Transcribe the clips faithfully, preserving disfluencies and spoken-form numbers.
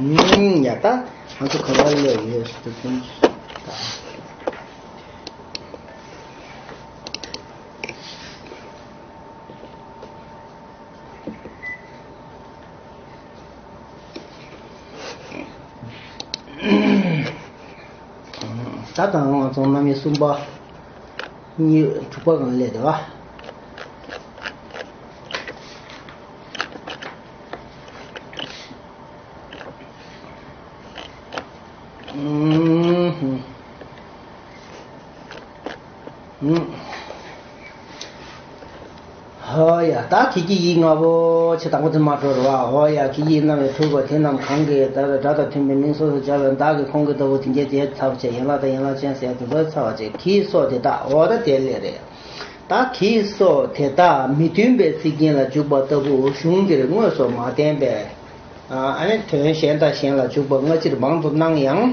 ཨུམ། ཡ་ད་ང་ཚོ་ག་པར་སླེབས་ཡོད་ཟེར་དུས། ད་ད་ང་ཚོ་རྣམ་དབྱེ་གསུམ་པ་གཉིས་དྲུག་པ་སྒང་སླེབས་འདུག་ག། ཨུམ། ཨུམ། ཧོ་ཡ། ད་གི་གི་ཡིག་ལྔ་པོ་ཆེ་དང་པོ་དེ་མ་འགྲོ་རུ་བ། ཧོ་ཡ། གི་གི་རྣམ་པར་འཁྲུལ་པ་དེ་རྣམས་གང་གིས་ད་སྒྲ་དང་མཐུན་པའི་མིང་སོ་སོར་སྦྱར་བའི་བདག་གི་ཁོང་གི་ལྟ་བུ་དེ་འགྱེད་དེ་ཚབ་བྱེད་ཡན་ལག་དང་ཡན་ལག་ཅན་ཟེར་དེ་ཚོའི་ཚ་བ་བྱེད་གི་སོགས་དེ་དག་འོ་ད་དེ་ལས་རེད། ད་གི་སོགས་དེ་དག་མི་མཐུན་པའི་ཚིག་རྒྱན་ལ་འཇུག་པ་ལྟ་བུ་གཞུང་འདིར་དངོས་སུ་མ་བསྟན་པས། ཨ་ནི་དོན་གཞན་དང་གཞན་ལ་འཇུག་པ་སྔ་ཕྱིར་མང་དུ་སྣང་ཡང་།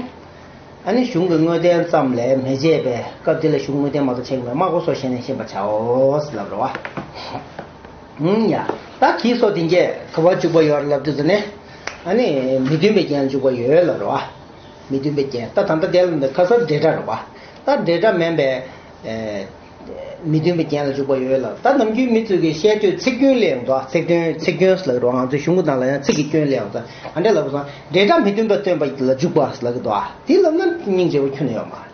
ཨ་ནི་གཞུང་གི་དངོས་བསྟན་ཙམ་ལས་མི་བྱེད་པས་སྐབས་འདི་ལ་གཞུང་དངོས་བསྟན་མ་གཏོགས་བྱེད་ཀྱི་མེད། སྨྲ་སྒོ་སོགས་བཤད་ནས་ཤེས་པར་བྱའོ་ཟེར་ལབ་རེད་བ། ཨུམ་ཡ། ད་གི་སོགས་དེ་འགྱེད་ག་པར་འཇུག་པ་ཡོད་རེད་ལབ་དུས་ཙ་ནས། ཨ་ནི་མི་མཐུན་པའི་རྐྱེན་ལ་འཇུག་པ་ཡོད་ལབ་རེད་བ། མི་མཐུན་པའི་རྐྱེན། ད་ད་ལྟ་དེ་ལ་འདི་ཁ་སང་འབྲེལ་སྒྲ་རེད་བ། ད་འབྲེལ་སྒྲ་མིན་པའི་ཨེ། མི་མཐུན་པའི་རྐྱེན་ལ་འཇུག་པ་ཡོད་ལ། ད་ནམ་རྒྱུན་མི་ཚོས་ཀྱི་བཤད་དུས་ཚིག་སྐྱོན་སླེབས་ཡོང་ཙང་། ཚིག་སྐྱོན། ཚིག་སྐྱོན་ཟེར་ལབ་རུང་ང་ཚོའི་གཞུང་གི་ནང་ལ་ཡང་ཚིག་གི་སྐྱོན་སླེབས་ཡོང་ཙང་། ཨ་འདྲ་ལབ་སོང་། འབྲེལ་སྒྲ་མི་མཐུན་པ་སྟོན་པ་ལ་འཇུག་པ་ལབ་ཀྱི་འདུག་ཨ། དེ་ལབ་ན་སྙིང་རྗེ་པོ་ཁྱོན་ནས་ཡོད་མ་རེད།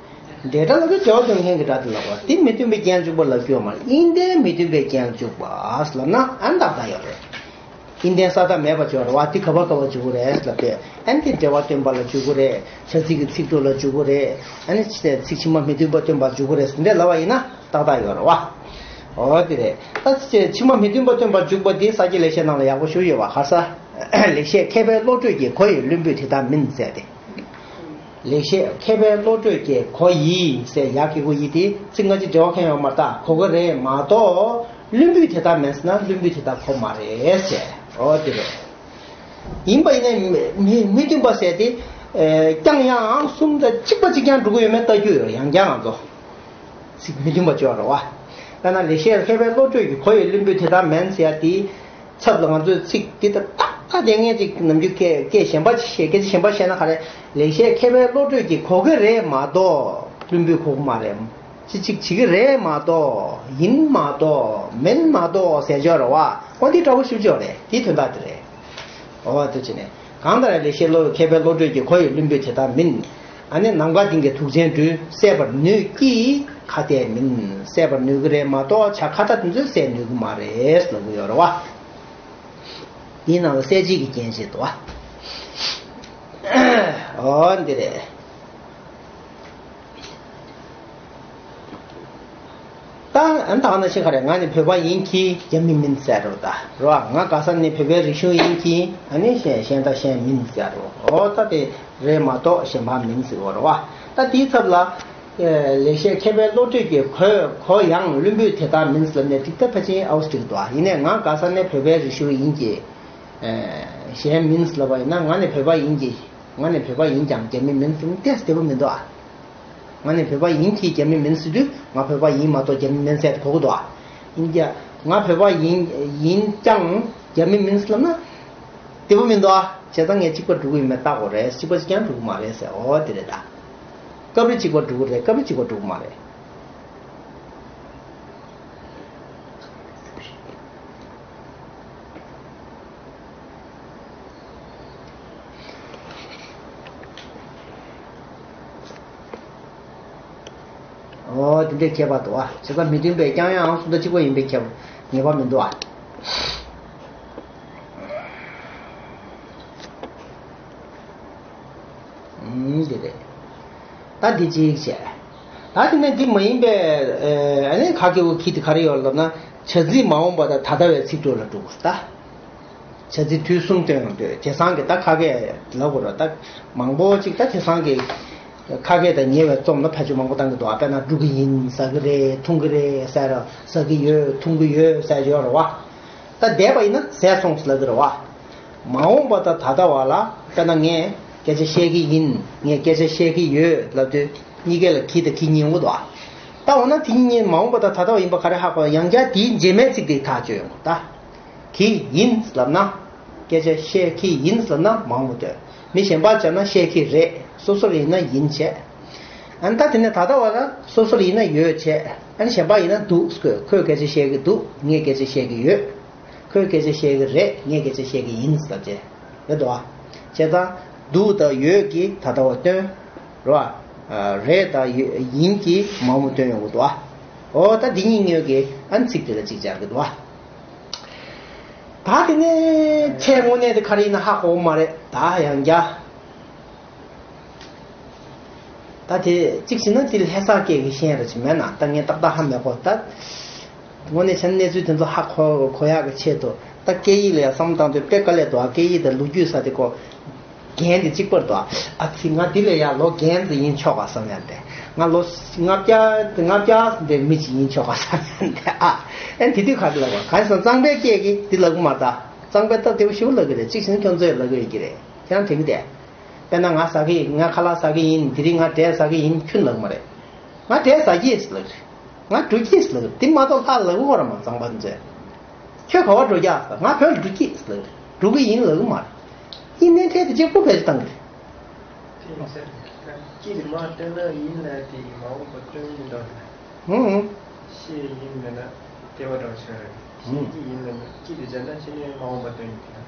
འབྲེལ་སྒྲ་ལབ་དུས་འབྲེལ་བ་སྟོན་མཁན་གྱི་སྒྲ་དེ་ལབ་པ། དེ་མི་མཐུན་པའི་རྐྱེན་ལ་འཇུག་པ་ལབ་ཀྱི་ཡོད་མ་རེད། ཨིན་ཏེ་མི་མཐུན་པའི་རྐྱེན་ལ་འཇུག་པ་ལབ་ན་ཨ་ནི་ཏག་ཏག་ཡོད་རེད། ཨིན་ཏེ་ས་མཐའ་མེད་པ་བྱོས་རེད་བ། དེ་ག་པར་ག་པར་འཇུག་གི་རེད་ལབ་དུས། ཨ་ནི་དེ་འབྲེལ་བ་སྟོན་པ་ལ་འཇུག་གི་རེད། བྱ་ཚིག་གི་ཚིག་གྲོགས་ལ་འཇུག་གི་རེད། ཨ་ནི་ཚིག་ཕྱི་མ་མི་མཐུན་པ་སྟོན་པར་འཇུག་གི་རེད་ཟེར་འདྲ་ལབ་པ་ཡིན་ན་ཏག་ཏག་ཡོད་རེད་བ། འོ་དེ་རེད། ད་ཕྱི་མ་མི་མཐུན་པ་སྟོན་པར་འཇུག་པ་དེ་ས་སྐྱ་ལེགས་བཤད་ནང་ལ་ཡག་པོ་ཞུ་ཡོད་བ། ག་ས། ལེགས་བཤད་མཁས་པའི་བློ་གྲོས་ཀྱིས། གོ་ཡི་བླུན་པོས་དེ་ལྟར་མིན་ཟེར་ཏེ། ལེགས་བཤད་མཁས་པའི་བློ་གྲོས་ཀྱིས། གོ་ཡི་ཟེར་ཡག་གི་གོ་ཡི་དེ་ཚིག་སྔ་ཕྱི་འབྲེལ་བ་གང་ཡང་ཡོད་མ་རེད། ད་གོ་གི་རེད་མ་གཏོགས་བླུན་པོས་དེ་ལྟར་མིན་ཟེར་ན་བླུན་པོས་དེ་ལྟར་གོ་མ་རེད་ཟེར། འོ་དེ་རེད། ཡིན་པ་ཡིན་ན་མི་མི་མཐུན་པ་ཟེར་དེ། ཨེ། རྐྱང་ཡང་གསུམ་དང་གཅིག་པ་གཅིག་རྐྱང་འགྲོ་གི་ཡོད་མེད་ལྟ་རྒྱུ་ཡོད། ཡང་བསྐྱར་ང་ཚོ་ཚིག་མི་མཐུན་པ་བྱོས་རེད་བ། དཔེར་ན་ལེགས་བཤད་མཁས་པའི་བློ་གྲོས་ཀྱིས། གོ་ཡི་བླུན་པོས་དེ་ལྟར་མིན་ཟེར་ཡ་དེ། ཚབ་ལ་ང་ཚོས་ཚིག་འདི་ལྟར་ཏག་ཏག་དེ་ངས་ཅིག་ནམ་རྒྱུན་སྐད་སྐད་གཞན་པ་ཅིག་བཤད། སྐད་ཆ་གཞན་པ་བཤད་ན་ག་རེ། ལེགས་བཤད་མཁས་པའི་བློ་གྲོས་ཀྱིས་གོ་གི་རེད་མ་གཏོགས་བླུན་པོས་གོ་གི་མ་རེད། ཅི་ཅིག་བྱེད་ཀྱི་རེད་མ་གཏོགས་ཡིན་མ་གཏོགས་མིན་མ་གཏོགས་ཟེར་ཆོག་རེད་བ། འོ་འདི་འདྲ་པོ་ཞུ་ཆོག་རེད། དེའི་དོན་དག་དེ་རེད། འོ་དེ་བྱས་ནས་གང་ལྟར་ལེགས་བཤད་བློ་མཁས་པའི་བློ་གྲོས་ཀྱིས། གོ་ཡི་བླུན་པོས་དེ་ལྟར་མིན། ཨ་ནི་ནམ་མཁའ་ལྡིང་གི་དུག་ཅན་སྦྲུལ། གསད་པར་ནུས་ཀྱི་ཁ་ཏས་མིན། གསད་པར་ནུས་ཀྱི་རེད་མ་གཏོགས་བྱ་ཁ་ཏ་དེ་ཚོས་གསད་ནུས་ཀྱི་མ་རེད་ལབ་ཀྱི་ཡོད་རེད་བ། འདིའི་ནང་ལ་གསད་བྱེད་ཀྱི་རྐྱེན་བྱེད་དོ། འོ་འདི་རེད། ད་ཨ་ནི་ད་ག་ནང་བཞིན་ག་རེ། ང་ནི་བོད་པ་ཡིན་གྱི་རྒྱ་མི་མིན་ཟེར་རོ། ད་རོ། ང་ག་ས་ནས་བོད་པའི་རིག་གཞུང་ཡིན་གྱི། ཨ་ནི་གཞན་གཞན་དང་གཞན་མིན་ཟེར་རོ། འོ་ད་དེ་རེད་མ་གཏོགས་གཞན་པ་མིན་ཟེར་བ་རོ་བ། ད་དེའི་ཚབ་ལ། ལེགས་བཤད་མཁས་པའི་བློ་གྲོས་ཀྱིས། གོ་གོ་ཡང་བླུན་པོས་དེ་ལྟར་མིན་ཟེར་ལབ་ནས་འགྲིག་ད་ཕལ་ཆེར་ཨའུ་སི་འགྲིག་འདུག་ཡིན་ནའི་ང་ག་ས་ནས་བོད་པའི་རིག་གཞུང་ཡིན་གྱི། གཞན་མིན་ཟེར་ལབ་པ་ཡིན་ན། ང་ནི་བོད་པ་ཡིན་གྱི། ང་ནི་བོད་པ་ཡིན་ཀྱང་རྒྱ་མི་མིན་ཟེར་ན་ཏོག་ཙམ་བདེ་པོ་མི་འདུག་ཨ། ང་ནི་བོད་པ་ཡིན་གྱི་རྒྱ་མི་མིན་ཟེར་དུས་ང་བོད་པ་ཡིན་མ་གཏོགས་རྒྱ་མི་མིན་ཟེར་དེ་གོ་གི་འདུག་ཨ། ཡིན་ཀྱང་ང་བོད་པ་ཡིན་ཡིན་ཀྱང་རྒྱ་མི་མིན་ཟེར་ལབ་ན་བདེ་པོ་མི་འདུག་ཨ། བྱས་ཙང་ངས་གཅིག་པ་འགྲོ་གི་ཡོད་མེད་བལྟ་དགོས་རེད། གཅིག་པ་གཅིག་རྐྱང་འགྲོ་གི་མ་རེད་ཟེར། འོ་དེ་རེད་ད། སྐབས་རེ་གཅིག་པ་འགྲོ་གི་རེད། སྐབས་རེ་གཅིག་པ་འགྲོ་གི་མ་རེད། འོ་དེ་འདྲའི་ཁྱད་པར་འདུག་ཨ། བྱས་ཙང་མི་མཐུན་པའི་རྐྱང་ཡང་ཨང་གསུམ་དང་གཅིག་པ་ཡིན་པའི་ཁྱད་པར་ངེས་པ་མི་འདུག་ཨ། ཨུམ། འདི་རེད། ད་འདི་གཅིག་བྱས། ད་དེ་ནས་འདི་མ་ཡིན་པའི་ཨ་ནི་ཁ་སྐད་པོ་ཁྱི་དེ་ག་རེ་ཡོད་ལབ་ན། བྱ་ཚིག་མ་འོངས་པ་དང་ད་ལྟ་བའི་ཚིག་གྲོགས་ལ་འགྲོ་དགོས་ད། བྱ་ཚིག་དུས་གསུམ་སྟོན་ཡོང་དུས་དེང་སང་གི་ད་ཁ་སྐད་ལབ་དགོས་རེད་ད། མང་པོ་ཅིག་ད་དེང་སང་གི་ཁ་སྐད་དང་ཉེ་བའི་རྩོམ་ལ་ཕལ་ཆེར་མང་པོ་བཏང་གི་འདུག་ཨ། དཔེར་ན་འབྲུ་གི་ཡིན། ཟ་གི་རེད། འཐུང་གི་རེད་ཟེར། ཟ་གི་ཡོད། འཐུང་གི་ཡོད་ཟེར་ཡོད་རེད་བ། ད་འདས་པ་ཡིན་ན་ཟས་སོང་ཟེར་ལབ་ཀྱི་རེད་བ། མ་འོངས་པ་དང་ད་ལྟ་བ་ལ་དཔེར་ན་ངས་སྐད་ཆ་བཤད་ཀྱི་ཡིན། ངས་སྐད་ཆ་བཤད་ཀྱི་ཡོད་ལབ་དུས་གཉིས་ཀ་ལ་གྱི་དང་གྱི་གཉིས་ཡོང་གི་འདུག་ཨ། ད་འོ་ན་དེ་གཉིས་མ་འོངས་པ་དང་ད་ལྟ་བ་ཡིན་པ་ག་རེ་ཧ་གོ། ཡང་བསྐྱར་དེའི་རྗེས་མའི་ཚིག་དེ་ཐག་གཅོད་ཡོང་གི་ད། གྱི་ཡིན་ལབ་ན། སྐད་ཆ་བཤད་ཀྱི་ཡིན་ལབ་ན་མ་འོངས་པ་སྟོན། མི་གཞན་པར་བྱས་ན་བཤད་ཀྱི་རེད། སོ་སོར་ཡིན་ན་ཡིན་བྱས། ཨ་ནི་ད་དེ་ནས་ད་ལྟ་བ་ལ་སོ་སོར་ཡིན་ན་ཡོད་བྱས། ཨ་ནི་གཞན་པ་ཡིན་ན་འདུག་ཟེར་དགོས། ཁོས་སྐད་ཆ་བཤད་ཀྱི་འདུག་ངས་སྐད་ཆ་བཤད་ཀྱི་ཡོད། ཁོས་སྐད་ཆ་བཤད་ཀྱི་རེད། ངས་སྐད་ཆ་བཤད་ཀྱི་ཡིན་ཟེར་བྱས། རེད་དོ། བྱས་ཙང་འདུག་དང་ཡོད་ཀྱིས་ད་ལྟ་བ་སྟོན། རེད་བ། རེད་དང་ཡོད་ཡིན་གྱིས་མང་པོ་སྟོན་ཡོང་གི་འདུག་བ། འོ་ད་འདི་གཉིས་ཉོས་ཀྱིས་ཨ་ནི་ཚིག་དེ་ལ་གཅིག་སྦྱར་གྱི་འདུག་བ། ད་དེ་ནས་ཁྱེད་དངོས་གནས་དེ་ག་རེ་ཡིན་ན་ཧ་གོ་མ་རེད། ད་ཡང་རྒྱ། ད་དེ་གཅིག་བྱས་ན་དེ་ལྷ་ས་སྐད་ཀྱི་ཤན་རེད་ཅེས་མེད་ན། ད་ངས་ཏག་ཏག་ཧ་མ་གོ། ད་དངོས་གནས་བྱས་ན་གནས་ཚུལ་དེ་ཚོ་ཧ་གོ་གོ་ཡག་གི་ཆེད་དུ། ད་སྐད་ཡིག་ལ་ཡང་བསམ་བློ་བཏང་དུས་དཔེ་དཀའ་ལས་འདུག་ཨ། སྐད་ཡིག་དང་ལོ་རྒྱུས་ས་དེ་ཀོ། རྒན་དེ་གཅིག་པར་འདུག་ཨ་ཙི། ང་འདི་ལས་ཡང་ལོ་རྒན་ཙི་ཡིན་ཆོག་ག་བསམ་ཡང་དེ། ང་ལོ་ལྔ་བརྒྱ་ལྔ་བརྒྱ་འདི་མི་གཅིག་ཡིན་ཆོག་ག་བསམ་ཡང་དེ། ཨ་ཨེ་དེ་དུས་ག་རེ་ལབ་པ། གང་ཡིན་ཟེར་ན་གཙང་པའི་སྐད་ཀྱིས་འདི་ལབ་གི་མ་རེད་ད། གཙང་པའི་སྟབས་བདེ་པོ་ཞེ་པོ་ལབ་གི་རེད། གཅིག་བྱས་ན་ཁྱོད་ཚོས་ལབ་གི་ཡོད་ཀྱི་རེད། ཁྱེད་རང་དྲན་གི་དེ། དཔེར་ན་ང་ཟ་གི་ཡིན། ང་ཁ་ལག་ཟ་གི་ཡིན། དེ་རིང་ང་འབྲས་ཟ་གི་ཡིན། ཁྱོད་ལབ་མ་རེད། ང་འབྲས་ཟ་གི་ཡིན་ལབ་རེད། ང་འགྲོ་གི་ཡིན་ལབ་རེད། དེ་མ་གཏོགས་ལྷག་ལབ་གི་ཡོད་རེད་མ། གཙང་པ་འདི་ཚོས། ཁྱོད་ག་པར་འགྲོ་རྒྱག་ཟེར། ང་བོད་ལ་འགྲོ་གི་ཡིན་ལབ་རེད། འགྲོ་གི་ཡིན་ལབ་གི་མ་རེད། ཡིན་ནའི་ཕྲད་དེ་གཅིག་པུ་བེད་སྤྱོད་བཏང་གི་རེད། དེ་ཡིན་ཟེར། སྐྱིད་དེ་མ་སྟོན་ན་ཡིན་ལབ་དེ་མ་འོངས་པ་སྟོན་གྱི་འདུག་ཧུང་ཧུང་། ཤེས་ཡིན་མེད་ན་བདེ་བ་འདྲ་བོ་ཞིག་རེད། ཧུང་། ཤེས་ཀྱི་ཡིན་ལབ་ན་སྐྱིད་དེ་བྱས་ན་ཕྱི་ནས་མ་འོངས་པ་སྟོན་གྱི་འདུག་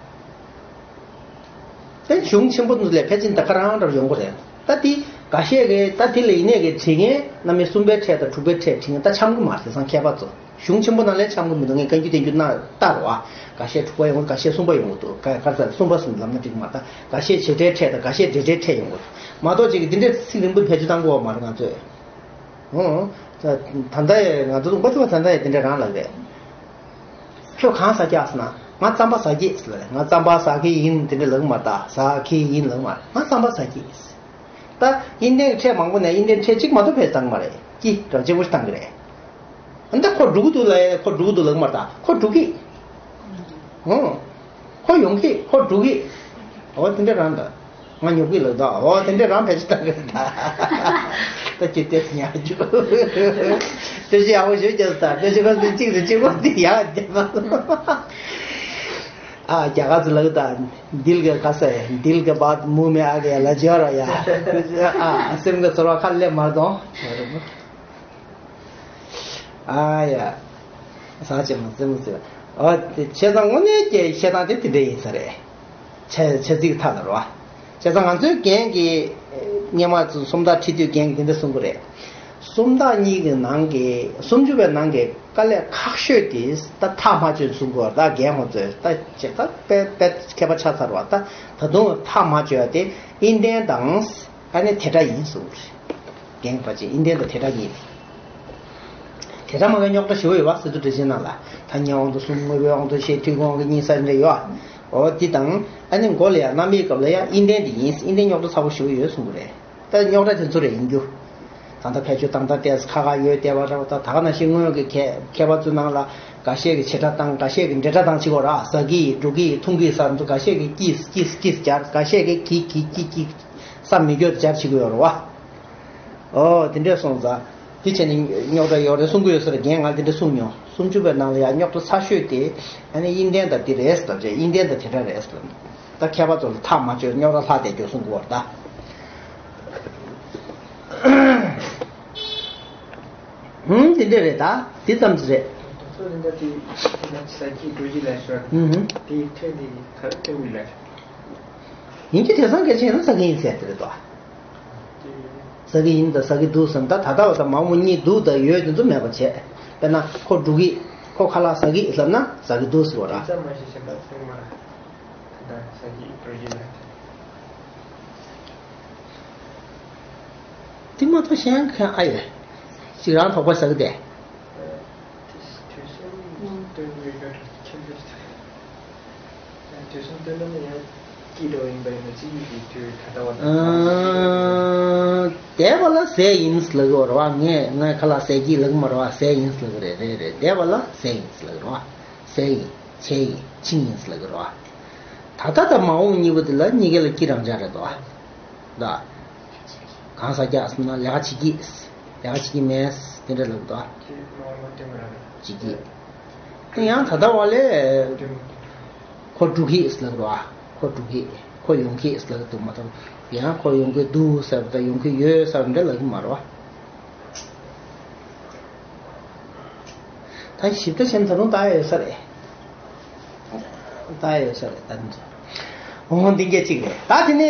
དེ་གཞུང་ཆེན་པོ་འདི་ལས་ཕལ་ཆེར་ད་ག་རང་འདྲ་ཡོང་གི་རེད། ད་དེ་འགའ་ཤས་ཀྱིས་ད་དེ་ལ་ཡིན་ནའི་གི་བྲིས་མཁན་རྣམ་དབྱེ་གསུམ་པའི་ཕྲད་དང་དྲུག་པའི་ཕྲད་བྲིས་མཁན་ད་འཆམ་གི་མ་རེད། དེང་སང་མཁས་པ་ཚོ་གཞུང་ཆེན་པོ་ནང་ལས་འཆམ་གི་མི་འདུག་ངས་བཀའ་འགྱུར་བསྟན་འགྱུར་ནང་ལྟར་བ། འགའ་ཤས་དྲུག་པ་ཡོང་གི། འགའ་ཤས་གསུམ་པ་ཡོང་གི་འདུག་ག་ག་ཚ་གསུམ་པ་གསུམ་ལབ་ན་འགྲིག་མ། ད་འགའ་ཤས་བྱེད་སྒྲའི་ཕྲད་དང་འགའ་ཤས་འབྲེལ་སྒྲའི་ཕྲད་ཡོང་གི་འདུག་མ་གཏོགས་ཅིག་གི་འདི་འདྲའི་ཚིག་རིང་པོ་བེད་སྤྱོད་བཏང་གི་ཡོད་མ་རེད་ང་ཚོས། ཨོ། ད་ད་ལྟ་ཡང་ང་ཚོ་ལུང་པ་ཚོ་ད་ལྟ་ཡང་དེ་འདྲ་རང་ལབ་རེད། ཁྱོད་གང་ཟ་རྒྱག་ཟེར་ན། ང་རྩམ་པ་ཟ་གི་ཟེར་ལབ་རེད། ང་རྩམ་པ་ཟ་གི་ཡིན་དེ་འདྲ་ལབ་གི་མ་རེད་ད། ཟ་གི་ཡིན་ལབ་གི་མ་རེད། ང་རྩམ་པ་ཟ་གི་ཡིན། ད་དབྱིན་ལྡན་གྱི་ཕྲད་མང་པོ་ནས་དབྱིན་ལྡན་ཕྲད་གཅིག་མ་གཏོགས་བེད་བཏང་གི་མ་རེད། ཀྱི་རང་གཅིག་པུ་ཞིག་བཏང་གི་རེད། ཨ་ནི་ད་ཁོ་འགྲོ་གི་འདུག་ལབ་ཡ། ཁོ་འགྲོ་གི་འདུག་ལབ་གི་མ་རེད་ད། ཁོ་འགྲོ་གི། ཨོ། ཁོ་ཡོང་གི། ཁོ་འགྲོ་གི། འོ་དེ་འདྲ་རང་ད། ང་ཉོབ་གི་ལབ་ད། འོ་དེ་འདྲ་རང་བེད་སྤྱོད་བཏང་གི་རེད་ད། ད་ཅི་ཏེ་ཉག་རྒྱུ། དེ་ཅི་ཡག་པོ་ཞུ་རྒྱུ་ད། དེ་ཅི་ཁོ་ཚོ་གཅིག་རེ་གཅིག་པོ་དེ་ཡག་རྒྱུ་མ། ཨ་རྒྱ་གར་ཚོ་ལབ་ད། दिल के कसे दिल के बात मुंह में आ गया ལབ་བརྗོད་ར་ཡ། ཨ་སེམས་ཀྱི་ཚོར་བ་ཁ་ལས་མར་གཏོང་། ཨ་ཡ། ཟ་བྱེད་མ་རྩེད་མོ་རྩེད། ཨ་དེ་བྱས་ཙང་དངོས་གནས་ཀྱི་བཤད་སྟངས་དེ་དེ་འདྲ་ཡིན་ས་རེད། བྱ་བྱ་ཚིག་མཐའ་ལ་རོ། བྱས་ཙང་ང་ཚོའི་རྒན་གྱིས་སྔོན་མ་ཚོ་སུམ་རྟགས་ཁྲིད་དུས་རྒན་གྱིས་དེ་འདྲ་གསུང་གི་རེད། སུམ་རྟགས་གཉིས་ཀྱི་ནང་གི་སུམ་ཅུ་པའི་ནང་གི་དཀའ་ལས་ཁག་ཤོས་དེ་ད་ཐག་མ་ཆོད་གསུང་གི་ཡོད་རེད། ད་རྒན་ཁོང་ཚོས་ད་ཅེས་ད་དཔེ་དཔེ་མཁས་པ་ཆགས་ཚར་བ། ད་ད་དུང་ཐག་མ་ཆོད་ཡ་དེ་དབྱིན་ལྡན་དང་། ཨ་ནི་དེ་འདྲ་ཡིན་གསུངས་པ་རེད། རྒན་པ་ཅིག་དབྱིན་ལྡན་དང་དེ་འདྲ་ཡིན། དེ་འདྲ་མ་གི་རྙོག་དྲ་ཞེ་པོ་ཡོད་པ། སི་ཏུ་འགྲེལ་ཆེན་ནང་ལ་ཐ་སྙད་དབང་དུ་གསུམ། དངོས་པོའི་དབང་དུ་བཤད། ཐུན་མོང་གི་གཉིས་ཟེར་འདྲ་ཡོད། འོ་འདི་དང་ཨ་ནི་མགོ་ལ་ཡང་རྣམ་དབྱེའི་སྐབས་ལ་ཡང་དབྱིན་ལྡན་འདི་ཡིན། དབྱིན་ལྡན་རྙོག་དྲ་ཚ་པོ་ཞེ་པོ་ཡོད་གསུངས་པ་རེད། ད་རྙོག་དྲ་དེ་ཚོ་རེད་ཡིན་རྒྱུ། ད་ལྟ་ཕལ་ཆེར་དང་ད་ཏེས་ཁ་ཁ་ཡོད་བསྡད་པ་འདྲ་བོ། ད་ད་ག་ནང་བཞིན་སྔོན་གྱི་མཁས་མཁས་པ་ཚོའི་ནང་ལ་འགའ་ཤས་ཀྱིས་བྱེད་སྒྲ་བཏང་། འགའ་ཤས་ཀྱིས་འབྲེལ་སྒྲ་བཏང་བྱེད་དགོས་ར། ཟ་གི་ཡིན། འགྲོ་གི་ཡིན། འཐུང་གི་ཡིན་ཟེར་འདུག་འགའ་ཤས་ཀྱིས་ཀྱིས་ཀྱིས་ཀྱིས་སྦྱར། འགའ་ཤས་ཀྱིས་གི་གི་གི་གི་ཀྱི་ས་མི་སྐྱོར་སྦྱར་བྱེད་ཀྱི་ཡོད་རེད་བ། ཨོ་དེ་འདྲས་སོང་ཙང་དེ་བྱས་ནས་རྙོག་དྲ་ཡོད་རེད་གསུང་གི་ཡོད་ས་རེད། རྒན་ང་དེ་འདྲ་གསུང་མྱོང་། སུམ་ཅུ་པའི་ནང་ལ་ཡང་རྙོག་དྲ་ཚ་ཤོས་དེ་ཨ་ནི་དབྱིན་ལྡན་དང་དེ་རེད་ཟེར་ལབ་བྱས། དབྱིན་ལྡན་དང་དེ་འདྲ་རེད་ཟེར་ལབ། ད་མཁས་པ་ཚོ་ལ་ཐག་མ་ཆོད་རྙོག་དྲ་ལྷག་བསྡད་རྒྱུ་གསུང་གི་ཡོད་རེད་ད། ཧུམ། དེ་འདྲ་རེད་ད། དེ་ཙམ་ཞིག་རེད། ད་ཚོ་རེ་འགའ་དེ་དེ་ན་ཟ་གི་འགྲོ་གི་ལབ་ཤོར། ཧུམ་ཧུམ། དེའི་ཕྲད་དེ་ག་རེ་སྟོན་གི་ལབ། ཡིན་གྱི་དེང་སང་སྐད་ཆ་ཡིན་ན་ཟ་གི་ཡིན་ཟེར་དེ་རེད་དོ། དེ་ཟ་གི་ཡིན་དང་ཟ་གི་འདུག་ཟེར་ན། ད་ད་ལྟ་བ་དང་མང་པོ་གཉིས་འདུག་དང་ཡོད་དེ་ཚོ་མེད་པ་བྱས། དཔེར་ན་ཁོ་འགྲོ་གི། ཁོ་ཁ་ལག་ཟ་གི་ལབ་ན་ཟ་གི་འདུག་ཟེར་བ་ར། དེ་ཙམ་མ་ཤེས་ཤེས་པ་ཚང་མ་ད་ཟ་གི་འགྲོ་གི་ལབ། དེ་མ་གཏོགས་གཞན་གང་ཨ་ཡོད། ཅིག་རང་དོགས་པ་ཟ་གི་དེ། དུས་གསུམ་སྟོན་དགོས་ཡོད་ཁྱད་པར་དུས་གསུམ་སྟོན་ན་ཡང་སྐྱིད་འགྲོ་ཡིན་པ་ཡིན་ན་སྐྱིད་ཡིན་གྱི་དུས་ད་ལྟ་བ་ན། ཨ། འདས་པ་ལ་ཟས་ཡིན་ལབ་ཀྱི་ཡོད་རེད་བ། ངས་ངས་ཁ་ལག་ཟས་ཀྱི་ལབ་ཀྱི་མ་རེད་བ། ཟས་ཡིན་ལབ་ཀྱི་རེད། རེད་རེད། འདས་པ་ལ་ཟས་ཡིན་ལབ་ཀྱི་རེད་བ། ཟས་ཡིན། བྱས་ཡིན། ཕྱིན་ཡིན་ལབ་ཀྱི་རེད་བ། ད་ལྟ་དང་མ་འོངས་གཉིས་པོ་དེ་ལ་གཉིས་ཀ་ལ་སྐྱིད་རང་འཇགས་རེད་དོ། ད་གང་ཟ་རྒྱག་ཟེར་ན་ལས་ཀ་བྱེད་ཀྱི། ལས་ཀ་བྱེད་ཀྱི་མེད། དེ་འདྲ་ལབ་དོ། བྱེད་ཀྱི། ཡང་ད་ལྟ་བ་ལས་ཁོ་འགྲོ་གི་ལབ་རོ། ཁོ་འགྲོ་གི། ཁོ་ཡོང་གི་ལབ་ཀྱི་འདུག་མ་གཏོགས། ཡང་ཁོ་ཡོང་གི་འདུག་ཟེར་བ་དང་ཡོང་གི་ཡོད་ཟེར་བ་འདྲ་ལབ་ཀྱི་མ་རེད་བ། ད་ཞིབ་ཕྲ་བྱས་ན་ད་རུང་ལྟ་ཡ་ཡོད་ས་རེད། ལྟ་ཡ་ཡོད་ས་རེད་ད། འོ་འདི་འདྲ་གཅིག་རེད། ད་དེ་ནས་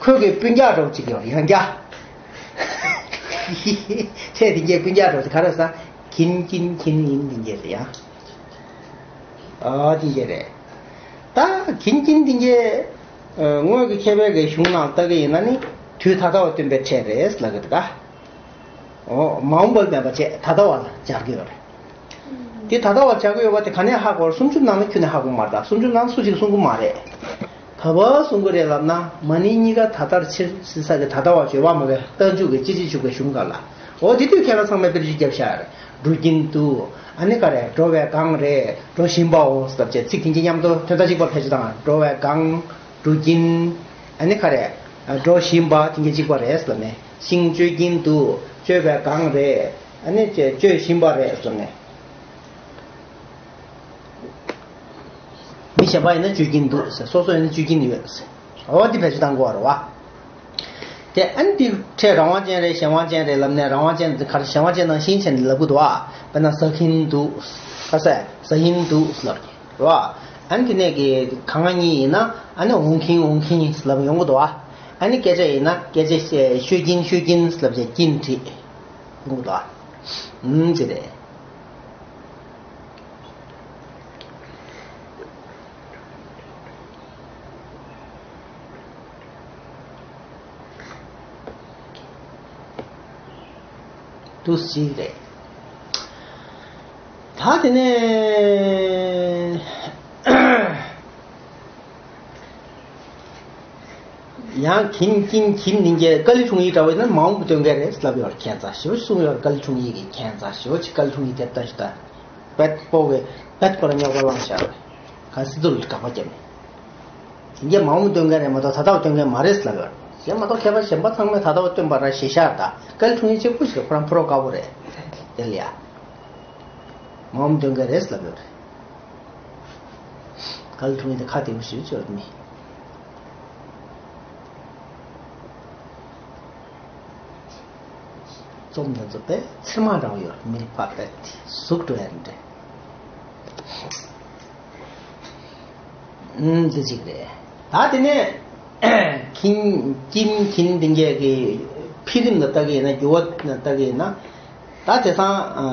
ཁོས་གི་སྤུན་ཀྱག་འདྲ་བོ་གཅིག་ཡོད་ཡང་བསྐྱར། ཁྱེད་འདི་འདྲ་སྤུན་ཀྱག་འདྲ་བོ་ག་རེ་ཟ། གིན་གིན་གིན་ཡིན་འདི་འདྲ་རེད་ཡ། ཨ་འདི་འདྲ་རེད། ད་གིན་གིན་འདི་འདྲ། ཨ་སྔོན་གྱི་མཁས་པའི་གི་གཞུང་ནང་ལྟ་གི་ཡིན་ན་ནི་དུས་ད་ལྟ་བ་སྟོན་པའི་ཕྲད་རེད་ལབ་གི་འདུག་ག། འོ་མ་འོངས་པ་མེད་པ་བྱས་ད་ལྟ་བ་ལ་སྦྱར་གྱི་ཡོད་རེད། དེ་ད་ལྟ་བ་སྦྱར་གྱི་ཡོད་པ་དེ་ག་ནས་ཧ་གོ་རེད། སུམ་ཅུ་ནང་ལ་ཁྱོན་ནས་ཧ་གོ་མ་རེད། ད་སུམ་ཅུ་ནང་ལ་སུ་གཅིག་གསུང་གི་མ་རེད། ག་པར་གསུང་གི་རེད་ལབ་ན། མ་ནིང་གཉིས་ཀ་ད་ལྟར་ཕྱིར་ཟེར་ས་གི་ད་ལྟ་བ་བརྗོད་པ་མ་གི་རྟགས་འཇུག་གི་སྤྱི་ཅི་འཇུག་པའི་གཞུང་སྒང་ལ། འོ་དེ་དུས་མཁས་པ་ཚང་མས་དཔེར་བརྗོད་བརྒྱབ་ཤག་རེད། འགྲོ་གིན་འདུག་ཨ་ནི་ག་རེ་འགྲོ་བའི་སྒང་རེད། འགྲོ་བཞིན་པའོ་ཟེར་བྱས་ཚིག་དེ་གཉིས་མཉམ་དུ་དོན་དག་གཅིག་པ་བེད་སྤྱོད་བཏང་། འགྲོ་བའི་སྒང་། འགྲོ་གིན། ཨ་ནི་ག་རེ། འགྲོ་བཞིན་པ་དེ་གཉིས་གཅིག་པ་རེད་ཟེར་ནས། ཤིང་གཅོད་ཀྱིན་འདུག་གཅོད་པའི་སྒང་རེད། ཨ་ནི་གཅོད་བཞིན་པ་རེད་ཟེར་ནས། མི་གཞན་པ་ཡིན་ན་གཅོད་ཀྱིན་འདུག་ཟེར། སོ་སོ་ཡིན་ན་གཅོད་ཀྱིན་ཡོད་ཟེར། འོ་འདི་བེད་སྤྱོད་བཏང་དགོས་པ་རེད་བ། དེ་ཨ་ནི་འདི་ཕྲད་རང་དབང་ཅན་རེད་གཞན་དབང་ཅན་རེད་ལབ་ནས། རང་དབང་ཅན་འདི་ག་རེ། གཞན་དབང་ཅན་ནང་བཞིན་བྱས་ནས་ལབ་གི་འདུག་བ། དཔེར་ན་ཟ་གིན་འདུག་ག་ཟེ། ཟ་ཡིན་འདུག་ལབ་ཀྱི་རེད་བ། ཨ་ནི་དེ་ནས་གི་གང་ང་གཉིས་ཡིན་ན་ཨ་ནི་འོང་གིན་འོང་གིན་ལབ་ཡོང་གི་འདུག་བ། ཨ་ནི་སྐད་ཆ་ཡིན་ན་སྐད་ཆ་བཤད། ཤོད་ཀྱིན་ཤོད་ཀྱིན་ལབ་བྱས་ཀྱིན་བྲིས་ཡོང་གི་འདུག་བ། ཨུམ་དེ་རེད། དུ་ཞིག་རེད། ད་དེ་ནས། ཡང་གིན་གིན་གིན་ནིང་གི་ཀ་ལི་འཁྲུངས་ཡིག་འདྲ་བོ་ཡིན་ན་མ་འོངས་པ་སྟོན་མཁན་རེད་ལབ་ཡོད་རེད། ཁྱད་མཚར་ཞེ་པོ་གསུངས་ཡོད་རེད། ཀ་ལི་འཁྲུངས་ཡིག་གི་ཁྱད་མཚར་ཞེ་པོ་ཅིག་ཀ་ལི་འཁྲུངས་ཡིག་དེབ་ལྟ་ཞིག་ལྟ། བེད་པོ་གི་བེད་པོ་ར་རྙོག་པ་བླངས་བཞག་རེད། ག་སི་ཏུ་ལ་དགག་པ་བརྒྱབ་ནས། དེ་གས་མ་འོངས་པ་སྟོན་མཁན་རེད་མ་གཏོགས་ད་ལྟ་བ་སྟོན་མཁན་མ་རེད་ལབ་ཡོད་རེད། གཞན་མ་གཏོགས་མཁས་པ་གཞན་པ་ཚང་མས་ད་ལྟ་བ་སྟོན་པ་ར་ཞེ་ཤག་ད་ཀ་ལི་འཁྲུངས་ཡིག་གཅིག་པུ་ཞིག་ཁོ་རང་ཕུ་རོ་དཀར་པོ་རེད། དེ་ལ་ཡ། མ་འོངས་པ་སྟོན་མཁན་རེད་ལབ་ཡོད་རེད། ཀ་ལི་འཁྲུངས་ཡིག་དེ་ཁ་བདེ་པོ་ཞིག་བཅོས་མི། རྩོམ་འདི་ཚོ་དཔེ་ཚེར་མ་འདྲ་བོ་ཡོད། མི་ལ་ཕར་དཔེ་ཟུག་འགྲོ་ཡ་འདྲ། ཨུམ་འདི་གཅིག་རེད། ད་དེ་ནས་གིན་གིན་གིན་འདི་འགས་ཀྱི་འཕེལ་རིམ་ལ་ལྟ་གི་ཡིན་ན། འགྱུར་བ་ལ་ལྟ་གི་ཡིན་ན། ད་དེང་སང་ཨ་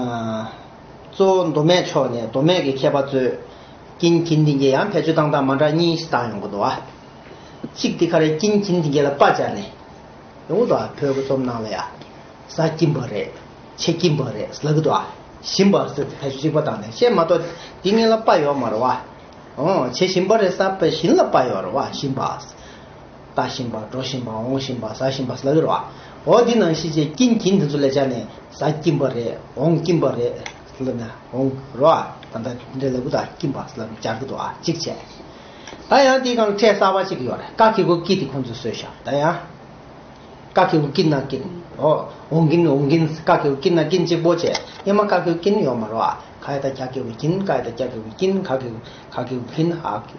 གཙོ་བོ་མདོ་སྨད་ཕྱོགས་ནས་མདོ་སྨད་ཀྱི་མཁས་པ་ཚོས་གིན་གིན་འདི་འགས་ཡང་བེད་སྤྱོད་བཏང་སྟངས་མ་འདྲ་གཉིས་ཤིག་བཏང་ཡོང་གི་འདུག་བ། གཅིག་དེ་ག་རེ། གིན་གིན་འདི་འགས་ལ་པ་སྦྱར་ནས་ཡོང་གི་འདུག་བ། བོད་ཀྱི་རྩོམ་ནང་ལ་ཡ། ཟ་གིན་པ་རེད། བྱེད་ཀྱིན་པ་རེད་ལབ་གི་འདུག་ཨ། བཞིན་པ་ཟེར་ཏེ་བེད་སྤྱོད་གཅིག་པ་བཏང་ནས་བཤད་མ་གཏོགས་འདི་སྔོན་ལ་པ་ཡོད་མ་རེད་བ། ཨོ་བྱེད་བཞིན་པ་རེད་ཟེར་བ་བཞིན་ལ་པ་ཡོད་རེད་བ། བཞིན་པ། ལྟ་བཞིན་པ། འགྲོ་བཞིན་པ། འོང་བཞིན་པ། ཟ་བཞིན་པ་ལབ་གི་རེད་བ། འོ་འདི་ནང་བཞིན་བྱས་ཀྱིན་གྱིན་འདི་ཚོ་ལ་སྦྱར་ནས་ཟ་གིན་པ་རེད། འོང་གིན་པ་རེད་ལབ་ན་འོང་རེད་བ། ད་ལྟ་འདི་འདྲ་ལབ་གི་འདུག་ཨ། གིན་པ་ལབ་སྦྱར་གི་འདུག་ཨ། གཅིག་བྱས། ད་ཡང་འདིའི་སྒང་ཕྲད་གསར་པ་གཅིག་ཡོད་རེད། ཀ་གི་གུ་ཀི་དེ་ཁོང་ཚོས་བཟོས་ཤག་ད་ཡང་། ཀ་གི་གུ་ཀི་ན་ཀིན། ཨོ། འོང་གིན་འོང་གིན། ཀ་གི་གུ་ཀི་ན་ཀིན་གཅིག་པོ་བྱས། སྔོན་མ་ཀ་གི་གུ་ཀིན་ཡོད་མ་རེད་བ། ཁ་ཡ་བཏགས་ཁྱ་གི་གུ་ཀིན། ཀ་ཡ་བཏགས་ཀྱ་གི་གུ་ཀིན། ཁ་གི་གུ་ཁ་གི་གུ་ཀིན། འ་གི་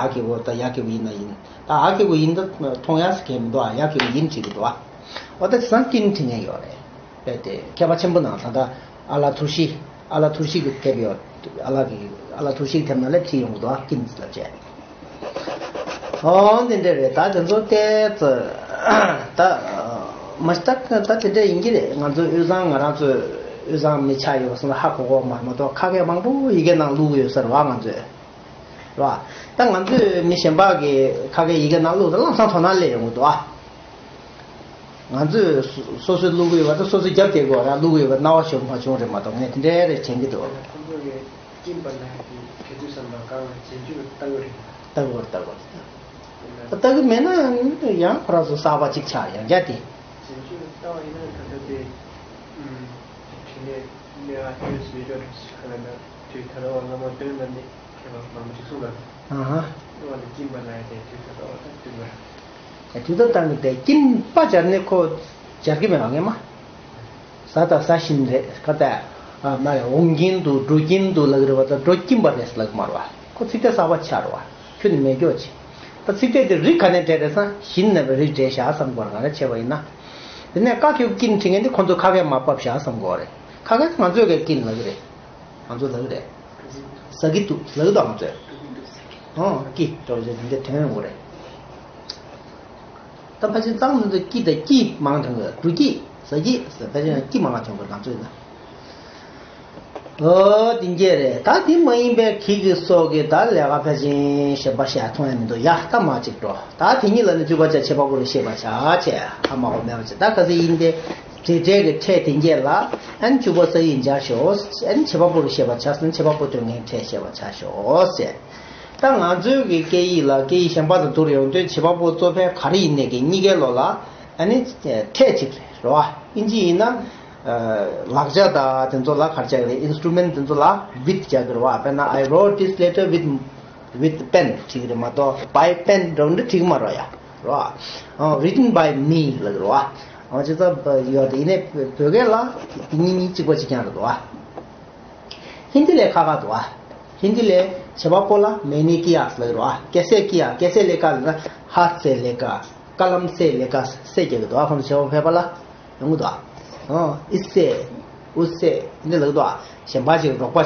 འ་གི་གུ་ད་ཡ་གི་གུ་ཡིན་ན་ཡིན། ད་འ་གི་གུ་ཡིན་ད་མཐོང་ཡ་ཟེར་མཁན་མི་འདུག་ཨ། ཡ་གི་གུ་ཡིན་བྲིས་ཀྱི་འདུག་ཨ། འོ་ད་དེང་སང་ཀིན་བྲིས་མཁན་ཡོད་རེད། རྦད་དེ་མཁས་པ་ཆེན་པོ་ནང་ད་ལྟ་ཨ་ལ་ཐུར་ཤི། ཨ་ལ་ཐུར་ཤི་གི་དེབ་ཡོད། ཨ་ལ་གི་ཨ་ལ་ཐུར་ཤི་གི་དེབ་ནང་ལ་བྲིས་ཡོང་གི་འདུག་ཨ། ཀིན་ལབ་བྱས། ཨོ་འདི་འདྲ་རེད། ད་དེ་ཚོ་ཏོག་ཙམ་ད་མ་ད་ད་དེ་འདྲ་ཡིན་གྱི་རེད། ང་ཚོ་དབུས་གཙང་ང་རང་ཚོ་དབུས་གཙང་མི་ཆགས་ཡོད་སོང་ན་ཧ་གོ་གོ་མ་མ་གཏོགས་ཁ་སྐད་མང་པོ་ཡི་གེ་ནང་བླུགས་ཡོད་ས་རེད་བ་ང་ཚོས། རེད་བ། ད་ང་ཚོས་མི་གཞན་པ་གི་ཁ་སྐད་ཡི་གེ་ནང་བླུགས་ད་ལམ་སང་དོ་སྣང་སླེབས་ཡོང་གི་འདུག་ཨ། ང་ཚོས་སོ་སོས་བླུགས་ཀྱི་ཡོད་པ་དང་སོ་སོས་རྒྱབ་བསྐྱལ་དགོས་ར་བླུགས་ཀྱི་ཡོད་པ་སྣང་བ་ཞིག་མ་བྱུང་རེད་མ་གཏོགས་ངས་དེ་འདྲའི་རེ་དྲན་གྱི་འདུག་ཁོང་ཚོ་གི་སྐྱིན་པ་ལ་ཡ་དེ་ག་དུས་བསམ་པ་གང་ལ་རྗེས་འཇུག་ལྟ་གི་རེད། ལྟ་དགོས་རེད། ལྟ་དགོས་རེད། ལྟ་གི་མེད་ན་ཡང་ཁོ་རང་ཚོ་གསར་པ་གཅིག་ཆགས་ཡང་བསྐྱར་དེ། རྗེས་འཇུག་ལ་ལྟ་བ་ཡིན་ན་ད་ལྟ་དེ་ཨུམ་དེ་འཕྲིན་ལས་ལས་ཀ་ཡོད་སུ་ཡོད་ཅོག་ཁ་ལ་ན་དུས་ད་ལྟ་བ་སྔ་མ་སྟོན་ལ་ནི། མཁས་པ་མང་པོ་ཞིག་གསུངས་པ། ཨ་ཧ། ཨོ་ལ་སྐྱིན་པ་ལ་ཡ་དེ་དུས་ད་ལྟ་བ་དང་བསྟུན་པ། དུས་ད་ལྟ་ནི་དེ་སྐྱིན་པ་སྦྱར་ནས་ཁོ་སྦྱར་གི་མེད་པ་ངས་མ། ཟ་དང་ཟ་བཞིན་རེད་ག་ད། ཨ་མ་རེད། འོང་གིན་འདུག་འགྲོ་གིན་འདུག་ལབ་གི་རེད་བ། ད་འགྲོ་སྐྱིན་པ་རེད་ལབ་གི་མ་རེད་བ། ཁོ་ཚིག་དེ་གསར་པ་ཆགས་རེད་བ། ཁྱོན་ནས་མེད་སྐྱོ་ཆེ། ད་ཚིག་ཕྲད་དེ་རིགས་ག་ནས་བྲལ་རེད་ཟེར་ན་གཞན་ན་བའི་རིགས་བྲལ་བཞག་བསམ་དགོས་རེད། ང་རང་བྱས་པ་ཡིན་ན། དེ་ནས་ཀ་གི་ཀིན་བྲིས་མཁན་དེ་ཁོ་ཚོ་ཁ་སྐད་མར་ཕབ་བཞག་བསམ་དགོས་རེད། ཁ་སྐད་ང་ཚོས་ཀྱི་ཀིན་ལབ་ཀྱི་རེད། ང་ཚོས་ལབ་ཀྱི་རེད། ཟ་གི་འདུག་ལབ་ཀྱི་འདུག་ང་ཚོས། ཨོ་ཀི་འགྲོ་བྱེད་འདི་འདྲ་དོན་ཡོང་གི་རེད། ད་ཕལ་ཆེར་གཙང་མི་འདུག་ཀི་དང་ཀི་མང་དྲགས་འདུག་འགྲོ་ཀི་ཟ་ཀི་ཟེར་ཕལ་ཆེར་ཀི་མང་ལ་ཐོན་དགོས་ང་ཚོས་ན། ཨོ་དེ་འདྲ་རེད། ད་དེ་མ་ཡིན་པའི་གི་གི་སོགས་ཀྱི་ད་ལས་ཀ་ཕལ་ཆེར་གཞན་པ་བཤད་མཐོང་ཡ་མི་འདུག་ཡ་ད་མ་གཅིག་འགྲོ། ད་དེ་གཉིས་ལ་ནི་བཅུ་པ་བྱ་བྱེད་པ་པོ་རུ་ཤེས་པ་བྱ་བྱས་ཨ་མ་འོ་མེད་པ་བྱས་ད་ག་ཚོད་ཡིན་ཏེ། དེ་འདྲའི་གི་ཕྲད་དེ་འདྲ་ལ་ཨན་བཅུ་པ་ས་ཡིན་སྦྱར་ཤོག་ཨན་བྱེད་པ་པོ་རུ་ཤེས་པ་བྱ་ཟིན་བྱེད་པ་པོ་སྟོན་མཁན་ཕྲད་ཤེས་པ་བྱ་ཤོག་ཟེར། ད་ང་ཚོའི་གི་སྐད་ཡིག་ལ་སྐད་ཡིག་གཞན་པ་དང་བསྡུར་ཡོང་དུས་བྱེད་པ་པོ་གཙོ་ཕལ་ག་རེ་ཡིན་ནས་གི་གཉིས་ཀའི་ལོ་ལ་ཨ་ནི་ཕྲད་གཅིག་རེད་རོ། ཨིན་ཇི་ཡིན་ན། ལག་ཆ་དང་དེ་ཚོ་ལ་ག་རེ་བྱ་གི་རེད། ཨིན་སི་ཊུ་མེན་ཊི་དེ་ཚོ་ལ་ཝིད་བྱ་གི་རེད་བ། དཔེར་ན་I wrote this letter with with pen བྲིས་གི་རེད་མ་གཏོགས་by pen འདྲ་བོ་འདྲ་བྲིས་གི་མ་རེད་ཡ། རེད་བ། written by me ལབ་གི་རེད་བ། ཨ་ཅི་ཙམ་ཡོད་དེ་ཡིན་ནའི་བོད་སྐད་ལ་དེ་གཉིས་གཉིས་གཅིག་པ་གཅིག་རྐྱང་རེད་བ། ཧིན་དི་ལས་ཁག་ཁག་འདུག་བ། ཧིན་དི་ལས་བྱེད་པ་པོ་ལ་मैंने किया ལབ་རོ། कैसे किया कैसे लेकर ལབ་ན हाथ से लेकर कलम से लेकर སེ་རྒྱག་གི་འདུག་བ། ཁོང་ཚོ་བྱེད་པ་ཕལ་པ་ལ་ཡོང་གི་འདུག་བ། ཨོ་इससे उससे འདི་ལབ་འདུག་བ། གཞན་པ་ཅིག་རོགས་པ་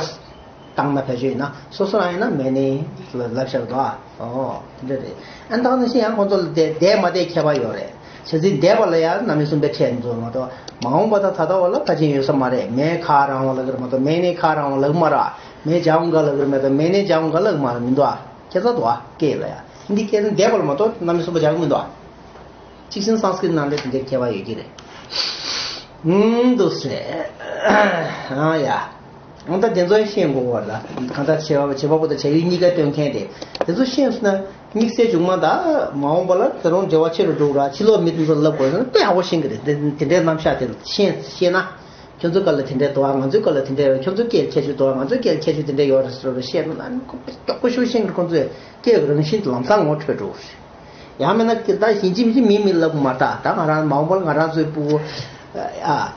བཏང་ན་བེད་སྤྱོད་ཡིན་ན་སོ་སོ་རང་ཡིན་ན་मैंने ལབ་བཞག་གི་འདུག་བ། ཨོ་དེ་འདྲ་རེད། ཨ་ནི་ད་ག་ནང་བཞིན་ཡང་ཁོང་ཚོ་ལ་བསྡད་བསྡད་མ་བསྡད་ཁྱད་པར་ཡོད་རེད། བྱ་ཚིག་འདས་པ་ལ་ཡང་རྣམ་དབྱེ་གསུམ་པའི་ཕྲད་འཛོལ་མ་གཏོགས་མ་འོངས་པ་དང་ད་ལྟ་བ་ལ་ཕལ་ཆེར་ཡོད་ས་མ་རེད། मैं खा रहा हूँ ལབ་ཀྱི་རེད་མ་གཏོགས་मैंने खा रहा हूँ ལབ་ཀྱི་མ་རེད། मैं जाऊँगा ལབ་ཀྱི་རེད་མ་གཏོགས मैंने जाऊँगा ལབ་ཀྱི་མ་རེད། མི་འདུག་ཨ། ཁྱད་མཚར་འདུག་ཨ། སྐད་ལ་ཡ་འདི་སྐད་ནི་འདས་པ་ལ་མ་གཏོགས་རྣམ་དབྱེ་གསུམ་པ་སྦྱར་གྱི་མི་འདུག་ཨ། གཅིག་ཤིང་སཾ་སྐྲྀཏ་ནང་ལས་དེ་འདྲའི་ཁྱད་པར་ཡོད་ཀྱི་རེད། ཨུམ་འདུག་ཟེར། ཨ་ཡ། ཨང་ད་དེ་ཚོ་ཤེས་དགོས་པ་ལ་གང་ལྟར་བྱེད་པ་བྱེད་པ་པོ་དང་བྱ་ཡུལ་གཉིས་ཀ་སྟོན་མཁན་དེ་དེ་ཚོ་ཤེས་སོང་ན་དམིགས་བསལ་མཇུག་མ་དང་མ་འོངས་པ་ལ་ད་རུང་འབྲེལ་བ་ཆེ་རུ་འགྲོ་གི་ར། ཕྱི་ལོགས་མི་དེ་ཚོ་ལབ་དགོས་ན་དཔེ་ཡག་པོ་ཤེས་ཀྱི་རེད། དེ་དེ་འདྲའི་རྣམ་གཞག་དེ་ཤེས་ཤེས་ན། ཁྱོད་ཚོའི་སྐད་ལ་དེ་འདྲའི་འདུག་ཨ། ང་ཚོའི་སྐད་ལ་དེ་འདྲའི་ཡོད། ཁྱོད་ཚོའི་སྐད་ཁྱད་ཆོས་འདུག་ཨ། ང་ཚོའི་སྐད་ལ་ཁྱད་ཆོས་དེ་འདྲའི་ཡོད་རེད་ཟེར་བ་ཤེས་ན་ཨ་ནི་ཁོ་མགྱོགས་པོ་ཤུགས་ཤིང་གི་ཁོ་ཚོས་སྐད་ཀྱི་རང་བཞིན་དེ་ལམ་སང་ངོ་འཕྲོད་འགྲོ་གི་རེད། ཡང་མིན་ན་ད་ཡིན་གཅིག་མིན་གཅིག་མིན་མིན་ལབ་དགོས་མ་རེད། ད་ང་རང་མ་འོངས་པར་ང་རང་ཚོའི་ཕྲུ་གུ་ཨ།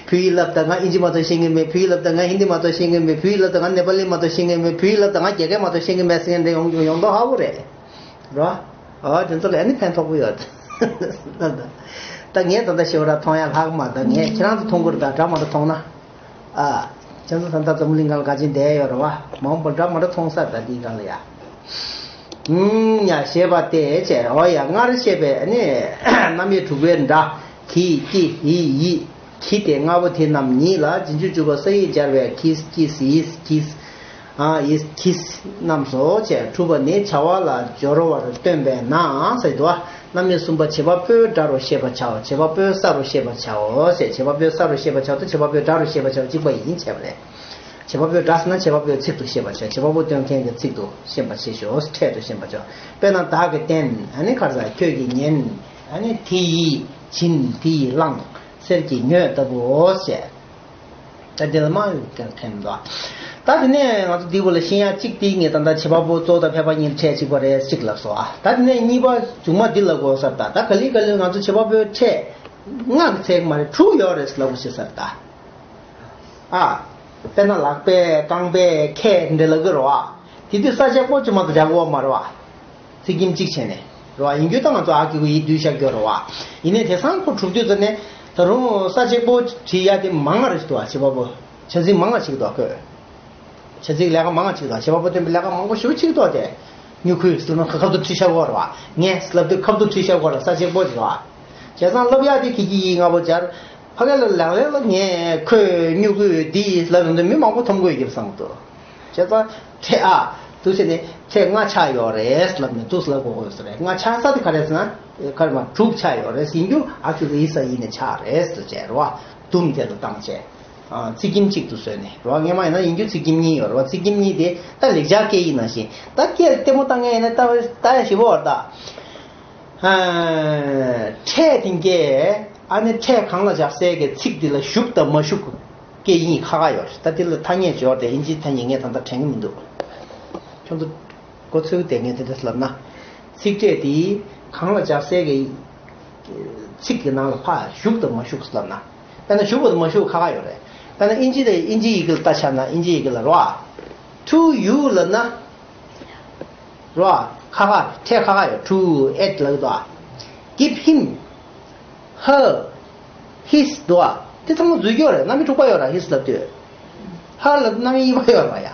བོད་ཡིག་ལབ་ད་ང་ཨིན་ཇི་མ་གཏོགས་ཤེས་ཀྱི་མེད། བོད་ཡིག་ལབ་ད་ང་ཧིན་དི་མ་གཏོགས་ཤེས་ཀྱི་མེད། བོད་ཡིག་ལབ་ད་ང་ནེ་པ་ལི་མ་གཏོགས་ཤེས་ཀྱི་མེད། བོད་ཡིག་ལབ་ད་ང་རྒྱ་སྐད་མ་གཏོགས་ཤེས་ཀྱི་མེད་ཟེར་མཁན་དེ་ཡོང་ཡོང་མདོག་ཁ་པོ་རེད། རོ། ཨོ་དེ་ཚོ་ལ་ཨ་ནི་ཕན་ཐོགས་པོ་ཡོད། ད་ངས་ད་ལྟ་ཞེ་པོ་ར་མཐོང་ཡ་ལྷག་མ་ད་ངས་ཁྱེད་རང་ཚོ་མཐོང་གི་རེད། ད་འདྲ་མ་འདྲ་མཐོང་ན། ཨ། ཁྱེད་ཚོ་ད་ལྟ་འཛམ་བུ་གླིང་སྒང་ལ་ག་ཅིག་བསྡད་ཡོད་རེད་བ། མ་འོངས་པ་འདྲ་མ་འདྲ་མཐོང་ས་ད་འདིའི་སྒང་ལ་ཡ། ཨུམ་ཡ་ཞེས་པ་སྟེ་བྱས། ཨོ་ཡ་སྔར་བཤད་པའི་ནི་རྣམ་དབྱེ་དྲུག་པའི་སྒྲ་གི་ཀྱི་ཧི་ཡི་གི་སྟེ་ལྔ་པོ་དེ་རྣམས་ཉིད་ལ་རྗེས་འཇུག་བཅུ་པ་ས་ཡིག་སྦྱར་བའི་གིས་ཀྱིས་ཡིས་གིས། ཨ་ཡིས་གིས་རྣམས་སོ་ཅེས་གྲུབ་པ་ནི་བྱ་བ་ལ་སྦྱོར་བར་སྟོན་པས་ན་ཟེར་དུས། རྣམ་དབྱེ་གསུམ་པ་བྱེད་པ་པོའི་སྒྲ་རུ་ཤེས་པར་བྱའོ། བྱེད་པ་པོའི་ས་རུ་ཤེས་པར་བྱའོ་ཟེར། བྱེད་པ་པོའི་ས་རུ་ཤེས་པར་བྱའོ་དང་བྱེད་པ་པོའི་སྒྲ་རུ་ཤེས་པར་བྱའོ་གཅིག་པ་ཡིན་བྱས་པ་རེད། བྱེད་པ་པོའི་སྒྲ་ཟེར་ན་བྱེད་པ་པོའི་ཚིག་ཏུ་ཤེས་པར་བྱའོ། བྱེད་པ་པོ་སྟོན་མཁན་གྱི་ཚིག་ཏུ་ཤེས་པར་བྱེད་ཤོག་ཕྲད་དུ་ཤེས་པར་བྱའོ། དཔེར་ན་བདག་གིས་བསྟན། ཨ་ནི་ཁར་ཟ་ཁྱོད་ཀྱིས་ཉན། ཨ་ནི་དེ་ཡིས་བྱིན། དེ་ཡིས་བླངས། གསེར་གྱི་ཉོས་ལྟ་བུའོ་ཟེར། ད་འདི་ལ་མ་ཡོད་མཁན་མཁན་འདུག་ད་དེ་ནས་ང་ཚོ་འདི་བོ་ལ་ཤེས་ཡ་གཅིག་དེ་ངས་ད་ལྟ་བྱེད་པ་པོ་གཙོ་དང་ཕལ་པ་གཉིས་ཕྲད་གཅིག་པ་རེད་གཅིག་ལབ་སོང་ཨ། ད་དེ་ནས་གཉིས་པ་མཇུག་མ་འདི་ལབ་དགོས་ས་རེད། ད་ད་ག་ལེ་ག་ལེ་ང་ཚོ་བྱེད་པ་པོའི་ཕྲད་ལྔ་གི་ཚད་མ་རེད་དྲུག་ཡོད་རེད་ལབ་དགོས་ཤེས་ས་རེད་ད། ཨ། དཔེར་ན་ལག་པས་རྐང་པས་ཁས་འདྲ་ལབ་ཀྱི་རེད་བ། དེ་དུས་ས་བཅད་པོ་ཅི་མ་གཏོགས་སྦྱར་དགོས་མ་རེད་བ། ཚིག་ཁྱིམ་གཅིག་བྱས་ནས་རེད་བ། ཡིན་རྒྱུ་ད་ང་ཚོ་ཨ་གི་གུ་ཡི་བསྡུས་བཞག་རྒྱུ་རེད་བ། ཡིན་ནའི་དེང་སང་ཁོ་གྲུབ་དུས་ཙ་ནས་ད་རུང་ས་བཅད་པོ་བྲིས་ཡ་དེ་མང་ང་རེ་ཞིག་འདུག་བ། བྱེད་པ་པོ་བྱ་ཚིག་མང་ང་ཞིག་འདུག་ཁོས། བྱ་ཚིག་ལས་ཀ་མང་ང་ཞིག་འདུག་བྱེད་པ་པོ་སྟོན་པའི་ལས་ཀ་མང་པོ་ཞེ་པོ་ཅིག་འདུག་སྟེ། སྨྱུ་གུ་ཟེར་ན་ཁ་ཁབ་ཏུ་བྲིས་བཞག་གོ་རེད་བ། ངས་ལབ་དུས་ཁབ་ཏུ་བྲིས་བཞག་གོ་རེད། ས་བཅད་པོ་ཞིག་བ། བྱས་ཙང་ལབ་ཡ་དེ་ཁྱི་ཁྱི་ཡི་ལྔ་པོ་སྦྱར། ཕ་གི་ལ་ལག་ལེན་ལ་ངས་ཁོས་སྨྱུ་གུ་འདི་ལབ་ཡོང་དུས་མི་མང་པོ་མཐོང་གི་ཡོད་ཀྱི་བསམ་གི་འདུག་བྱས་ཙང་ཕྲད་ཨ། འདུག་བྱས་ནས་ཕྲད་ལྔ་ཆགས་ཡོད་རེད་ལབ་ནས་འདུག་ལབ་དགོས་དགོས་ས་རེད། ལྔ་ཆགས་ས་དེ་ག་རེ་ཟེར་ན། ག་རེ་མ་དྲུག་ཆགས་ཡོད་རེད་ཟེར་རྒྱུ་ཨ་ཁུ་གི་ཡི་ས་ཡིན་ནས་ཆགས་རེད་ཟེར་བྱས་རེད་བ། དུམ་དེ་ལ་བཏང་བྱས། ཨ། ཚིག་ཁྱིམ་གཅིག་ཏུ་བཟོས་ནས་རེད་བ། སྔོན་མ་ཡིན་ན་ཡིན་རྒྱུ་ཚིག་ཁྱིམ་གཉིས་ཡོད་རེད་བ། ཚིག་ཁྱིམ་གཉིས་དེ་ད་ལེགས་སྦྱར་སྐད་ཡིག་ནང་བཞིན་ད་སྐད་ལྟད་མོ་ལྟ་མཁན་ཡིན་ན་ལྟ་ལྟ་ཡ་ཞིབ་པོ་བར་ད། ཨ། ཕྲད་དེ་གས་ཨ་ནི་ཕྲད་གང་ལ་བཞག་སའི་གི་ཚིག་འདི་ལ་ཞུགས་དང་མ་ཞུགས་སྐད་གཉིས་ཁ་ཁ་ཡོད་རེད། ད་འདི་ལ་ཐ་སྙད་སྦྱོར་ཏེ་ཨིན་ཇིའི་ཐ་སྙད་ངས་ད་ལྟ་དྲན་གི་མི་འདུག་ཁྱོད་ཚོ་མགོ་ཚོས་དེ་ངས་དེ་འདྲ་ལབ་ན། ཚིག་ཕྲད་དེ་གང་ལ་བཞག་སའི་གི་ཚིག་གི་ནང་ལ་ཕར་ཞུགས་དང་མ་ཞུགས་ལབ་ན། དཔེར་ན་ཞུགས་པ་དང་མ་ཞུགས་ཁ་ཁ་ཡོད་རེད། དཔེར་ན་ཨིན་ཇི་དང་ཨིན་ཇིའི་ཡི་གེ་ལ་ལྟ་ཆ་ན་ཨིན་ཇིའི་ཡི་གེ་ལ་རོ། To you ལབ་ན། རོ། ཁ་ཁ་ཕྲད་ཁ་ཁ་ཡོད། To add ལབ་དོ། Give him her his དོ། དེ་ཚང་མ་འཛུལ་སྐྱོ་རེད། རྣམ་དབྱེ་དྲུག་པ་ཡོད་ར། His ལབ་དུས། Her ལབ་དུས་རྣམ་དབྱེ་གཉིས་པ་ཡོད་ར་ཡ།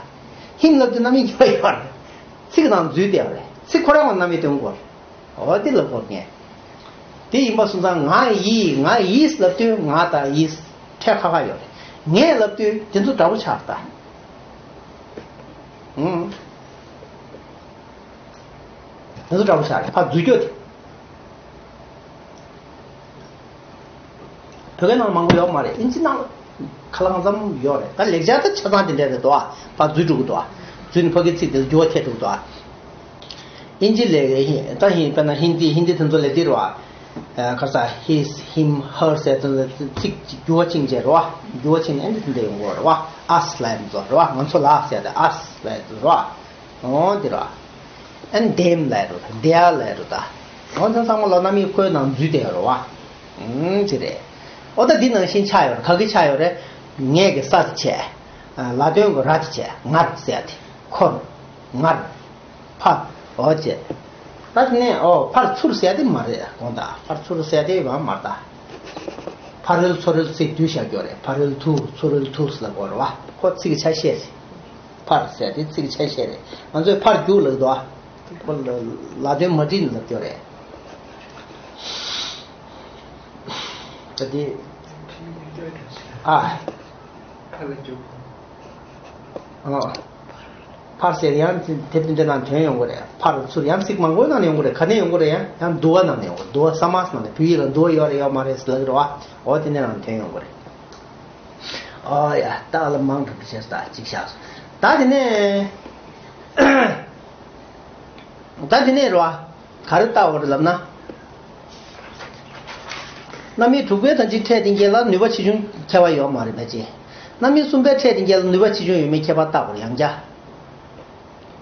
Him ལབ་དུས་རྣམ་དབྱེ་གཉིས་པ་ཡོད་ར། ཚིག་ནང་འཛུལ་བསྡད་ཡོད་རེད། ཚིག་ཁོ་རང་ལ་རྣམ་དབྱེ་སྟོན་དགོས་རེད། འོ་དེ་ལབ་དགོས་ངས། དེ་ཡིན་པ་སོང་ཙང་ང་ཡི་ང་ཡིས་ལབ་དུས་ང་དང་ཡིས་ཕྲད་ཁ་ཁ་ཡོད་རེད། ངས་ལབ་དུས་དེ་ཚོ་འདྲ་པོ་ཆགས་ད། ཨུམ། དེ་ཚོ་འདྲ་པོ་ཆགས་རེད། ཕར་འཛུལ་སྐྱོ་དེ། བོད་སྐད་ནང་མང་པོ་ཡོད་མ་རེད། ཨིན་ཇི་ནང་ཁ་ལ་གང་འཚམ་ཡོད་རེད། ད་ལེགས་སྦྱར་ད་ཆ་ཚང་དེ་འདྲ་རེད་དོ། ཕར་འཛུལ་འགྲོ་གི་འདུག་འཛུལ་ནས་ཕ་གི་ཚིག་དེ་འགྱུར་བ་ཐེབས་འགྲོ་གི་འདུག་ཨིན་ཇི་ལས་ད་ཧིན་ད་ཧིན་དི་ཧིན་དི་དེ་ཚོ་ལས་འདི་རེད་བ། ཁར་ས་his him her ཟེར་དེ་ཚོ་ཚིག་འགྱུར་བ་ཕྱིན་བྱས་རེད་བ། འགྱུར་བ་ཕྱིན་ནས་ཨེ་འདི་དེ་འདྲ་ཡོང་གི་རེད་བ། us ལབ་ཡ་དེ་ཚོ་རེད་བ། ང་ཚོ་ལ་ཟེར་ཏེ་us ལབ་ཡ་དེ་ཚོ་རེད་བ། འོ་འདི་ར། ཨན་them ལབ་རུ་ད། they are ལབ་རུ་ད། འོ་ཚང་ཚང་མ་ལ་རྣམ་དབྱེ་ཁོའི་ནང་འཛུལ་བསྡད་ཡོད་རེད་བ། ཨུམ་ཅི་རེད། འོ་ད་འདི་ནང་བཞིན་ཆགས་ཡོད་རེད། ག་གི་ཆགས་ཡོད་རེད། ངས་གི་ས་དེ་བྱས། ལ་དོན་གི་ར་དེ་བྱས། ངར་ཟེར་ཡ་དེ། ཁོར། ངར། ཕར། འོ་བྱས། ད་དེ་ནས་འོ་ཕར་ཚུར་ཟེར་ཡ་དེ་མ་རེད། དགོངས་དག་ཕར་ཚུར་ཟེར་ཡ་དེ་ཡོད་མ་རེད་ད། ཕ་རོལ་ཚུ་རོལ་ཚིག་བསྡུས་བཞག་ཡོད་རེད། ཕ་རོལ་ཏུ་ཚུ་རོལ་ཏུས་ལབ་དགོས་རེད་བ། ཁོ་ཚིག་གི་ཆ་ཤས་རེད། ཕར་ཟེར་དེ་ཚིག་ཆ་ཤས་རེད། ང་ཚོས་ཕར་རྒྱུག་ལབ་འདུག་ཨ། ཁོ་ལ་ལ་དོན་མ་བྲིས་ནས་ལབ་ཀྱི་རེད། ད་དེ། ཨ། ཨ། ཕར་ཟེར་ཡང་དེ་དེ་འདྲ་ནང་དོན་ཡོང་གི་རེད། ཕར་ཚུར་ཡང་ཚིག་མང་པོའི་ནང་ནས་ཡོང་གི་རེད། ག་ནས་ཡོང་གི་རེད། ཡང་ཡང་འདུལ་བ་ནང་ནས་ཡོང་གི་རེད། འདུལ་བ་ས་མ་སི་ནང་ནས། བོད་ཡིག་ལ་འདུལ་བ་ཡོད་རེད་ཡོད་མ་རེད་ཟེར་ལབ་ཀྱི་རེད་བ། འོ་དེ་འདྲ་ནང་དོན་ཡོང་གི་རེད། ཨོ་ཡ། ད་ཨ་ལ་མང་དྲགས་བྱས་ད་ཅིག་བཞག་སོང་། ད་དེ་ནས། ད་དེ་ནས་རོ། ག་རེ་བལྟ་བ་རེད་ལབ་ན། རྣམ་དབྱེ་དྲུག་པའི་དང་ཅིག་ཕྲད་དེ་འགལ་ལ་ནུས་པ་ཆེ་ཆུང་ཁྱད་པར་ཡོད་མ་རེད་ཕལ་ཆེར། རྣམ་དབྱེ་གསུམ་པའི་ཕྲད་དེ་འགལ་ལ་ནུས་པ་ཆེ་ཆུང་ཡོད་མེད་ཁྱད་པར་བལྟ་བར་ཡང་བྱ།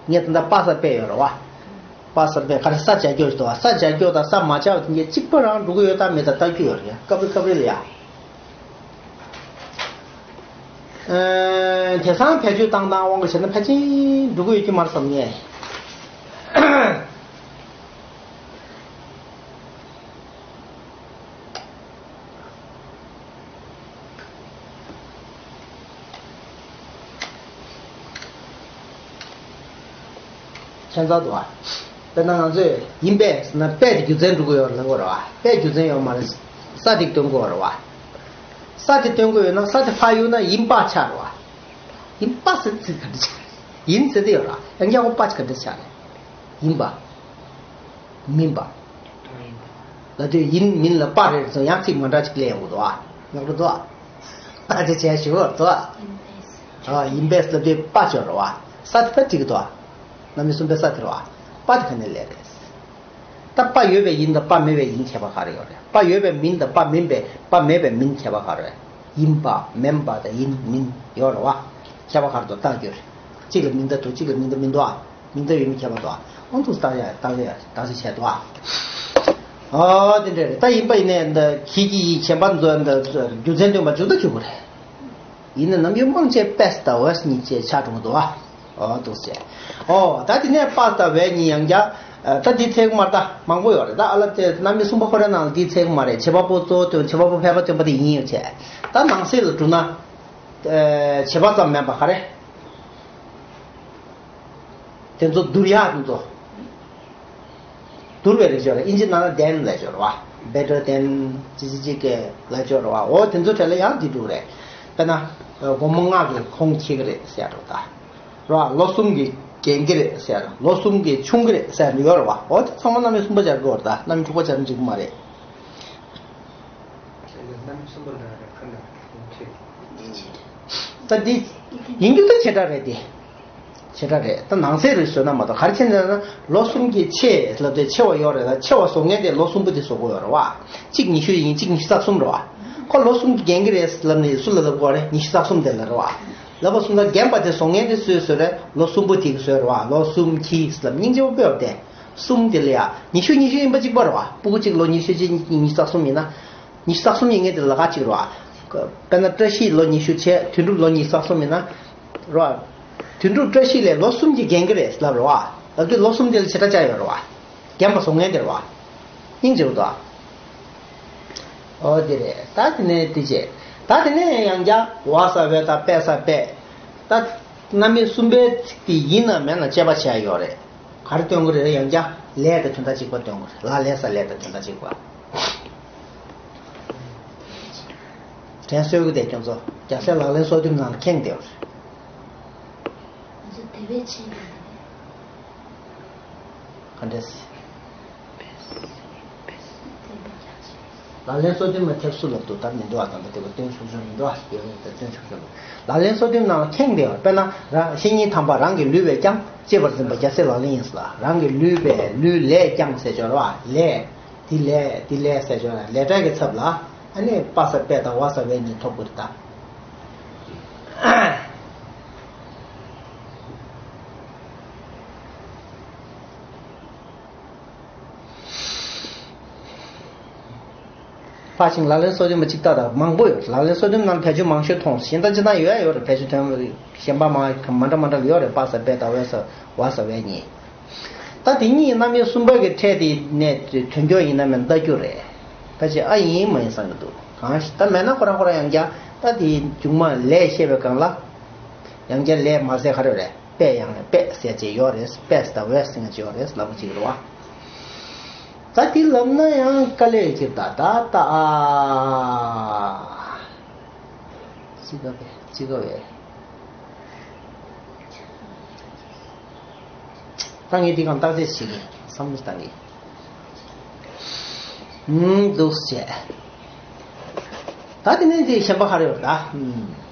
ངས་ད་ལྟ་པ་ས་པས་ཡོད་རེད་བ། པ་ས་པས་ག་རེ་ས་བྱ་སྐྱོ་ཞིག་འདུག་བ། ས་བྱ་སྐྱོ་དང་ས་མ་བྱ་བ་དེ་འགལ་གཅིག་པ་རང་འགྲོ་གི་ཡོད་དང་མེད་དང་བལྟ་རྒྱུ་ཡོད་རེད་ཡ། སྐབས་རེ་སྐབས་རེ་ལ་ཡ། ཨ། དེང་སང་བེད་སྤྱོད་བཏང་སྟངས་དབང་གིས་བྱས་ན་ཕལ་ཆེར་འགྲོ་གི་ཡོད་ཀྱི་མ་རེད་བསམ་ངས། ཁྱད་མཚར་འདུག་བ། དཔེར་ན་ང་ཚོས་ཡིན་པས་ཟེར་ན་པས་དེ་རྒྱུ་མཚན་འགྲོ་གི་ཡོད་རེད་ལབ་དགོས་རེད་བ། པས་རྒྱུ་མཚན་ཡོད་མ་རེད། ས་དེ་སྟོན་དགོས་རེད་བ། ས་དེ་སྟོན་དགོས་ཡོད་ན་ས་དེ་ཕར་གཡུག་ན་ཡིན་པ་ཆགས་རེད་བ། ཡིན་པ་ཟེར་ཚིག་ག་འདྲ་ཆགས་རེད། ཡིན་ཟེར་དེ་ཡོད་ར། ཡང་རྒྱ་ཁོ་པ་ཆགས་ག་འདྲ་ཆགས་རེད། ཡིན་པ། མིན་པ། ལབ་དུས་ཡིན་མིན་ལ་པ་རེད་ཙང་ཡང་ཚིག་མ་འདྲ་ཅིག་སླེབས་ཡོང་གི་འདུག་ཨ། ཡག་པོ་འདུག་ཨ། ད་དེ་བྱས་ཞུ་བར་འདུག་ཨ། ཨ། ཡིན་པས་ལབ་དུས་པ་ཅོ་རེད་བ། ས་དེ་ད་འགྲིག་གི་འདུག་ཨ། རྣམ་དབྱེ་གསུམ་པའི་ས་དེ་རེད་བ། པ་དེ་ག་ནས་སླེབས་རེད། ད་པ་ཡོད་པའི་ཡིན་དང་པ་མེད་པའི་ཡིན་ཁྱད་པར་ག་རེ་ཡོད་རེད། པ་ཡོད་པའི་མིན་དང་པ་མིན་པའི་པ་མེད་པའི་མིན་ཁྱད་པར་ག་རེ་རེད། ཡིན་པ་མིན་པ་དང་ཡིན་མིན་ཡོད་རེད་བ། ཁྱད་པར་ག་རེ་འདུག་བལྟ་རྒྱུ་རེད། གཅིག་ལ་མིང་བརྡ་འདུག་གཅིག་ལ་མིང་བརྡ་མི་འདུག་ཨ། མིང་བརྡ་ཡོད་མེད་ཁྱད་པར་འདུག་ཨ། ཨང་དུ་བཏགས་ཡ་བཏགས་ཡ་བཏགས་ཡ་བྱས་འདུག་ཨ། ཨ་དེ་འདྲ་རེད། ད་ཡིན་པ་ཡིན་ནའི་འདི་གི་གི་ཡི་གཞན་པ་འཛོལ་འདི་རྒྱུ་མཚན་སྟོན་པ་འཇུག་ད་འཇུག་གི་རེད། ཡིན་ན་ནམ་རྒྱུན་མང་ཆེ་པས་དང་འོས་གཉིས་བཅས་ཆགས་འགྲོ་གི་འདུག་ཨ། ཨོ་འདུག་ཟེར། ཨོ་ད་དེ་ནས་པས་དང་འོས་གཉིས་ཡང་བསྐྱར། ད་འདི་ཚེག་མར་ད་མང་པོ་ཡོད་རེད། ད་ཨ་ལ་དེ་རྣམ་དབྱེ་གསུམ་པ་ཁོ་རའི་ནང་ལ་འདི་ཚེག་མ་རེད། བྱེད་པ་པོ་གཙོ་བོ་སྟོན། བྱེད་པ་པོ་ཕལ་པ་སྟོན་པ་དེ་ཡིན་ཡོད་བྱས། ད་ནང་གསེས་ལ་བསྒྲུབ་ན། བྱེད་པ་ཙམ་མིན་པ་ག་རེ། དེ་ཚོ་བསྡུར་ཡག་དེ་ཚོ། བསྡུར་བའི་རིགས་སྦྱོར་རེད། ཨིན་ཇི་ནང་ལ་than ལབ་སྦྱོར་བ། better than ཅི་ཅི་ཅི་གེ་ལབ་སྦྱོར་བ། འོ་དེ་ཚོ་གྲས་ལ་ཡང་འདི་འགྲོ་གི་རེད། དཔེར་ན། སྒོར་མོ་ལྔ་གི་ཁོང་འཁྱེར་གི་རེད་ཟེར་ཡག་འགྲོ་ད། རེད་བ། ལོ་གསུམ་གི་རྒན་གི་རེད་ཟེར། ལོ་གསུམ་གི་ཆུང་གི་རེད་ཟེར་ཡག་ཡོད་རེད་བ། འོ་དེ་ཚང་མ་རྣམ་དབྱེ་གསུམ་པ་སྦྱར་དགོས་རེད་ད། རྣམ་དབྱེ་དྲུག་པ་སྦྱར་ན་འགྲིག་གི་མ་རེད། རྣམ་གསུམ་པ་ལ་ཁ་ན་ཁྲིད། ད་འདི་ཡིན་རྒྱུ་ད་བྱེད་སྒྲ་རེད་དེ། བྱེད་སྒྲ་རེད། ད་ནང་གསེས་རེད་བཟོས་ན་མ་གཏོགས་ག་རེ་བྱས་ནས་ན། ལོ་གསུམ་གྱི་ཆེ་ལབ་དེ་ཆེ་བ་ཡོད་རེད། ད་ཆེ་བ་བཟོ་མཁན་དེ་ལོ་གསུམ་པོ་དེ་བཟོ་དགོས་ཡོད་རེད་བ། གཅིག་ཉི་ཤུ་ཡིན། གཅིག་ཉི་ཤུ་རྩ་གསུམ་རེད་བ། ཁོ་ལོ་གསུམ་གྱི་རྒན་གྱི་རེད་ལབ་ནས་སུ་ལ་ལབ་དགོས་རེད། ཉི་ཤུ་རྩ་གསུམ་དེ་ལ་རེད་བ། ལབ་པ་སོང་ཙང་རྒན་པ་དེ་བཟོ་མཁན་དེ་སུས་བཟོས་རེད། ལོ་གསུམ་པོ་དེ་གིས་བཟོས་རེད་བ། ལོ་གསུམ་གྱིས་ལབ་སྙིང་རྗེ་པོ་དཔེ་ཡོད་དེ། གསུམ་དེ་ལ་ཡ་ཉི་ཤུ་ཉི་ཤུ་ཡིན་པ་གཅིག་པ་རེད་བ། སྤུ་གུ་གཅིག་ལོ་ཉི་ཤུ་གཅིག་ཉི་ཤུ་རྩ་གསུམ་ཡིན་ན། ཉི་ཤུ་རྩ་གསུམ་ཡིན་མཁན་དེ་ལ་ག་གཅིག་རེད་བ། དཔེར་ན་བཀྲ་ཤིས་ལོ་ཉི་ཤུ་བྱས། དོན་གྲུབ་ལོ་ཉི་ཤུ་རྩ་གསུམ་ཡིན་ན། རེད་བ། དོན་གྲུབ་བཀྲ་ཤིས་ལས་ལོ་གསུམ་གྱི་རྒན་གྱི་རེད་ལབ་རེད་བ། ལབ་དུས་ལོ་གསུམ་དེ་ལ་བྱེ་བྲག་ཆགས་ཡོད་རེད་བ། རྒན་པ་བཟོ་མཁན་དེ་རེད་བ། སྙིང་རྗེ་པོ་འདུག་ཨ། ཨོ་དེ་རེད། ད་དེ་ནས་དེ་བྱས། ད་དེ་ནས་ཡང་བསྐྱར་ཝ་ས་ཝས་ད་པད་ས་པད། ད་རྣམ་དབྱེ་གསུམ་པའི་ཚིག་དེ་ཡིན་ནམ་མིན་ནམ་དཔྱད་པ་བྱས་ཡོད་རེད། ག་རེ་སྟོན་གྱི་རེད། ཡང་བསྐྱར་ལས་དང་དོན་དག་གཅིག་པ་སྟོན་གྱི་རེད། ལ་ལས་ས་ལས་དང་དོན་དག་གཅིག་པ། དྲན་གསོ་གི་དེ་ཁྱོད་ཚོ་རྒྱལ་སྲས་ལག་ལེན་སོ་བདུན་ནང་ལ་ཁེངས་བསྡད་ཡོད་རེད། ང་ཚོ་དེ་བས་ཆེ་ཡོད་རེད། ག་འདྲས། ལག་ལེན་སོ་བདུན་མ་ཐེབས་སུ་ལབ་འདུག་ད་མི་འདུག་ཨ། ད་ལྟ་དེ་བ་སྟོན་ཆོག་ཆོག་མི་འདུག་ཨ། ཡོད་རེད། ད་སྟོན་ཆོག་ཆོག་མི་འདུག་ལག་ལེན་སོ་བདུན་ནང་ལ་ཁེངས་བསྡད་ཡོད་རེད། དཔེར་ན་རང་བཤེས་གཉེན་དམ་པ་རང་གི་ལུས་པས་ཀྱང་གཅེས་པར་འཛིན་པ་རྒྱལ་སྲས་ལག་ལེན་ཡིན་ཟེར་ལ། རང་གི་ལུས་པས་ལུས་ལས་ཀྱང་ཟེར་ཆོག་རེད་བ། ལས། འདི་ལས་འདི་ལས་ཟེར་ཆོག་རེད། ལས་སྒྲ་གི་ཚབ་ལ་ཨ་ནི་པ་ས་པད་དང་ཝ་ས་ཝས་གཉིས་ཐོབ་དགོས་རེད་ད། ཕར་ཕྱིན་ལག་ལེན་སོ་བདུན་མ་གཅིག་ལྟ་དང་མང་པོ་ཡོད། ལག་ལེན་སོ་བདུན་ནང་བེད་སྤྱོད་མང་ཤོས་མཐོང་། གཞན་དག་ཅི་ལྟར་ཡོད་ཡ་ཡོད་རེད། བེད་སྤྱོད་དོན་གཞན་པ་མང་མ་འདྲ་མ་འདྲ་ཡོད་རེད། པ་ས་པད་དང་ཝ་ས་ཝ་ས་ཝས་གཉིས། ད་དེ་གཉིས་རྣམ་དབྱེ་གསུམ་པ་གི་ཕྲད་དེ་ནས་དོན་འཁྱོལ་ཡིན་ན་མིན་ལྟ་རྒྱུ་རེད། ད་ཅི་ཨ་ཡིན་མ་ཡིན་བསམ་གྱི་འདུག་གང་ཞིག་ད་མེད་ན་ཁོ་རང་ཁོ་རང་ཡང་བསྐྱར་ད་དེ་མཇུག་མ་ལས་བཤད་པའི་སྒང་ལ་ཡང་བསྐྱར་ལས་མ་ཟད་ག་རེ་རེད། པད་ཡང་རེད། པད་ཟེར་ཅེས་ཡོད་རེད། པད་ཟེར་དང་ཝས་ཟེར་ཅེས་ཡོད་རེད་ལབ་པ་ཅིག་རེད་བ། ད་དེ་ལབ་ན་ཡང་དཀའ་ལས་ཅིག་ད་ད་ད་ཨ། ཅི་ག་བས་ཅི་ག་བས། ད་ངས་འདི་གང་བརྟག་དཔྱད་བྱེད་ཀྱི་བསམ་བློ་བཏང་གི། ཨུམ་འདུག་བྱས། ད་དེ་ནས་འདི་གཞན་པ་ག་རེ་ཡོད་ད། ཨུམ།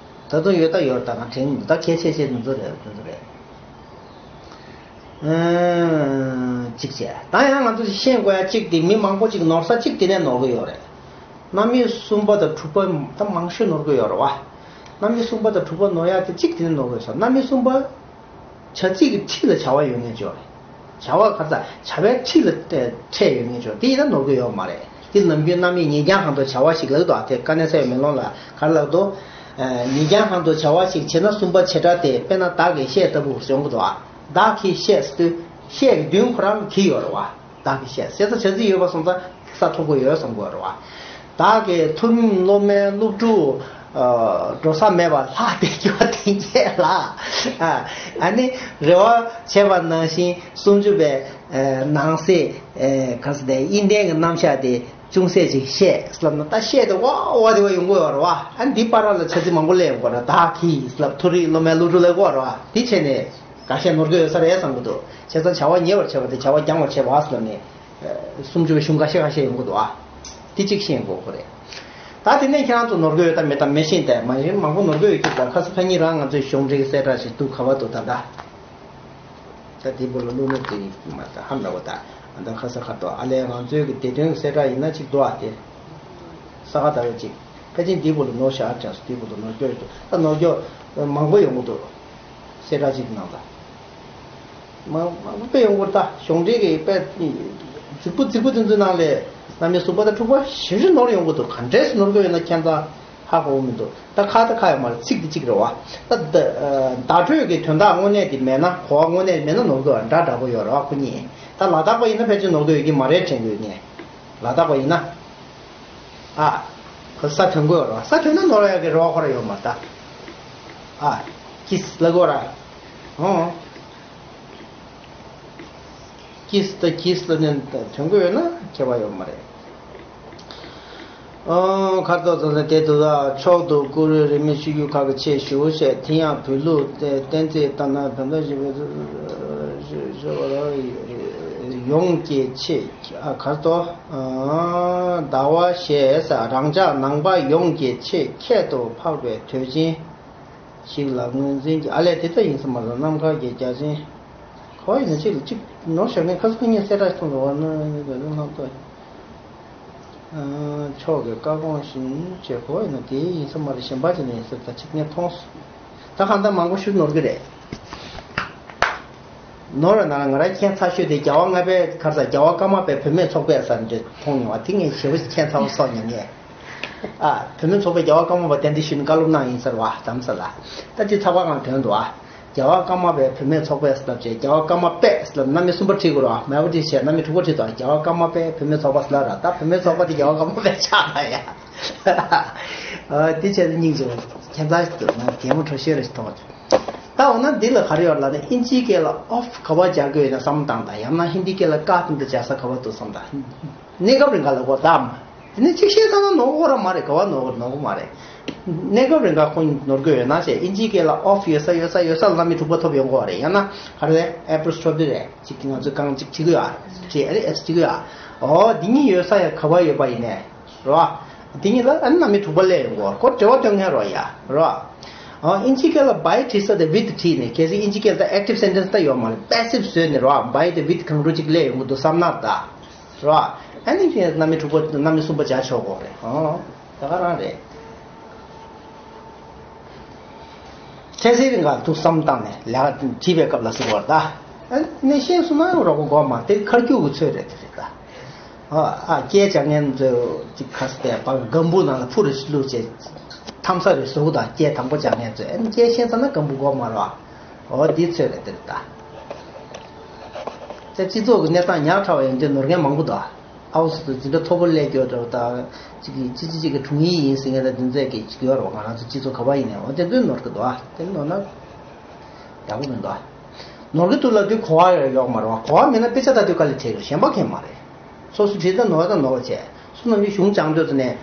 ད་དུང་ཡོད་ད་ཡོད་ད་ང་དྲན་ད་གལ་ཆེ་ཆེ་འདི་ཚོ་རེད་འདི་ཚོ་རེད། ཨུམ། གཅིག་བྱས་ད་ཡང་ང་ཚོ་ཤེས་དགོས་ཡ་གཅིག་དེ་མི་མང་པོ་གཅིག་ནོར་ས་གཅིག་དེ་ནས་ནོར་གི་ཡོད་རེད། རྣམ་དབྱེ་གསུམ་པ་དང་དྲུག་པ་ད་མང་ཤོས་ནོར་གི་ཡོད་རེད་བ། རྣམ་དབྱེ་གསུམ་པ་དང་དྲུག་པ་ནོར་ཡ་དེ་གཅིག་དེ་ནས་ནོར་གི་ཡོད་ས། རྣམ་དབྱེ་གསུམ་པ། བྱ་ཚིག་གི་ཁྲིད་ལ་བྱ་བ་ཡོད་ངེས་ཅོ་རེད། བྱ་བ་ག་ས་བྱ་བའི་ཁྲིད་ལ་ཕྲད་ཡོད་ངེས་ཅོ་དེ་ཡིན་ན་ནོར་གི་ཡོད་མ་རེད། དེ་ནམ་རྒྱུན་རྣམ་དབྱེ་ཉིས་བརྒྱ་གང་དུ་བྱ་བ་ཞིག་ལབ་འདུག་ཨ། དེ་དཀའ་གནད་གསལ་བའི་མེ་ལོང་ལ་ག་རེ་ལབ་འདུག་ཨ། ཉིས་བརྒྱ་གང་དུ་བྱ་བ་ཞིག་བྱེད་ན་གསུམ་པ་བྱེད་སྒྲ་དེ་དཔེར་ན་བདག་གིས་བཤད་ལྟ་བུ་ཡོང་གི་འདུག་ཨ། བདག་གིས་བཤད་ཟེར་དུས་བཤད་ཀྱི་མདུན་ཁོ་རང་གི་ཡོད་རེད་བ། བདག་གིས་བཤད་ཟེར་ས་བྱ་ཚིག་ཡོད་པ་སོང་ཙང་ས་ཐོབ་གི་ཡོད་བསམ་དགོས་རེད་བ། བདག་གིས་མཐོ་རིམ་སློབ་མའི་སློབ་ཕྲུག་འགྲོ་ས་མེད་པར་ལྷག་སྟེ་སྐྱོ་བ་དེ་སྐྱེས་ལ། ཨ་ནི་རེ་བ་བྱས་པ་ནང་བཞིན་སུམ་ཅུ་པའི་ནང་གསེས་ག་ས་དེ་དབྱིན་ལྡན་གྱི་རྣམ་གཞག་དེ་ཅུང་ཟད་ཅིག་བཤད་ལབ་ན་ད་བཤད་དེ་ཝ་ཝ་དེ་བ་ཡོང་གི་ཡོད་རེད་བ། ཨ་ནི་འདི་བར་ལ་བྱ་ཚིག་མང་པོ་སླེབས་ཡོང་གི་རེད། བདག་གིས་ལབ་མཐོ་རིམ་སློབ་མའི་སློབ་ཕྲུག་ལབ་གི་ཡོད་རེད་བ། དེ་བྱས་ནས། འགའ་ཤས་ནོར་གྱི་ཡོད་ས་རེད་བསམ་གྱི་འདུག་བྱས་ཙང་བྱ་བ་ཉེ་བར་བྱེད་པ་དེ་བྱ་བ་འགྱངས་པར་བྱེད་པ་ཟེར་ནས་སུམ་ཅུ་པའི་གཞུང་འགའ་ཤས་འགའ་ཤས་ཡོང་གི་འདུག་ཨ། དེ་གཅིག་ཤེས་དགོས་ཁོ་རེད། ད་དེ་ནས་ཁྱེད་རང་ཚོ་ནོར་གྱི་ཡོད་དམ་མེད་དམ་མི་ཤེས་ཏེ་མ་གཞི་མང་པོ་ནོར་གྱི་ཡོད་ཀྱི་ད་ཁ་ས་ཁ་ཉིན་རང་ང་ཚོའི་གཞུང་འབྲེལ་གྱི་གསལ་བསྒྲགས་ཤིག་འདུག་ག་བ་འདུག་ད་ད། ད་དེ་བོ་ལ་བླུག་ནས་དེ་ཡིན་མ་ད་ཧམ་ལ་བ་ད་ཨ་ད་ཁ་ས་ཁ་ཏོ་ཨ་ལས་ང་ཚོའི་གི་བདེ་དོན་གྱི་གསལ་བསྒྲགས་ཡིན་ན་གཅིག་འདུག་ཨ་དེ། ས་ག་ཟླ་བའི་གཅིག་ཕལ་ཆེར་འདི་བོ་ལ་ནོར་ཤག་དྲན་སོང་། འདི་བོ་ལ་ནོར་སྐྱོ་ཡོད་འདུག་ད་ནོར་སྐྱོ་མང་པོ་ཡོང་གི་འདུག་གསལ་བསྒྲགས་གཅིག་གི་ནང་ལ། མང་མང་པོ་དཔེ་ཡོང་གི་རེད། ད་གཞུང་འབྲེལ་གྱི་དཔེ་རྫིག་པོ་རྫིག་པོ་དེ་ཚོའི་ནང་ལས་རྣམ་དབྱེ་གསུམ་པ་དང་དྲུག་པ་ཞེ་ཞེ་ནོར་ཡོང་གི་འདུག་ག་འདྲས་སེ་ནོར་གྱི་ཡོད་ན་ཁྱད་མཚར་ཧ་གོ་གི་མི་འདུག་ད་ཁ་ད་ཁ་ཡོད་མ་རེད། ཚིག་དེ་གཅིག་རེད་བ། ད་ད་བརྡ་སྤྲོད་ཀྱི་དོན་དག་དངོས་གནས་དེ་མེད་ན་གོ་བ་དངོས་གནས་མེད་ན་ནོར་གྱི་ཡོད་འདྲ་འདྲ་པོ་ཡོད་རེད་བ། ཁོ་གཉིས་ད་ལ་དྭགས་པ་ཡིན་ན་ཕལ་ཆེར་ནོར་གྱི་ཡོད་ཀྱི་མ་རེད་དྲན་གྱི་ཡོད་ངས། ལ་དྭགས་པ་ཡིན་ན། ཨ། ཁོ་ས་ཐོན་དགོས་རེད་བ། ས་ཐོན་ན་ནོར་ཡག་གི་རེ་བ་ཁོ་རང་ཡོད་མ་རེད་ད། ཨ། ཀིས་ལབ་དགོས་ར། ཨོ། ཀིས་ད་ཀིས་ལབ་ནས་ཐོན་དགོས་ཡོད་ན་ཁྱད་པར་ཡོད་མ་རེད། ཨོ། ཁ་ཏོ་ཚོ་ལ་དེ་དུ་ལ་མཆོག་ཏུ་བཀུར་འོས་རིས་མེད་ཆོས་བརྒྱུད་ཁག་གི་ཆེད་ཞུ་བྱས་དེ་ཡང་བོད་ལུགས་བསྟན་རྩིས་ལྟར་ན་བོད་ཟླ་བཞི་པའི་ཡོངས་ཀྱི་ཆེད། ཨ་ཁ་ཏོ། ཟླ་བ་ཞེས་རང་ཅག་ནང་པ་ཡོངས་ཀྱི་ཆེད་ཁྱད་དུ་འཕགས་པའི་དུས་ཆེན་ཞིག་ལ་ངོས་འཛིན་གྱི། ཨ་ལས་དེ་ལྟ་ཡིན་ས་མ་རེད། རྣམ་དཀར་གྱི་རྒྱལ་ཆེན་ཁོ་ཡིན་ན་གཅིག་ལ་གཅིག་ནོར་བཞག་ནས་ཁ་སང་ངས་གསལ་བསྒྲགས་གཏོང་དགོས་པ་ན་ལྷག་ཏུ་ཕྱོགས་ཀྱི་བཀའ་དགོངས་བཞིན་བྱས་ཁོ་ཡིན་ན་དེ་ཡིན་ས་མ་རེད། གཞན་པ་ཅིག་ནས་ཡིན་ས་ད་གཅིག་ངས་མཐོང་སོང་། ད་གང་ལྟར་མང་པོ་ཞིག་ནོར་གི་རེད། ནོར་བ་ན་ང་རང་མཁྱེན་ཚར་ཤོས་དེ་རྒྱལ་བ་ལྔ་པའི་གར་ས་རྒྱལ་བ་ཀརྨ་པའི་བུད་མེད་ཚོགས་པས་ཟེར་འདྲ་མཐོང་མྱོང་བ་དེ་ངས་ཞེ་པོ་ཞིག་མཁྱེན་ཚར་བ་སོགས་མྱོང་ངས། ཨ། བུད་མེད་ཚོགས་པས་རྒྱལ་བ་ཀརྨ་པ་གདན་འདྲེན་ཞུས་ནས་བཀའ་སློབ་གནང་ཡིན་ཟེར་བ་དམ་ས་ལ། ད་དེ་ཚགས་པར་སྒང་ཐོན་འདུག་ཨ། རྒྱལ་བ་ཀརྨ་པའི་བུད་མེད་ཚོགས་པས་ལབ་བྱས། རྒྱལ་བ་ཀརྨ་པས་ལབ་རྣམ་དབྱེ་གསུམ་པ་ཁྲིད་དགོས་རེད་བ། མེད་པ་ཁྲིད་བྱས་རྣམ་དབྱེ་དྲུག་པ་ཁྲིད་དང་། རྒྱལ་བ་ཀརྨ་པའི་བུད་མེད་ཚོགས་པ་ལབ་ར། ད་བུད་མེད་ཚོགས་པ་དེ་རྒྱལ་བ་ཀརྨ་པས་ཆགས་ད་ཡ། ཨ། དེ་བྱས་ཏེ་སྙིང་རྗེ་བ། ཁྱད་མཚར་ཞིག་འདུག་ན་གད་མོ་འཕྲོ་ཤོས་རེ་ཞིག་མཐོང་བྱུང་། ད་འོ་ན་འདི་ལ་ག་རེ་ཡོད་ལབ་ན། ཨིན་ཇིའི་སྐད་ལ་ཨོཕ་ག་པར་སྦྱར་དགོས་ཡོད་ན་བསམ་བློ་བཏང་དང་། ཡང་ན་ཧིན་དིའི་སྐད་ལ་ཀ་དེ་འདྲ་སྦྱར་ས་ག་པར་འདུག་བསམ་དང་། གནས་སྐབས་རིང་ག་ལ་གོ་དམ། དེ་ནས་གཅིག་བཤད་ཚར་ན་ནོར་གི་རང་མ་རེད། ག་པར་ནོར་གི་ནོར་གི་མ་རེད། གནས་སྐབས་རིང་ག་ཁོང་ནོར་གི་ཡོད་ན་བྱས། ཨིན་ཇིའི་སྐད་ལ་ཨོཕ་ཡོད་ས་ཡོད་ས་ཡོད་ས་ལ་རྣམ་དབྱེ་དྲུག་པ་ཐོབ་ཡོང་གི་རེད། ཡང་ན་ག་རེ་རེད། ཨེ་པོ་སི་ཊོ་ཕི་རེད། གཅིག་ང་ཚོས་གང་གཅིག་བྱེད་གི་ཡོད་ཨ། བྱས་ཨ་རེ་ཨེས་བྱེད་གི་ཡོད་ཨ། ཨོ་འདི་གཉིས་ཡོད་ས་ཡ་ག་པར་ཡོད་པ་ཡིན་ནས། རེད་བ། དེ་གཉིས་ལ་ཨ་ནི་རྣམ་དབྱེ་དྲུག་པ་སླེབས་ཡོང་གི་རེད། ཁོ་འབྲེལ་བ་སྟོན་མཁན་རེད་བ་ཡ། རེད་བ། ཨོ་ཨིན་ཇིའི་སྐད་ལ་བའི་བྲིས་ས་དེ་ཝི་ཐི་བྲིས་ནས། གལ་སྲིད་ཨིན་ཇིའི་སྐད་ལ་ད་ཨེག་ཊིབ་སེན་ཊེན་སི་ད་ཡོད་མ་རེད། པེ་སིབ་བཟོས་ནས་རེད་བ། བའི་དེ་ཝི་ཐི་གང་འགྲོ་གཅིག་སླེབས་ཡོང་གི་འདུག་བསམ་ན་ད། རེད་བ། ཨ་ནི་དེ་རྣམ་དབྱེ་དྲུག་པ་རྣམ་དབྱེ་གསུམ་པ་སྦྱར་ཆོག་གི་རེད། ཨོ། ད་ག་རང་རེད། ཁྱད་ཚད་རིང་ག་ཐུགས་བསམ་བཏང་ནས་ལས་ཀ་བྲིས་པའི་སྐབས་ལ་ཟེར་བར་ད། ཨ་ནས་ཤེས་སོང་ན་རོགས་པ་གོ་མ་དེ་ཁར་རྒྱུག་གི་ཚོད་རེད་དེ་རེད་ད། ཨ་ཨ་སྐད་སྦྱང་མཁན་ཚོས་ཅིག་ཁ་སྟེ་པ་སྒམ་བུ་ནང་ལ་ཕུ་རེ་བླུགས་བྱས་འཐམ་ས་རེ་བཟོ་གི་ད། སྐད་དང་པོ་སྦྱང་མཁན་ཚོས་ཨ་ནི་སྐད་ཤེས་ཚར་ན་སྒམ་བུ་གོ་མ་རོགས། འོ་འདི་ཚོད་རེད་དེ་རེད་ད། ད་སྤྱི་ཚོགས་ཀྱི་གནས་སྟངས་ཉག་ཕྲ་བ་ཡིན་དུས་ནོར་མཁན་མང་པོ་འདུག་ཨ། ཨའུ་སི་དུ་འཛིན་གྲྭ་མཐོ་པོ་སླེབས་ཀྱི་ཡོད་འགྲོ་ད། གཅིག་གིས་ཅི་ཅི་ཅིག་གི་དྲུང་ཡིག་ཡིན་ཟེར་མཁན་ད་འདི་ཚོས་ཀྱི་ཅིག་ཡོད་རེད་བ། ང་རང་ཚོ་སྤྱི་ཚོགས་ག་པར་ཡིན་ནའི་འོ་དེ་ཚོས་ནོར་གི་འདུག་ཨ། དེ་ནོར་ན་ཡག་པོ་མི་འདུག་ཨ། ནོར་གི་འདུག་ལབ་དུས་གོ་བ་ཡོད་ཡོད་མ་རེད་བ། གོ་བ་མེད་ན་དཔེ་ཆ་ལྟ་དུས་དཀའ་ལས་འཕྲད་ཀྱི་རེད། གཞན་པ་གང་ཡང་མ་རེད། སོ་སོ་བྲིས་ད་ནོར་ད་ནོར་བ་བྱས། སོ་ནམ་རྒྱུན་གཞུང་སྦྱང་དུས་ཚོ་ནས།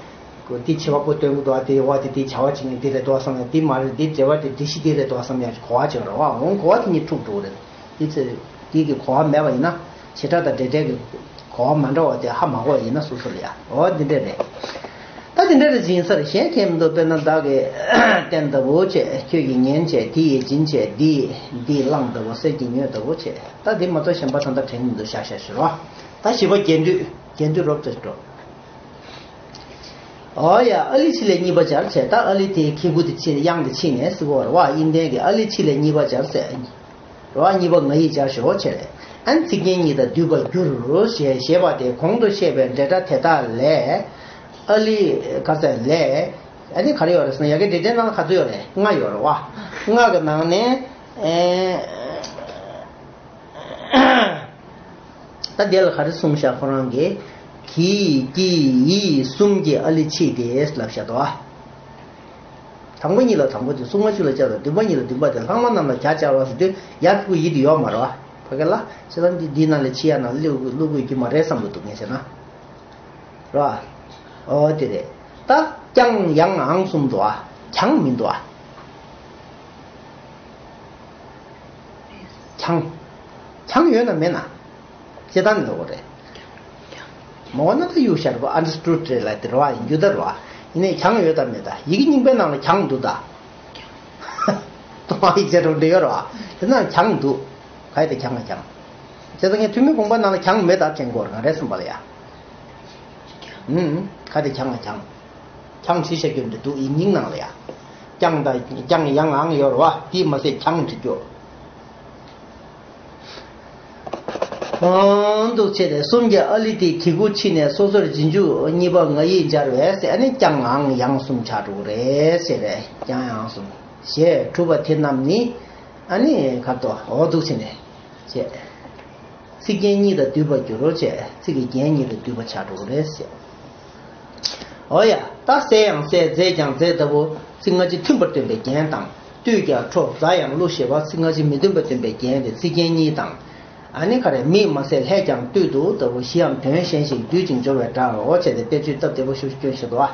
འདི་བྱེད་པ་པོ་སྟོན་གི་འདུག་ཨ། དེ་བ་དེ་དེ་བྱ་བ་བྱེད་མཁན་འདི་རེད་འདུག་བསམ་ཡ། འདི་མ་རེད། འདི་འབྲེལ་བ་དེ་འདི་ཤི་འདི་རེད་འདུག་བསམ་ཡ་གོ་བ་བྱེད་རོགས་ཨ། འོང་གོ་བ་དེ་གཉིས་འཁྲུག་འགྲོ་གི་རེད། འདི་ཚེ་འདི་གི་གོ་བ་མེད་པ་ཡིན་ན་བྱེ་བྲག་དང་འབྲེལ་འབྲེལ་གི་གོ་བ་མ་འདྲ་བ་དེ་ཧ་མ་གོ་བ་ཡིན་ན་སོ་སོ་ལ་ཡ། འོ་འདི་འདྲ་རེད། ད་འདི་འདྲ་རེད་ཡིན་ས་རེད། གཞན་གང་མི་འདུག་དཔེར་ན་བདག་གིས་བསྟན་ལྟ་བུ་བྱས། ཁྱོད་ཀྱིས་ཉན་བྱས། དེ་ཡིས་སྦྱིན་བྱས། འདི་ཡིས་འདི་བླངས་ལྟ་བུ། གསེར་གྱི་དངུལ་ལྟ་བུ་བྱས། ད་འདི་མ་གཏོགས་གཞན་པ་ད་ལྟ་དྲན་མི་འདུག་ཤག་ཤག་ཤག་རོ། ད་བཞི་པ་རྒྱན་སྡུད། རྒྱན་སྡུད་རོབ་ཙམ་འགྲོ། ཨོ་ཡ། ཨ་ལི་ཕྱི་ལས་གཉིས་པ་སྦྱར་བྱས། ད་ཨ་ལི་དེའི་གི་གུ་དེ་ཕྱི་དབྱངས་དེ་ཕྱི་ནས་ཟེར་བ་རེད་བ། དབྱིན་ལྡན་གྱི་ཨ་ལི་ཕྱི་ལས་གཉིས་པ་སྦྱར་ཟེར། རེད་བ། གཉིས་པ་ང་ཡིས་སྦྱར་ཞོག་བྱས། ཨ་ནི་ཚིག་རྒྱན་གཉིས་དང་བསྡུས་པར་འགྱུར་ཞེས་ཞེས་པ་དེ་གོང་དུ་བཤད་པའི་འབྲེལ་སྒྲ་དེ་དག་ལས། ཨ་ལི་ག་ས་ལས། ཨ་ནི་ག་རེ་ཡོད་རེད་ཟེར་ན། ཡ་གི་འབྲེལ་སྒྲའི་ནང་ལ་ག་ཚོད་ཡོད་རེད། ལྔ་ཡོད་རེད་བ། ལྔ་གི་ནང་ནས། ཨེ། ད་དེ་ལ་ག་རེ་གསུངས་ཤག་ཁོ་རང་གིས། གི་ཀྱི་ཡི་གསུམ་གྱི་ཨ་ལི་ཕྱི་དེ་ལབ་ཤག་དོ། དང་པོ་གཉིས་ལ་དང་པོ་དེ། གསུམ་པ་བཅུ་ལ་བཅུ་དང་། བདུན་པ་གཉིས་ལ་བདུན་པ་དེ། ལྷག་མ་རྣམས་ལ་གྱ་སྦྱར་བ་ཟེར་དུས་ཡ་གི་གུ་ཡི་དེ་ཡོད་མ་རེད་བ། ཕ་གི་ལ་ཤེས་ཙང་འདི་འདིའི་ནང་ལ་ཕྱི་ཡ་ནང་བླུག་དགོས་ཀྱི་མ་རེད་བསམ་གྱི་འདུག་ངས་བྱས་ན། རེད་བ། ཨོ་དེ་རེད། ད་ཀྱང་ཡང་འང་གསུམ་འདུག་ཨ། གྱང་མི་འདུག་ཨ། གྱང་། གྱང་ཡོད་ན་མེད་ན། ཅེ་ད་ནི་འདུག་རེད། མོ་ན་ད་ཡུ་ཤར་བ་ཨན་ཌར་སི་ཊུ་ཌི་རེད་ལ་དེ་རེད་བ། ཡིན་རྒྱུ་ད་རེད་བ། ཡིན་ནའི་གྱང་ཡོད་ད་མེད་ད། ཡི་གེ་རྙིང་པའི་ནང་ལ་གྱང་འདུག་ད། ཏོ་མ་ཡིག་ཆ་རུ་འབྲི་ཡོད་རེད་བ། དེ་ན་གྱང་འདུག་ག་ཡི་ད་གྱང་ང་གྱང་། ཅེ་ད་ངས་ཐུ་མི་དགོངས་པ་ནང་ལ་གྱང་མེད་ད་དྲན་གོ་རེད། ང་རེད་བསམ་པ་ལ་ཡ། ཨུམ། ག་དེ་གྱང་ང་གྱང་། གྱང་བྲིས་བཞག་རྒྱུ་འདྲ་འདུག་ཡིག་རྙིང་ནང་ལ་ཡ། ཀྱང་དང་ཀྱང་ཡང་འང་ཡོད་རེད་བ། དེས་མ་ཟད་གྱང་བྲིས་རྒྱུ། འང་འདུག་བྱས་ཏེ་གསུམ་གྱི་ཨ་ལི་དེ་གི་གུ་ཕྱི་ནས་སོ་སོར་རྗེས་འཇུག་གཉིས་པ་ང་ཡིས་སྦྱར་བས་ཟེར། ཨ་ནི་ཀྱང་འང་ཡང་གསུམ་ཆགས་འགྲོ་གི་རེད་ཟེར་རེད། ཀྱང་ཡང་གསུམ་ཞེས་གྲུབ་པ་དེ་རྣམས་ནི། ཨ་ནི་ག་དོ་འོ་འདུག་བྱས་ནས་བྱས། ཚིག་རྒྱན་གཉིས་དང་བསྡུས་པར་འགྱུར་རོ་བྱས། ཚིག་གི་རྒྱན་གཉིས་དང་བསྡུས་པ་ཆགས་འགྲོ་གི་རེད་ཟེར། འོ་ཡ། ད་གསལ་ཡང་གསལ། མཛེས་ཀྱང་མཛེས་ལྟ་བུ་ཚིག་སྔ་ཕྱི་མཐུན་པར་སྟོན་པའི་རྒྱན་དང་། བཏུས་ཀྱང་ཁྲོ། མཛའ་ཡང་བསླུ་ཞེས་པ་ཚིག་སྔ་ཕྱི་མི་མཐུན་པར་སྟོན་པའི་རྒྱན་ཏེ་ཚིག་རྒྱན་གཉིས་དང་། ཨ་ནི་ག་རེ། མིག་མ་ཟད་ལྷས་ཀྱང་བཏུད་དོ་ལྟ་བུ་གཞིའམ་དོན་གཞན་ཞིག་བསྡུས་ཅིང་སྦྱོར་བའི་སྒྲ་འོ་བྱས་ཏེ་དཔེ་བརྗོད་སྟབས་བདེ་པོ་ཞིག་སྐྱོན་ཞིག་འདུག་བ།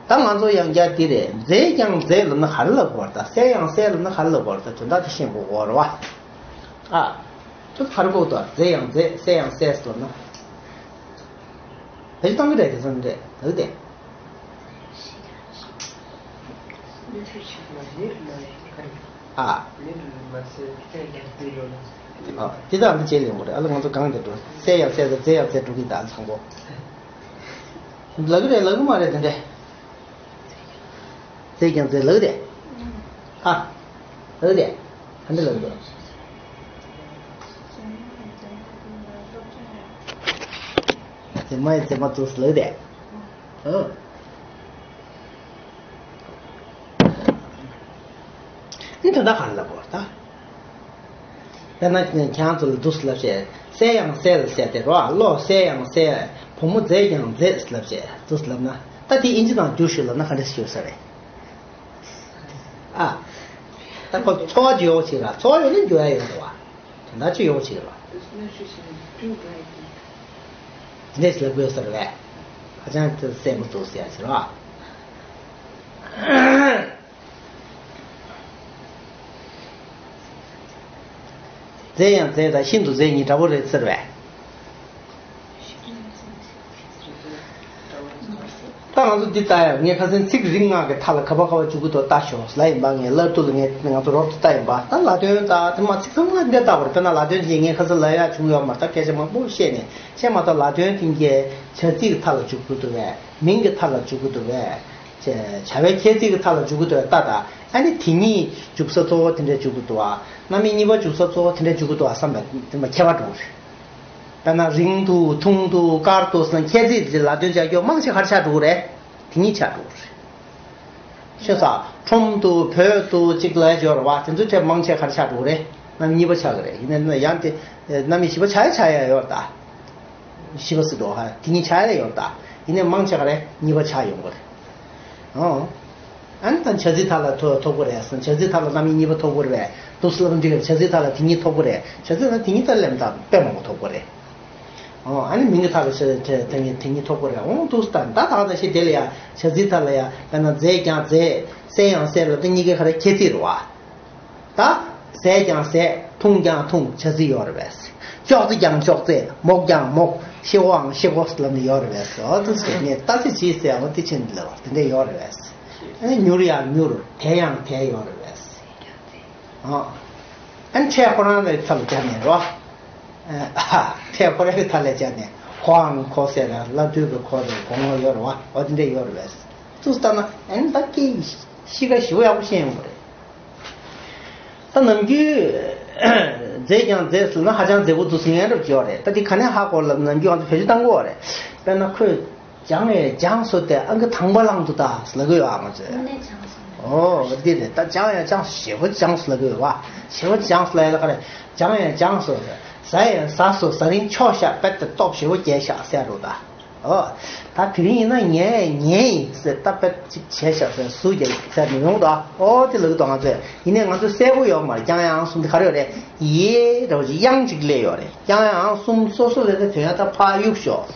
ད་ང་ཚོ་ཡང་བསྐྱར་འདི་རེད། མཛེས་ཀྱང་མཛེས་ལབ་ན་ག་རེ་ལབ་དགོས་རེད། ད་གསལ་ཡང་གསལ་ལབ་ན་ག་རེ་ལབ་དགོས་རེད། ད་དོན་དག་དེ་ཤེས་དགོས་རེད་བ། ཨ། ཁྱོད་ག་རེ་གོ་དོ། མཛེས་ཡང་མཛེས། གསལ་ཡང་གསལ་ཟེར་ན། བེད་སྤྱོད་གཏོང་གི་རེད་དེ་ཚོ་ནི་རེད་ལབ་དེ། ཨ། ཨ། དེ་དག་འདི་བྱས་ལེན་དགོས་རེད། ཨ་ལ་ང་ཚོ་གང་དེ་འགྲོ། གསལ་ཡང་གསལ་དང་མཛེས་ཡང་མཛེས་འགྲོ་གི་ད་ཚང་པོ། ལབ་གི་རེད་ལབ་གི་མ་རེད་དེ་འདྲས། མཛེས་ཀྱང་མཛེས་ལབ་དེ། ཨ། ལབ་དེ། ག་འདྲ་ལབ་དེ། མཛེས་མ་ཡི་མཛེས་མ་འདུག་ལབ་དེ། ཨ། ཨ་ནི་ད་ལྟ་ག་རེ་ལབ་དགོས་རེད་ད། དཔེར་ན་ཁྱེད་རང་ཚོ་ལ་འདུག་སེ་ལབ་བྱས། གསལ་ཡང་གསལ་ཟེར་ཏེ་རོ། བློ་གསལ་ཡང་གསལ། བུ་མོ་མཛེས་ཀྱང་མཛེས་ལབ་བྱས་འདུག་སེ་ལབ་ན། ད་དེ་ཨིན་ཇི་ནང་བསྒྱུར་ཞུས་ལབ་ན་ག་འདྲ་ཞིག་ཡོད་ས་རེད། ཨ། ད་ཁོ་ཚོར་བ་ཅིག་ཡོད་ཅིག་ར། ཚོར་བ་ཡོད་ན་འགྱུར་ཡ་ཡོད་རེད་བ། དོན་དག་ཅིག་ཡོད་ཅིག་ར། དེ་འདྲས་ལབ་དགོས་ས་རེད་བས། ཧ་ཅང་གསལ་པོ་འདུག་ཟེར་ཡ་ཅིག་ར། མཛེས་ཡང་མཛེས་དང་ཤིན་ཏུ་མཛེས་གཉིས་འདྲ་པོ་རེད་ཟེར་བས། ད་ང་ཚོ་འདི་ལྟ་ཡང་ངས་ཁ་སང་ཚིག་རིགས་ལྔ་གི་མཐའ་ལ་ག་པར་ག་པར་འཇུག་གི་འདུག་ལྟ་ཤོག་ལབ་ཡིན་པ། ངས་བླ་རྡོ་ལ་ངས་ང་ཚོ་རོབ་ཏུ་ལྟ་ཡིན་པ། ད་ལ་དོན་ད་དེ་མ་ཚིག་ཚང་མ་འདི་ལྟ་བར། དཔེར་ན་ལ་དོན་དེ་ངས་ཁ་སང་ལབ་ཡག་བྱུང་ཡོད་མ་རེད། ད་སྐད་ཆ་མང་པོ་བཤད་ནས་བཤད་མ་ཐག་ལ་དོན་དེ་གའི་བྱ་ཚིག་གི་མཐའ་ལ་འཇུག་གི་འདུག་བས། མིང་གི་མཐའ་ལ་འཇུག་གི་འདུག་བས། བྱ་བའི་ཁྱད་ཚིག་གི་མཐའ་ལ་འཇུག་གི་འདུག་བས། ལྟ་ད། ཨ་ནི་དེ་གཉིས་འཇུག་ས་གཙོ་བོ་དེ་འདྲས་འཇུག་གི་འདུག་བ། རྣམ་དབྱེ་གཉིས་པ་འཇུག་ས་གཙོ་བོ་དེ་འདྲས་འཇུག་གི་འདུག་བ་བསམ་པ་དེ་མ་ཁྱད་པར་འགྲོ་གི་རེད། དཔེར་ན་རིང་དུ་ཐུང་དུ་དཀར་དུ་ཟེར་ན་ཁྱད་ཚིག་དེ་ལ་དོན་བྱ་རྒྱུ་མང་ཆེ་ག་རེ་ཆགས་འགྲོ་གི་རེད། དེ་གཉིས་ཆགས་འགྲོ་གི་རེད། ཤེས་སོང་། ཁྲོམ་དུ་བོད་དུ་གཅིག་ལ་སྦྱོར་བ་དེ་ཚོའི་གྲས་མང་ཆེ་ག་རེ་ཆགས་འགྲོ་གི་རེད། རྣམ་དབྱེ་གཉིས་པ་ཆགས་ཀྱི་རེད། ཡིན་ན་ཡང་དེ་རྣམ་དབྱེ་བཞི་པ་ཆགས་ཡ་ཆགས་ཡ་ཡོད་རེད་ད། བཞི་པ་ཟེར་འགྲོ་ཧ། དེ་གཉིས་ཆགས་ཡ་ཡོད་རེད་ད། ཡིན་ནའི་མང་ཆེ་ག་རེ་གཉིས་པ་ཆགས་ཡོང་གི་རེད། ཨོ། ཨ་ནི་ད་བྱ་ཚིག་མཐའ་ལ་ཐོ་ཐོབ་ཀྱི་རེད་ཟེར། བྱ་ཚིག་མཐའ་ལ་རྣམ་དབྱེ་གཉིས་པ་ཐོབ་ཀྱི་རེད་པས། འདུག་སེ་ལབ་འགྲིག་གི་རེད། བྱ་ཚིག་མཐའ་ལ་དེ་གཉིས་ཐོབ་ཀྱི་རེད། བྱ་ཚིག་མཐའ་དེ་གཉིས་ལྟར་ལེམ་ད་དཔེ་མང་པོ་ཐོབ་ཀྱི་རེད། ཨོ། ཨ་ནི་མིང་གི་མཐའ་ལ་བྱ་དེ་དེ་གཉིས་དེ་གཉིས་ཐོབ་ཀྱི་རེད། འོང་འདུག་སེ་ད་ད་ད་ད་ཤི་དེ་ལ་ཡ་བྱ་ཚིག་མཐའ་ལ་ཡ་དཔེར་ན་མཛེས་ཀྱང་མཛེས། གསལ་ཡང་གསལ་ལ་དེ་གཉིས་ཀའི་ག་རེ་ཁྱད་ཚིག་རེད་བ། ད། ཟས་ཀྱང་ཟས། འཐུང་ཀྱང་འཐུང་བྱ་ཚིག་ཡོད་རེད་པས། ཅོག་ཙེ་ཀྱང་ཅོག་ཙེ། མོག་ཀྱང་མོག་ཤི་ཁོའང་ཤི་ཁོ་ལབ་ནས་ཡོད་རེད་པས། ཨོ་དེ་ཚོ་ངས་ལྟ་ཚེ་ཅིའི་ཟེར་ཡང་དེ་ཕྱིན་ལ་བ་དེ་འདྲ་ཡོད་རེད་པས། ཨ་ནི་མྱུར་ཡང་མྱུར། དལ་ཡང་དལ་ཡོད་རེད་པས། ཨོ། ཨ་ནི་ཕྲད་ཁོ་རང་ལ་ཐ་ལ་སྦྱར་ནས་རོ། ཨ་ཕྲད་ཁོ་རང་གི་ཐ་ལ་སྦྱར་ནས་ཁོའང་ཁོ་ཟེར་ལ་ལབ་དུས་ཀྱི་ཁོ་རེད། གོང་ལ་ཡོད་རེད་བ། ཨོ་དེ་འདྲ་ཡོད་རེད་པས། ཚུར་ལྟ་ན་ཨ་ནི་ད་སྐད་གཤིས་ཀ་ཞེ་པོ་ཡག་པོ་ཤེས་ཡོང་གི་རེད། ད་ནམ་རྒྱུན་མཛེས་ཀྱང་མཛེས་ཟེར་ན་ཧ་ཅང་མཛེས་པོ་འདུག་ཟེར་མཁན་རབ་ཅིག་ཡོད་རེད། ད་འདི་ག་ནས་ཧ་གོ་ལབ་ན་ནམ་རྒྱུན་ང་ཚོ་བེད་སྤྱོད་བཏང་གི་ཡོད་རེད། དཔེར་ན་ཁོས་སྦྱངས་ཡས་སྦྱངས་སོང་སྟེ་ཨང་ཀི་དང་པོ་བླངས་འདུག་ད་ལབ་གི་ཡོད་ཨ་མ་ཚོས། དངོས་གནས་སྦྱངས་སོང་། ཨོ་འདི་རེད། ད་སྦྱངས་ཡས་སྦྱངས་སོང་། ཞེ་པོ་སྦྱངས་སོང་ལབ་གི་ཡོད་བ། ཞེ་པོ་སྦྱངས་སོང་ལབ་ཡས་ལ་ག་རེ། སྦྱངས་ཡས་སྦྱངས་སོང་། ཟ་ཡས་ཟ་སོང་། ཟ་རིན་ཆོག་ཤག་དཔེ་དེ་སྟོབས་ཞེ་པོ་རྒྱས་ཤག་ཟེར་འདུག་ད། ཨོ། ད་དེ་རིང་ཡིན་ན་ཉལ་ཉལ་ཡིན་ཟེར། ད་དཔེ་ཅིག་བྱས་ཤག་ཟེར། ཟུར་རྒྱག་ཟེར་ནས་ཡོང་དོ། ཨོ་དེ་ལབ་དོ། ང་ཚོས་ཡིན་ནའི་ང་ཚོ་གསལ་པོ་ཡོད་མ་རེད། ཀྱང་ཡང་གསུམ་དེ་ག་རེ་ཡོད་རེད། ཡེ་འདྲ་བོ་ཅིག་དབྱངས་ཅིག་སླེབས་ཡོད་རེད། ཀྱང་ཡང་གསུམ་སོ་སོ་ལས་ད་དོན་ཡང་ད་ཕར་གཡུག་ཤོག་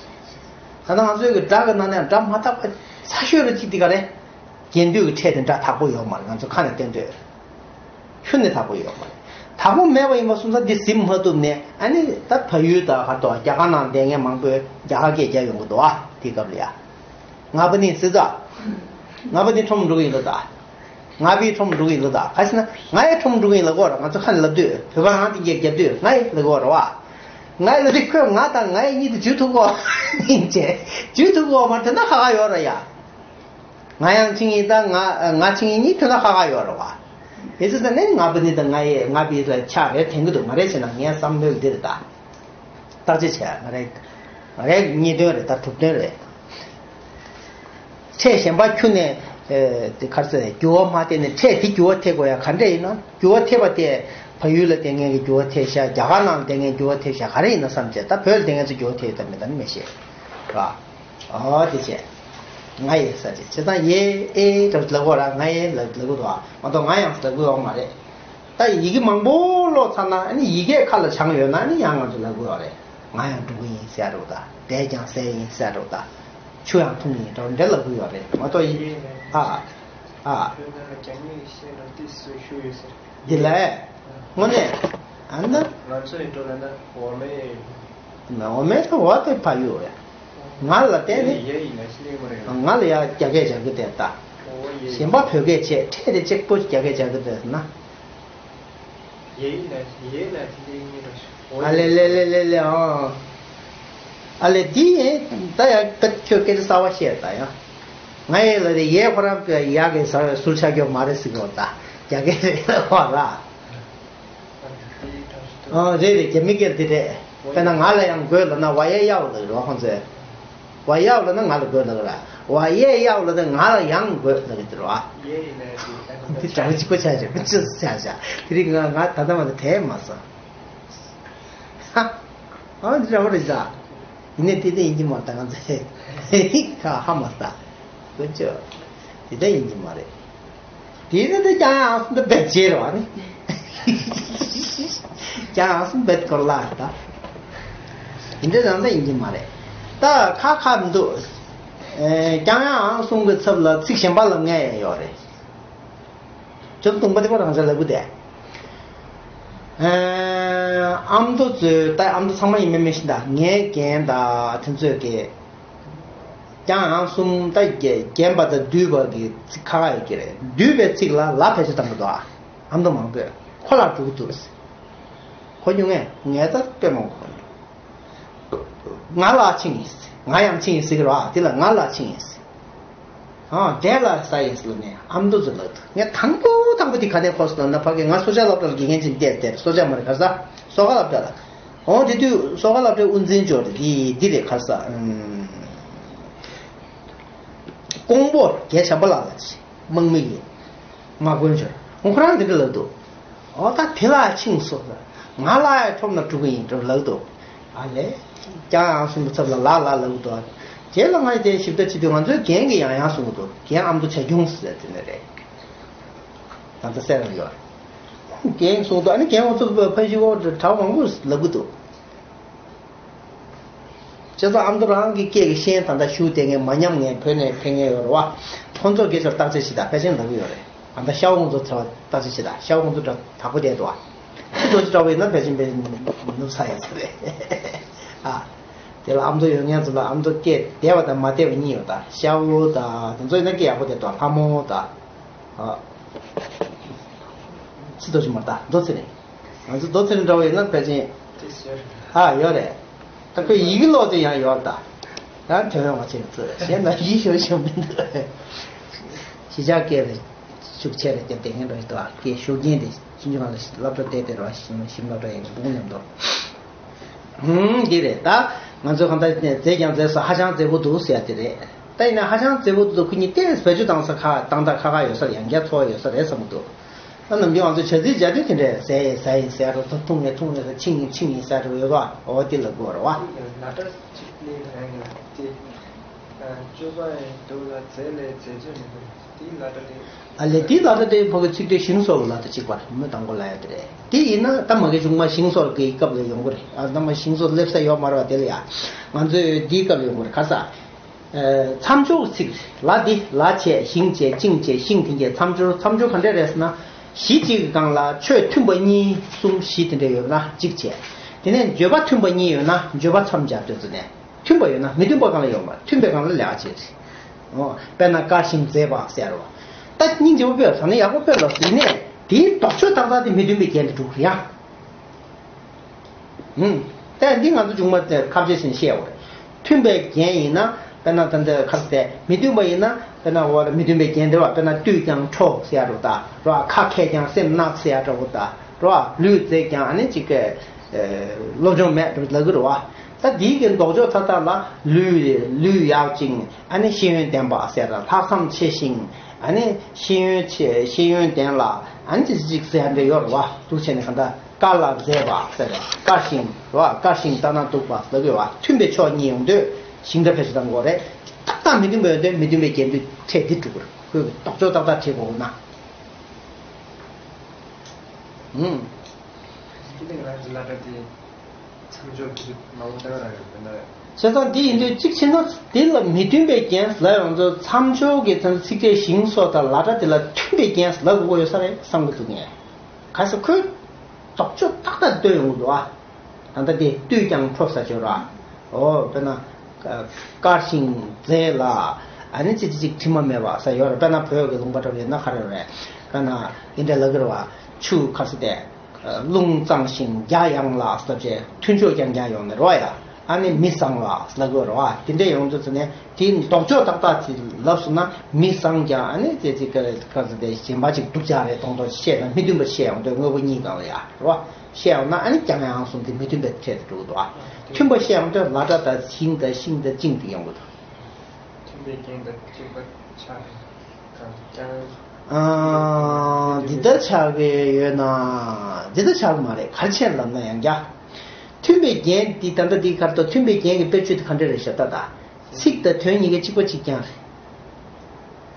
ད་ལྟ་ང་ཚོའི་གི་སྒྲ་གི་ནང་ནས་སྒྲ་མ་དག་པ་ཚ་ཤོས་རེ་ཅིག་དེ་ག་རེད། རྒྱན་སྡུད་ཀྱི་ཕྲད་དེ་འདྲ་དག་པོ་ཡོད་མ་རེད། ང་ཚོ་ཁ་ནས་བསྟན་དུས། ཁྱོན་ནས་དག་པོ་ཡོད་མ་རེད། དག་པོ་མེད་པ་ཡིན་པ་སོང་ཙང་འདི་ཟིན་མ་ཐུབ་ནས། ཨ་ནི་ད་བལ་ཡུལ་དང་ཧར་ཐོག་རྒྱ་གར་ནང་བསྡད་མཁན་མང་པོས་རྒྱ་གར་སྐད་རྒྱག་ཡོང་གི་འདུག་ཨ། དེའི་སྐབས་ལ་ཡ། ང་པ་ནི་སྲིད་ཙག་ང་པ་ནི་ཁྲོམ་འགྲོ་གི་ཡིན་ལ་ད། ང་པའི་ཁྲོམ་འགྲོ་གི་ཡིན་ལ་ད། ག་ཟེར་ན་ང་ཡི་ཁྲོམ་འགྲོ་གི་ཡིན་ལབ་གོ་ར། ང་ཚོ་ཁ་ནས་ལབ་དུས། བོད་པ་རང་དེ་རྒྱག་རྒྱབ་དུས་ང་ཡི་ལབ་གོ་ར་བ། ང་ཡི་ལབ་དུས་ཁོས་ང་དང་ང་ཡི་གཉིས་དེ་འཇུ་ཐུབ་གོ་ཡིན་ཅེ། འཇུ་ཐུབ་གོ་མ་དེ་འདྲ་ཁག་ཁག་ཡོད་ར་ཡ། ང་ཡང་ཆིངས་ཡིག་དང་ང་ང་ཆིངས་ཡིག་གཉིས་ཐོན་ན་ཁག་ཁག་ཡོད་རེད་བ། ཨེ་ཙི་ཙི་ནས་ང་པ་ནི་དང་ང་ཡི་ང་པའི་ལ་ཆ་རེ་འཐེན་གི་འདུག་ང་རེ་བྱས་ན་ངའི་བསམ་བློ་འདི་རེད་ད། བརྟག་དཔྱད་བྱས་ང་རེ་ང་རེ་གཉིས་དོན་རེད་ད། གྲུབ་དོན་རེད། ཕྲད་གཞན་པ་ཁྱོན་ནས་ཨེ་དེ་ག་རེ་ཟེར། འགྱུར་བ་མ་ཐེབས་ནས་ཕྲད་དེ་འགྱུར་བ་ཐེབས་དགོས་ཡ་ག་འདྲས་ཡིན་ན། འགྱུར་བ་ཐེབས་པ་དེ་བལ་ཡུལ་ལ་བསྡད་མཁན་གྱི་འགྱུར་བ་ཐེབས་ཤག་རྒྱ་གར་ནང་ལ་བསྡད་མཁན་འགྱུར་བ་ཐེབས་ཤག་ག་རེ་ཡིན་ན་བསམ་བྱས། ད་བོད་ལ་བསྡད་མཁན་ཚོ་འགྱུར་བ་ཐེབས་ཡོད་དམ་མེད་དམ་ནི་མི་ཤེས་ར། ཨོ་དེ་བྱས། ང་ཡི་ས་ཅིག་བྱས་ཙང་ཡེ་ཨེ་འདྲ་ལབ་དགོས་ར། ང་ཡི་ལབ་ལབ་དགོས་འདུག་མ་གཏོགས་ང་ཡང་ལབ་དགོས་ཡོད་མ་རེད། ད་ཡི་གེ་མང་པོ་ཀློག་ཚར་ན་ཨ་ནི་ཡི་གེ་ཁ་ལ་བྱང་ཡོད་ན་ཨ་ནི་ཡང་ང་ཚོ་ལབ་དགོས་ཡོད་རེད། ང་ཡང་འགྲོ་གི་ཡིན་ཟེར་རོ། ད་བསྡད་ཀྱང་ཟས་ཡིན་ཟེར་རོ། ད་ཆུ་ཡང་འཐུང་གི་ཡིན་འདྲ་འདྲ་ལབ་དགོས་ཡོད་རེད། མ་གཏོགས་ཡི་ཨ་ཨ་ཁྱོད་ན་རྒྱ་མིས་བཤད་འདྲ་ཏིས་སུ་ཞུ་ཡོད་ཟེར། འདི་ལས། དངོས་གནས། ཨ་ན། ང་ཚོ་ཡི་འགྲོ་ལ་ན་འོ་མའི། ན་འོ་མའི་ཐོག་བ་དེ་ཕ་ཡུ་རེད། ང་ལ་བལྟས་ནས། ཡེ་ཡིན་ན་ཤི་ལེ་མ་རེད། ང་ལ་ཡ་རྒྱ་སྐད་སྦྱར་གི་དེ་ལྟ། འོ་ཡེ། གཞན་པ་བོད་སྐད་བྱས་ཕྲད་དེ་གཅིག་པོ་རྒྱ་སྐད་སྦྱར་གི་དེ་ན། ཡེ་ཡིན་ན་ཡེ་ན་ཤི་ལེ་ཡིན་རོ། ཨ་ལེ་ལེ་ལེ་ལེ་ལེ་ཨང་། ཨ་ལེ་འདི་ཡིན་ད་ཡ་ཁྱོད་སྐད་ཆ་གསར་བ་བཤད་ད་ཡ། ང་ཡེ་ལ་རེ་ཡེ་ཁོ་རང་ཡ་གི་ཟ་ཟུར་ཆ་སྐྱོ་མ་རེད་ཟེར་གོ་ད། རྒྱ་སྐད་རེད་ལ་བ་ར། ཨ་རེད་རེད། རྒྱ་མི་སྐད་འདི་རེད། དཔེར་ན་ང་ལ་ཡང་དགོས་ལབ་ན་བ་ཡེ་ཡའོ་ལབ་རོ་ཁོང་ཚོས། བ་ཡའོ་ལབ་ན་ང་ལ་དགོས་ལབ་ར། བ་ཡེ་ཡའོ་ལབ་ན་ང་ལ་ཡང་དགོས་ལབ་གི་འདི་རོ། ཡེ་ཡིན་ན་ཡང་དེ་འདྲ་བོ་གཅིག་པ་ཆགས་ཆགས་ཅི་ཟེར་ཆགས། དེ་རིང་ང་ང་ད་ལྟ་མ་ད་དེ་མ་སོང་། ཧ། ཨ་འདི་འདྲ་བོ་རེད་ཟ། ཡིན་ནའི་དེ་འདྲ་ཡིན་གྱི་མ་རེད་ད། ང་ཚོས་ཁ་ཧ་མ་ལྟ། དཀོན་མཆོག་དེ་འདྲ་ཡིན་གྱི་མ་རེད། དེ་ནི་དེ་ཀྱང་ཡང་སུ་འདི་བེད་སྤྱད་རེད་བ་ནི། ཀྱང་ཡང་སུ་འདི་བེད་སྐོར་ལ་ད། དེ་འདྲ་རང་ད་ཡིན་གྱི་མ་རེད། ད་ཁ་ཁ་མི་འདུག་ཀྱང་ཡང་གསུང་གི་ཚབ་ལ་ཚིག་གཞན་པ་ལབ་མཁན་ཡང་ཡོད་རེད། ཅོག་དུང་པ་དེ་པ་རང་ཅག་ལབ་གི་དེ། ཨ་མདོ་ཚོས་ད་ཨ་མདོ་ཚང་མ་ཡིན་མིན་མི་ཤེས་ད། ངའི་རྒན་ད་དེ་ཚོས་ཀྱི། ཀྱང་ཡང་གསུམ་ད་རྒན་པ་དང་བསྡུས་པ་གི་ཚིག་ཁ་ཁ་ཡོད་ཀྱི་རེད། བསྡུས་པའི་ཚིག་ལ་ལ་བེད་སྤྱོད་བཏང་གི་འདུག་ཨ་མདོ་མང་པོས་ཁོ་ལ་འགྲོ་གི་འདུག་གོ་མྱོང་ངས། ངས་ད་དཔེ་མང་པོ་གོ་མྱོང་། ང་ལ་ཆིངས་ཡིན། ང་ཡང་ཆིངས་ཡིན་ཟེར་གི་རེད་བ། དེ་ལ་ང་ལ་ཆིངས་ཡིན། ཨ་འདྲེ་ལ་ས་ཡིན་ཟེར་ནས་ཨ་མདོ་ཚོ་ལབ་འདུག་ངས་དང་པོ་དང་པོ་དེ་ག་ནས་གོ་སོང་ལབ་ན། ཕ་གི་ང་སོ་ཇ་སློབ་གྲྭ་ལ་དགེ་རྒན་ཅིག་བསྡད་དེར། སོ་ཇ་མ་རེད་ག་ས། སོ་ག་སློབ་གྲྭ་ལ། འོང་དེ་དུས་སོ་ག་སློབ་གྲྭའི་དབུ་འཛིན་འབྱོར་དེ་འདི་རེད་ག་ས། ཀོང་པོ་རྒྱལ་བྱམས་པ་ལགས་ལ་ཆེ་དམག་མི་ཡིན། དམག་དཔོན་ཆོར་ཁོ་རང་འདི་འདྲ་ལབ་འདུག་འོ་ད་དེ་ལ་ཆིངས་སོ། ང་ལ་ཡ་ཁྲོམ་ན་འགྲོ་གི་ཡིན་འགྲོ་ལབ་འདུག་ཨ་ལས། ཀྱང་ཡང་གསུམ་གྱི་ཚབ་ལ་ལ་ལ་ལབ་འདུག་རྗེས་ལ་ང་དེ་ཞིབ་ལྟ་བྱེད་དུས་ང་ཚོའི་རྒན་གྱིས་ཡང་ཡང་གསུང་གི་འདུག་རྒན་ཨ་མདོ་བྱ་ཁྱུང་ཟེར་དེ་ནས་རེད། ད་ལྟ་སེ་ར་ཡོད། རྒན་གསུང་འདུག་ཨ་ནི་རྒན་ང་ཚོ་ཕ་ཤི་འོ་གྲྭ་མང་པོ་ལབ་གི་འདུག་བྱས་ཙང་ཨ་མདོ་རང་གི་སྐད་ཀྱི་ཤེས་ཡོན་ད་ལྟ་ཞུ་བསྡད་མཁན་མ་ཉམས་མཁན་བོད་ནས་ཕེབས་མཁན་ཡོད་རེད་བ། ཁོང་ཚོ་སྐད་ཆར་བརྟག་དཔྱད་བྱེད་དང་ཕལ་ཆེར་ལབ་ཀྱི་ཡོད་རེད། ད་ལྟ་ཤ་བོ་ཁོང་ཚོ་བརྟག་དཔྱད་བྱེད་དང་། ཤ་བོ་ཁོང་ཚོ་དྲག་པོ་བསྡད་འདུག་ཨ། ཁོ་ཚོ་འདྲ་བོ་ཡིན་ན་ཕལ་ཆེར་ཕལ་ཆེར་ནུབ་ཚར་ཡོད་ས་རེད། ཨ། དེ་ལ་ཨ་མདོ་ཡོད་མཁན་ཚོ་ལ་ཨ་མདོ་སྐད་བདེ་བ་དང་མ་བདེ་བ་གཉིས་ཡོད། ད་ཤ་བོ་དང་དེ་ཚོ་ཡིན་ན་སྐད་ཡག་པོ་བསྡད་འདུག་ལྷ་མོ་དང་། ཨ། ཚེ་རྡོ་རྗེ་མ་རེད་ད། མདོ་ཚེ་རིང་། ང་ཚོ་མདོ་ཚེ་རིང་འདྲ་བོ་ཡིན་ན་ཕལ་ཆེར། ཨ་ཡོད་རེད། ད་ཁོས་ཡི་གེ་ཀློག་དེ་ཡང་ཡོད་ད། ཡང་དོན་ཡོང་བ་ཆེ་ཚོད་གཞན་ན་ཡིད་ཤོར་ཤོར་མི་འདུག་གཞིས་ཆགས་སྐད་རེད། ཤུགས་ཆེ་རེད་དེ་དེ་སྔོན་འགྲོ་ཞིག་འདུག་ཨ། སྐད་ཤུགས་རྐྱེན་དེ་ཆུང་ཆུང་ལ་སློབ་གྲྭ་བལྟས་དེ་ར་ཞིམ་ཞིམ་སློབ་གྲྭ་ཡིན་འདུག་མཉམ་དུ། ཧུམ་འདི་རེད་ད། ང་ཚོས་གང་ལྟར་མཛེས་ཀྱང་མཛེས་སོ་ཧ་ཅང་མཛེས་པོ་འདུག་ཟེར་ཡ་དེ་རེད། ད་ཡིན་ན་ཧ་ཅང་མཛེས་པོ་འདུག་ཁོ་གཉིས་ཏོག་ཙམ་བེད་སྤྱོད་བཏང་ས་ཁག་བཏང་ད་ཁག་ཁག་ཡོད་ས་རེད། ཡང་བསྐྱར་ཚོར་བ་ཡོད་ས་རེད་བསམ་གྱི་འདུག་ད་ནམ་རྒྱུན་ང་ཚོས་བྱ་ཚིག་བྱ་དུས་དེ་འདྲས་ཟས་ཡས་ཟ་ཡིན་ཟས་རོ། ད་འཐུང་ངས་འཐུང་ངས་ཟ། ཆིངས་ཡིན་ཆིངས་ཡིན་ཟ་རོ་ཡོད་པ། འོ་དེ་ལ་གོ་ར་བ། ལ་དྭགས་གཅིག་ནི་རང་གི་དེ་སྤྱོད་པ་ཡིན་འདུག་ལ་རྫས་ལས་རྫས་ཚོད་མི་འདུག་དེའི་ལ་དྭགས་དེ། ཨ་ལས་དེའི་ལ་དྭགས་དེ་ཕ་གི་ཚིག་སྡེ་ཞིང་སོགས་ལ་དྭགས་གཅིག་པ་མི་དང་པོ་ལ་ཡ་དེ་རེད། དེ་ཡིན་ན་ད་མ་གི་གཞུང་མ་ཞིང་སོགས་ཀྱི་སྐབས་ལ་ཡོང་གི་རེད། ཨ་ད་མ་ཞིང་སོགས་སླེབས་ས་ཡོད་མ་རེད་བ། དེ་ལ་ཡ་ང་ཚོས་འདིའི་སྐབས་ལ་ཡོང་གི་རེད་ག་ས། མཚམས་སྦྱོར་ཚིག་ལ་འདི་ལ་བྱས་ཞིང་བྱས་ཅིང་བྱས་ཤིང་དེ་འགྱེད་མཚམས་སྦྱོར། མཚམས་སྦྱོར་ག་འདྲས་རེད་ཟེར་ན། གཞི་གཅིག་གི་སྒང་ལ་ཆོས་མཐུན་པ་གཉིས་གསུམ་བཞི་དེ་འདྲས་ཡོད་ན་གཅིག་བྱས། དེ་ནས་བརྗོད་པ་མཐུན་པ་གཉིས་ཡོད་ན་བརྗོད་པ་མཚམས་སྦྱར་དུས་ཙམ་ནས་མཐུན་པ་ཡོད་ན་མི་མཐུན་པ་སྒང་ལ་ཡོད་མ་མཐུན་པའི་སྒང་ལ་ལེགས་བྱས་ཟེར། འོ་དཔེར་ན་དཀར་ཞིང་མཛེས་པ་ཟེར་རོ། ད་སྙིང་རྗེ་པོ་དཔེ་ཟ་ན་ཡག་པོ་དཔེ་ལ་ཟིན་ནས་དེའི་ལྡོག་ཕྱོགས་ཏག་ཏག་དེ་མི་མཐུན་པའི་རྐྱེན་དུ་འགྲོ་གི་རེད་ཡ། ཧུམ། ད་འདི་ང་ཚོ་ཆུང་མ་དེ་ཁ་བྱེ་ཞིག་བཤད་འོ་རེད། མཐུན་པའི་རྐྱེན་ཡིན་ན་དཔེར་ན་ད་འདི་ཁ་ཟེར། མི་མཐུན་པ་ཡིན་ན་དཔེར་ན་འོ་རེད། མི་མཐུན་པའི་རྐྱེན་དེ་བ་དཔེར་ན་བཏུལ་ཀྱང་ཁྲོ་ཟེར་ཡ་འདྲ་བོ་ད་རོ། ཁ་མཁས་ཀྱང་སེམས་གནག་ཟེར་ཡ་འདྲ་བོ་ད་རོ། ལུས་མཛེས་ཀྱང་ཨ་ནི་ཅིག་གི་སློབ་སྦྱོང་མེད་འདྲ་བོ་ལབ་གི་རེད་བ། ད་འདིའི་གི་ལྡོག་ཕྱོགས་མཐའ་དག་ལ་ལུས་ལུས་ཡག་ཅིང་ཨ་ནི་ཤེས་ཡོན་ལྡན་པ་ཟེར་ད་ལྷག་བསམ་ཆེ་ཞིང་ཨ་ནི་ཤེས་ཡོན་ཆེ་ཤེས་ཡོན་ལྡན་ལ་ཨ་ནི་ཅིག་ཅིག་ཟེར་ཡ་འདྲ་ཡོད་རེད་བ། འདུག་བྱས་ནས་གང་ལྟར། དཀར་ལ་མཛེས་པ་ཟེར་རེད། དཀར་ཞིང་རོ། དཀར་ཞིང་ལྟ་ན་སྡུག་པ་ཟེར་གི་ཡོད་བ། མཐུན་པའི་ཕྱོགས་གཉིས་ཡོང་དུས་ཞིང་འདྲ་ཕལ་ཆེར་དང་གོ་རེད། ཏག་ཏག་མི་མཐུན་པ་ཡོང་དུས་མི་མཐུན་པའི་རྐྱེན་དུ་ཕྲད་འདི་འགྲོ་གི་རེད། ཁོས་ལྡོག་ཕྱོགས་ཏག་ཏག་ཕྲད་དགོས་ན། ཧུམ། སྐྱིད་ལྡན་ང་ཚོ་ལ་དྭགས་དེ་མཚམས་སྦྱོར་གྱི་མ་འོངས་ལྟ་བ་རང་ཡོད་པ་ན། བྱས་ཙང་འདི་ཡིན་དུས་གཅིག་བྱས་ན་འདི་ལ་མི་མཐུན་པའི་རྐྱེན་ལབ་ཡོང་ཚོ་མཚམས་སྦྱོར་གྱི་ཚན་ཚིག་ཕྲད་ཞིང་སོགས་དང་ལ་དྭགས་དེ་ལ་མཐུན་པའི་རྐྱེན་ལབ་དགོས་ཡོད་ས་རེད་བསམ་གི་འདུག་ངས། ག་ས་ཁོས་ལྡོག་ཕྱོགས་ཏག་ཏག་སྟོན་ཡོང་གི་འདུག་ཨ། ད་ལྟ་དེ་བཏུལ་ཀྱང་ཁྲོ་ས་སྦྱོར་ར། འོ་དཔེར་ན། དཀར་ཞིང་མཛེས་ལ། ཨ་ནི་ཅི་ཅི་ཅིག་དྲི་མ་མེད་པ་ས་ཡོད་ར། དཔེར་ན་བོད་ཀྱི་ལུང་པ་འདྲ་བོ་ཡིན་ན་ག་རེ་རེད། དཔེར་ན་འདི་འདྲ་ལབ་ཀྱི་རེད་བ། ཆུ་ཁ་ས་དེ། རླུང་གཙང་ཞིང་རྒྱ་ཡངས་ལ་ཟེར་བྱས་མཐུན་ཕྱོགས་རྐྱང་རྐྱང་ཡོང་ནི་རེད་བ་ཡ། ཨ་ནི་མི་བཟང་ལ་ཟེར་ལབ་ཀྱི་རེད་བ། དེ་འདྲ་ཡོང་དུས་ཙ་ནས་དེའི་ལྡོག་ཕྱོགས་ཏག་ཏག་ཅིག་ལབ་སོང་ན་མི་བཟང་ཀྱང་ཨ་ནི་དེ་ཅིག་ག་རེ་ག་ཚོད་དེ་གཞན་པ་ཅིག་སྡུག་ཅག་རེད་མདོག་མདོག་བཤད་ན་མི་མཐུན་པ་བཤད་ཡོང་དུས་དངོས་པོ་གཉིས་སྒང་ལ་ཡ་རེད་བ། བཤད་ཡོང་ན་ཨ་ནི་ཀྱང་ཡང་གསུམ་དེ་མི་མཐུན་པའི་ཕྲད་དུ་འགྲོ་གི་འདུག་ཨ། མཐུན་པ་བཤད་ཡོང་དུས་ལ་དྭགས་དང་ཞིང་དང་ཤིང་དང་ཅིང་དེ་ཡོང་གི་འདུག་མཐུན་པའི་རྐྱེན་དང་གཅིག་པ་ཆགས་ཀྱང་ཀྱང་། ཨ། འདི་ལྟར་ཆགས་ཀྱི་ཡོད་ན། འདི་ལྟར་ཆགས་ཀྱི་མ་རེད། ག་རེ་བྱས་ལབ་ན་ཡང་རྒྱ། མཐུན་པའི་རྒྱན་འདི་ད་ལྟ་འདི་གར་དང་མཐུན་པའི་རྒྱན་གྱི་དཔེར་བརྗོད་དེ་ག་འདྲ་རེད་ཤག་ད་ད། ཚིག་དང་དོན་གཉིས་ཀ་གཅིག་པ་གཅིག་རྐྱང་རེད།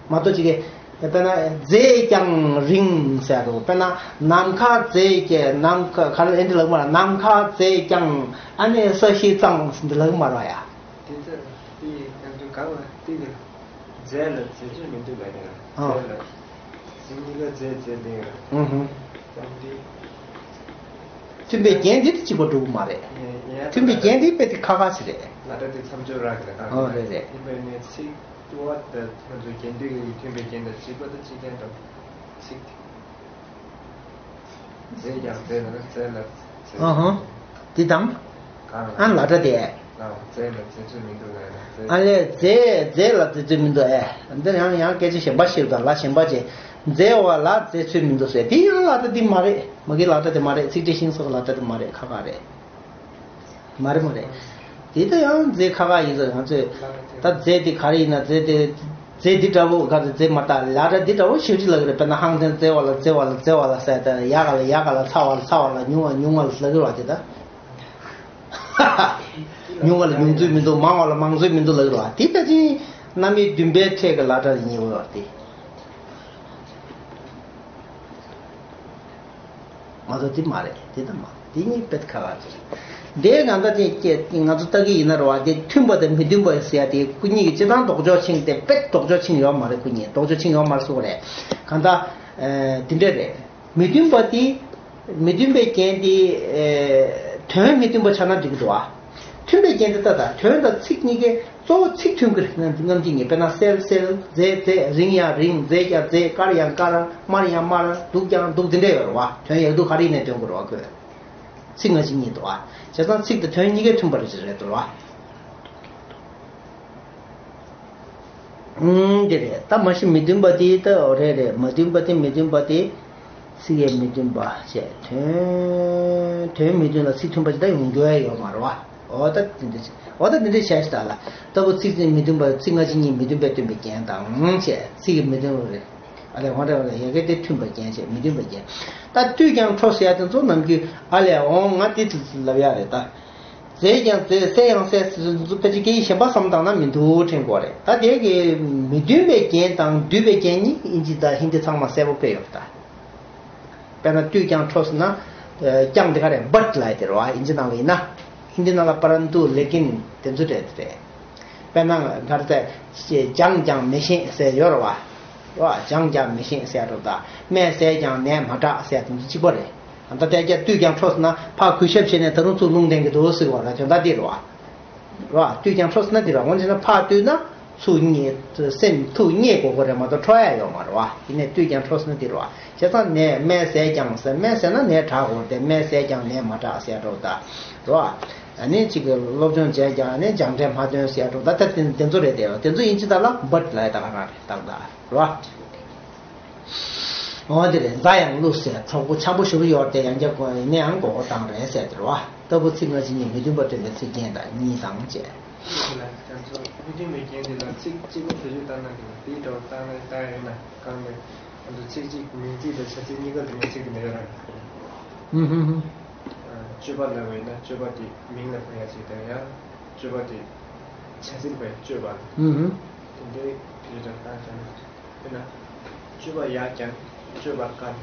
མ་གཏོགས་གཅིག་གི་དཔེར་ན་མཛེས་ཀྱང་རིང་ཟེར་རོ། དཔེར་ན་ནམ་མཁའ་མཛེས་ཀྱི་ནམ་མཁའ་ག་རེ་ཨེ་འདྲ་ལབ་མ་རེད། ནམ་མཁའ་མཛེས་ཀྱང་ཨ་ནི་ས་གཞི་གཙང་འདི་ལབ་མ་རེད་ཡ། དེ་ཚོ་དེ་ཡང་དུ་གང་ལ་དེ་གི་རྫས་ལ་རྫས་ཚོད་མི་འདུག་ལ་ཡིན་ཨ། རྫས་ལ་ཟིན་གཉིས་ཀ་རྫས་རྫས་ལྡན་ར། ཨུ་ཧུ། ཙམ་དེ། མཐུན་པའི་རྒྱན་འདི་དེ་གཅིག་པ་འགྲུབ་མ་རེད། ཡ་ཡ། མཐུན་པའི་རྒྱན་འདི་དཔེ་དེ་ཁ་ཁ་ཞིག་རེད། ལ་དྲ་དེ་མཚམས་སྦྱོར་རག་གི་ལ་ཨོ་རེད་རེད། ཡིན་པའི་ནས་ཚིག་ཏུ་བ་དང་ང་ཚོའི་རྒྱན་སྡུད་ཀྱི་མཐུན་པའི་རྒྱན་དང་གཅིག་པ་དང་གཅིག་རྐྱང་འགྲོ། ཚིག་དེ། རྫས་ཀྱང་རྫས་ལ་རྫས་ལ་རྫས། ཨ་ཧ། འདི་དང་། གང་ཨ་ལ་དྲ་དེ། ལ་རྫས་ལ་རྫས་ཚོད་མི་འདུག་ལ་ཡ་རྫས། ཨ་ལས་རྫས་རྫས་ལ་རྫས་ཚོད་མི་འདུག་ཨེ། འདིར་ཡང་ཡང་སྐད་ཆ་གཞན་པ་ཞིག་དང་ལ་གཞན་པ་ཅེ། རྫས་བ་ལ་རྫས་ཚོད་མི་འདུག་ཟེར་དེ་ཡང་ལ་དྲ་འདི་མ་རེད། མ་གི་ལ་དྲ་དེ་མ་རེད། ཚིག་འགྲེལ་ཤིང་སོགས་ལ་དྲ་དེ་མ་རེད། ཁ་ཁ་རེད། མ་རེད་མ་རེད། དེ་ལྟ་ཡང་རྫས་ཁ་ཁ་ཡིན་ཟེར་ང་ཚོས། ད་རྫས་དེ་ག་རེ་ཡིན་ན་རྫས་དེ། རྫས་འདི་འདྲ་བོ་ག་ཚོད་རྫས་མ་ད་ལ་དྲ་འདི་འདྲ་བོ་ཞེ་ཅིག་ལ་གི་རེད། དཔེར་ན་ཧང་ཐེན་རྫས་བ་ལ་རྫས་བ་ལ་རྫས་བ་ལ་ཟེར་ད་ཡ་ག་ལ་ཡ་ག་ལ་ཚ་བ་ལ་ཚ་བ་ལ་ཉུང་བ་ཉུང་བ་ལ་ལ་གི་རེད་བ་དེ་ད། ཉུང་བ་ལ་ཉུང་ཚོད་མི་འདུག་མང་བ་ལ་མང་ཚོད་མི་འདུག་ལ་གི་རེད་བ་དེ་ད་ཅི། རྣམ་དབྱེ་བདུན་པའི་ཕྲད་ཀྱི་ལ་དྲ་ཉེ་བོ་བ་དེ། མ་གཏོགས་དེ་མ་རེད། དེ་ད་མ་དེ་གཉིས་དཔེ་ཁ་ཁ་ཅིག་དེ་གང་ལྟར་དེ་སྐད་ང་ཚོ་ལྟ་གི་ཡིན་ན་རེད་བ། དེ་མཐུན་པ་དང་མི་མཐུན་པ་ཟེར་ཡ་དེ་སྐུ་ཉིད་ཀྱི་སྤྱི་བཏང་ལྡོག་ཕྱོགས་ཕྱིན་ཏེ་དཔེ་ལྡོག་ཕྱོགས་ཕྱིན་ཡོད་མ་རེད། སྐུ་ཉིད་ལྡོག་ཕྱོགས་ཕྱིན་ཡོད་མ་རེད་གསུངས་པ་རེད། གང་ལྟར་ཨ་འདི་འདྲ་རེད། མི་མཐུན་པ་དེ་མི་མཐུན་པའི་རྐྱེན་དེ་ཨ་དོན་མི་མཐུན་པ་ཆགས་ན་འགྲིག་གི་འདུག་བ། མཐུན་པའི་རྐྱེན་དེ་ལྟ་དང་དོན་དང་ཚིག་གཉིས་ཀའི་གཙོ་བོ་ཚིག་མཐུན་གྱི་རེད། རྣམ་རྣམ་གཅིག་ཉིད་དཔེར་ན་གསལ་གསལ་མཛེས་མཛེས་རིང་ཡང་རིང་མཛེས་ཀྱང་མཛེས་དཀར་ཡང་དཀར་དམར་ཡང་དམར་སྡུག་ཀྱང་སྡུག་འདི་འདྲ་ཡོད་རེད་བ། དོན་ཡག་སྡུག་ག་རེ་ཡིན་ནའི་སྟོན་དགོས་རེད་བ་ཁོས། ཚིག་སྔ་ཕྱི་གཉིས་འདུག་བ། བྱས་ཙང་ཚིག་དང་དོན་གཉིས་ཀའི་མཐུན་པ་རེད་ཟེར་རེད་འདུག་བ། ཨུམ་དེ་རེད། ད་མ་གཞི་མི་མཐུན་པ་དེ་ད་འོ་རེད་རེད། མ་མཐུན་པ་དེ་མི་མཐུན་པ་དེ་ཚིག་ཡང་མི་མཐུན་པ་བྱས་དོན་དོན་མི་མཐུན་ལ་ཚིག་མཐུན་པ་ཅིག་ད་ཡོང་རྒྱུ་ཡང་ཡོད་མ་རེད་བ། འོ་ད་དེ་འདྲ་ཅིག་འོ་ད་དེ་འདྲ་བྱས་ཤིག་ད་ལ་ལྟ་བུ་ཚིག་ཚིག་མི་མཐུན་པ་ཚིག་སྔ་ཕྱི་གཉིས་མི་མཐུན་པས་སྟོན་པའི་རྐྱེན་དང་བྱས་ཚིག་གི་མི་མཐུན་པ་རེད། ཨ་ལས་འོ་རེད་འོ་རེད། ཡ་གི་དེ་མཐུན་པའི་རྐྱེན་བྱས་མི་མཐུན་པའི་རྐྱེན་ད་ལྟོས་ཀྱང་འཕྲོ་ཟེར་ཡ་དེ་ཚོ་ནམ་རྒྱུན་ཨ་ལས་འོང་ང་དེ་ལབ་ཡ་རེད་ད། མཛེས་ཀྱང་མཛེས་གསལ་ཡང་གསལ་ཕལ་ཆེར་སྐད་ཡིག་གཞན་པ་བསམ་བཏང་ན་མི་འདུག་དྲན་དགོས་རེད། ད་དེ་གི་མི་མཐུན་པའི་རྐྱེན་དང་འདུས་པའི་རྐྱེན་གཉིས་ཨིན་ཇི་དང་ཧིན་དི་ཚང་མ་གསལ་པོ་དཔེ་ཡོད་ད། དཔེར་ན་ལྟོས་ཀྱང་འཕྲོ་ཟེར་ན། ཀྱང་དེ་ག་རེད་བཊ་ལབ་དེ་རེད་བ་ཨིན་ཇི་ནང་ལ་ཡིན་ན། ཧིན་དི་ནང་ལ་པ་རན་ཏུ་ལེ་ཀིན་དེ་ཚོ་རེད་དེ་རེད། དཔེར་ན་ག་རེ་ཟེར། སྦྱངས་ཀྱང་མི་ཤེས་ཟེར་ཡོད་རེད་བ། རོ། སྦྱངས་ཀྱང་མི་ཤེས་ཟེར་འགྲོ་ད། སྨན་ཟས་ཀྱང་ནད་མ་དྲག་ཟེར་དེ་ཚོ་གཅིག་པ་རེད། ད་ལྟ་བསྐྱར་ལྟོས་ཀྱང་འཕྲོ་ཟེར་ན་ཕར་གུས་ཞབས་བྱས་ནས་ད་རུང་ཚུར་རླུང་ལྡང་གི་འདུག་ཟེར་བ་ལ་དོན་དག་འདི་རེད་བ། རོ། ལྟོས་ཀྱང་འཕྲོ་ཟེར་ན་འདི་རེད་བ། འོན་ཀྱང་ཕར་ལྟོས་ན་ཚུར་རྙེད་སེམས་ཐུགས་རྙེད་དགོས་དགོས་རེད་མ་གཏོགས་འཕྲོ་ཡ་ཡོད་མ་རེད་བ། ཡིན་ནའི་ལྟོས་ཀྱང་འཕྲོ་ཟེར་ན་འདི་རེད་བ། བྱས་ཙང་ནད་སྨན་ཟས་ཀྱང་ཟེར་སྨན་ཟས་ན་ནད་དྲག་དགོས་ཏེ་སྨན་ཟས་ཀྱང་ནད་མ་དྲག་ཟེར་འགྲོ་ད། རོ། ཨ་ནི་གཅིག་གི་སློབ་སྦྱོང་བྱས་ཀྱང་ཨ་ནི་སྦྱངས་འབྲས་མ་ཐོན་ཟེར་འགྲོ་ད། ད་དེ་དེ་ཚོ་རེད་དེ། དེ་ཚོ་ཡིན་ཅི་ད་ལ་བཊ་ལབ་ཡ་ད་ག་རང་རེད་ད་ད། རོ། འོ་དེ་རེད། མཛའ་ཡང་བླུ་ཟེར་གྲོགས་པོ་འཆམ་པོ་ཞེ་པོ་ཡོད་དེ་ཡང་རྒྱབ་ཀོན་ཡིན་ན་ཡང་མགོ་སྐོར་བཏང་རེད་ཟེར་དེ་རེད་བ། ལྟ་བུ་ཚིག་སྔ་ཕྱི་གཉིས་མི་མཐུན་པ་སྟོན་པའི་ཚིག་རྒྱན་དང་གཉིས་དང་བཅས། དེ་ལ་ང་ཚོ་མི་མཐུན་པའི་རྒྱན་དེ་ལ་ཚིག་གཅིག་པོ་བེད་སྤྱོད་བཏང་ན་དེ་ལ་དེའི་འདྲ་བོ་བཏང་ན་ད་ཡིན་ན་གང་ནས་ང་ཚོ་ཚིག་གཅིག་མིང་ཚིག་དང་བྱ་ཚིག་གཉིས་ཀ་ལ་མིང་ཚིག་དེ་མི་འདྲ་རང་། ཧུམ་ཧུམ་ཧུམ། སྤྱོད་པ་ལབ་པ་ཡིན་ན་སྤྱོད་པ་དེ་མིང་ལ་ཕན་ཡ་ཞིག་དང་ཡང་སྤྱོད་པ་དེ་བྱ་ཚིག་ལ་ཕན་སྤྱོད་པ། ཧུམ་ཧུམ། དེ་འདྲའི་བེད་སྤྱོད་བཏང་ན་ད་ཡིན་ན། དཔེར་ན། སྤྱོད་པ་ཡག་ཀྱང་སྤྱོད་པ་དཀའ།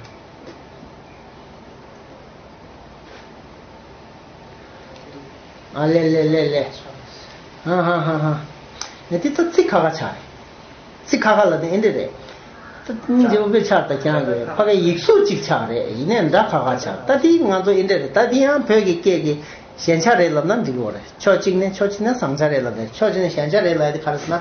ཨ་ལེ་ལེ་ལེ་ལེ། ཧ་ཧ་ཧ་ཧ། ངས་དེ་ད་ཚིག་ཁ་ཁ་ཆགས་རེད། ཚིག་ཁ་ཁ་ལ་ནི་ཨེ་འདྲ་རེད། ད་སྙིང་རྗེ་པོ་དཔེ་ཆགས་ད་ཀྱང་གི་ཕ་གའི་ཡིག་གཟུགས་གཅིག་ཆགས་རེད། ཡིན་ནའི་འདྲ་ཁ་ཁ་ཆགས། ད་དེ་ང་ཚོ་ཨེ་འདྲ་རེད། ད་དེ་ཡང་བོད་ཀྱི་སྐད་ཀྱི་ཞན་ཆ་རེད་ལབ་ན་འགྲིག་གི་རེད། ཕྱོགས་གཅིག་ནས་ཕྱོགས་གཅིག་ནས་བཟང་ཆ་རེད་ལབ་ནས་ཕྱོགས་གཅིག་ནས་ཞན་ཆ་རེད་ལབ་ཡ་དེ་ག་རེ་ཟེར་ན།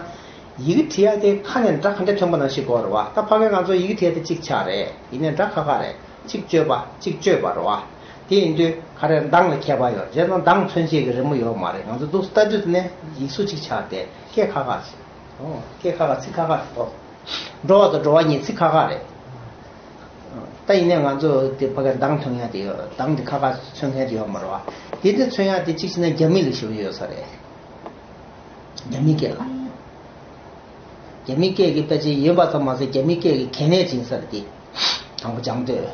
ཡི་གེ་བྲིས་ཡ་དེ་ཁ་ནས་སྒྲ་ག་འདྲ་ཐོན་པ་ནང་བཞིན་དགོས་རེད་བ། ད་ཕ་གི་ང་ཚོ་ཡི་གེ་བྲིས་ཡ་དེ་གཅིག་ཆགས་རེད། ཡིན་ནའི་སྒྲ་ཁ་ཁ་རེད། གཅིག་སྤྱོད་པ་གཅིག་སྤྱོད་པ་རེད་བ། དེ་ཡིན་དུས་ག་རེ་གདངས་ལ་ཁྱད་པར་ཡོད་རེད། བྱས་ཙང་གདངས་མཚོན་བྱེད་ཀྱི་རི་མོ་ཡོད་མ་རེད། ང་ཚོ་འདུག་ལྟ་དུས་ནས་ཡིག་གཟུགས་གཅིག་ཆགས་ཏེ་སྐད་ཁ་ཁ་རེད། ཨོ་སྐད་ཁ་ཁ་ཚིག་ཁ་ཁ་རེད་དོ། འགྲོ་བ་དང་འགྲོ་བ་གཉིས་ཚིག་ཁ་ཁ་རེད། ད་ཡིན་ནའི་ང་ཚོ་དེ་ཕ་གི་གདངས་མཐོང་ཡ་དེ་ཡོད། གདངས་དེ་ཁ་ཁ་མཚོན་མཁན་དེ་ཡོད་མ་རེད་བ། དེ་དེ་མཚོན་ཡ་དེ་གཅིག་བྱས་ན་རྒྱ་མི་ལ་ཞེ་པོ་ཡོད་ས་རེད། རྒྱ་མི་སྐད་ལ། རྒྱ་མི་སྐད་ཀྱི་ཕལ་ཆེར་ཡོད་པ་ཙམ་མ་ཟད་རྒྱ་མི་སྐད་ཀྱི་གལ་གནད་ཅིག་ཡིན་ས་རེད་དེ། དང་པོ་སྦྱང་འདོད།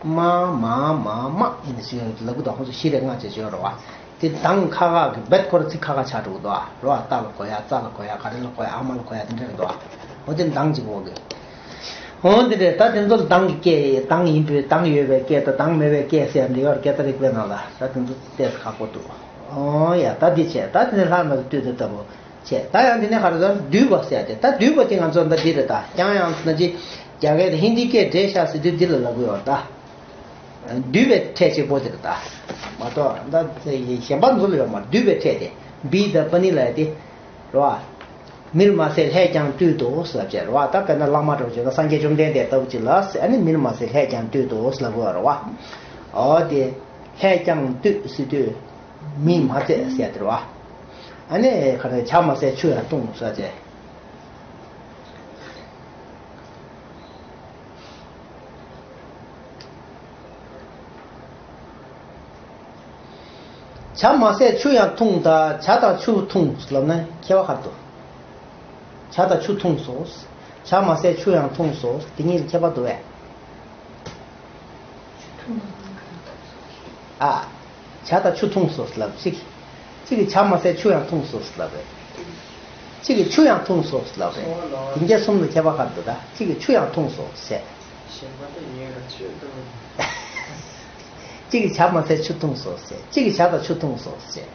མ་མ་མ་མ་ཡིན་ནི་ཞིག་ལབ་གི་འདུག་ཁོང་ཚོ་ཤི་རེ་ང་ཅེས་བརྗོད་རོ་བ། དེ་གདངས་ཁ་ཁ་གི་རྦད་ཁོ་ར་ཚིག་ཁ་ཁ་ཆགས་འགྲོ་གི་འདུག་རོ་བ། རྟ་ལ་གོ་ཡ། རྩ་ལ་གོ་ཡ། ག་རེ་ལ་གོ་ཡ། ཨ་མ་ལ་གོ་ཡ། དེ་འདྲ་གི་འདུག་འོ་དེ་གདངས་ཅིག་འོ་གི་འོ་འདི་འདྲས་ད་དེ་ཚོ་ལ་གདངས་ཀྱི་སྐད། གདངས་ཡིན་པའི། གདངས་ཡོད་པའི་སྐད་དང་གདངས་མེད་པའི་སྐད་ཟེར་ཡ་འདི་ཡོད་རེད། སྐད་རྩ་རིག་པའི་ནང་ལ་ད་དེ་ཚོ་ཏོག་ཙམ་ཁག་པོ་འདུག་འོ་ཡ་ད་འདི་བྱས། ད་དེ་ནས་ལྷག་མ་གི་བཏུས་ཏེ་ལྟ་བུ་བྱས། ད་ཡང་འདི་ནས་ག་རེ་ཟེར། བསྡུས་པ་ཟེར་ཏེ། ད་བསྡུས་པ་དེ་ང་ཚོ་ད་འདི་རེད། ད་ཀྱང་ཡང་ན་ཅི་རྒྱ་སྐད་དང་ཧིན་དི་སྐད་འདྲེས་བཞག་ཟེར་དུས་འདི་ལ་ལབ་གི་ཡོད་རེད་ད། བསྡུས་པའི་ཕྲད་གཅིག་པོ་དེ་རེད་ད། མ་གཏོགས་ད་གཞན་པ་ཚོ་ལ་ཡོད་མ་རེད། བསྡུས་པའི་ཕྲད་དེ་བི་དང་པ་ནི་ལ་ཡ་དེ་རེད་བ། མིར་མ་ཟད་ལྷས་ཀྱང་བཏུད་དོ་ཟེར་བྱས་རེད་བ། ད་དཔེར་ན་བླ་མ་འདྲ་བོ་བྱས་ན་སངས་རྒྱས་བཅོམ་ལྡན་འདས་ལྟ་བུ་ཅིག་ལ་ཟེར། ཨ་ནི་མིར་མ་ཟད་ལྷས་ཀྱང་བཏུད་དོ་ཟེར་ལབ་དགོས་རེད་བ། འོ་དེ་ལྷས་ཀྱང་བཏུད་ཟེར་དུས་མིར་མ་ཟད་ཟེར་དེ་རེད་བ། ཨ་ནི་ག་རེ། བྱ་མ་ཟད་ཆུ་ཡང་འཐུང་ཟེར་བྱས། བྱ་མ་ཟད་ཆུ་ཡང་འཐུང་། ད་བྱ་དང་ཆུ་འཐུང་ལབ་ན་ཁྱད་པར་ག་རེ་འདུག་བྱ་དང་ཆུ་འཐུངས་སོ། བྱ་མ་ཟད་ཆུ་ཡང་འཐུངས་སོ། དེ་གཉིས་ལ་ཁྱད་པར་འདུག་བས། ཨ། བྱ་དང་ཆུ་འཐུངས་སོ་ལབ་གཅིག་གཅིག་གིས་བྱ་མ་ཟད་ཆུ་ཡང་འཐུངས་སོ་ལབ་རེད། གཅིག་གིས་ཆུ་ཡང་འཐུངས་སོ་ལབ་རེད། དེ་འདྲ་གསུམ་ལ་ཁྱད་པར་ག་རེ་འདུག་ད་གཅིག་གིས་ཆུ་ཡང་འཐུངས་སོ་ཟེར། གཞན་པ་དེ་ཡིན་ར་ཆོས་དང་། གཅིག་གིས་བྱ་མ་ཟད་ཆུ་འཐུངས་སོ་ཟེར། གཅིག་གིས་བྱ་དང་ཆུ་འཐུངས་སོ་ཟེར།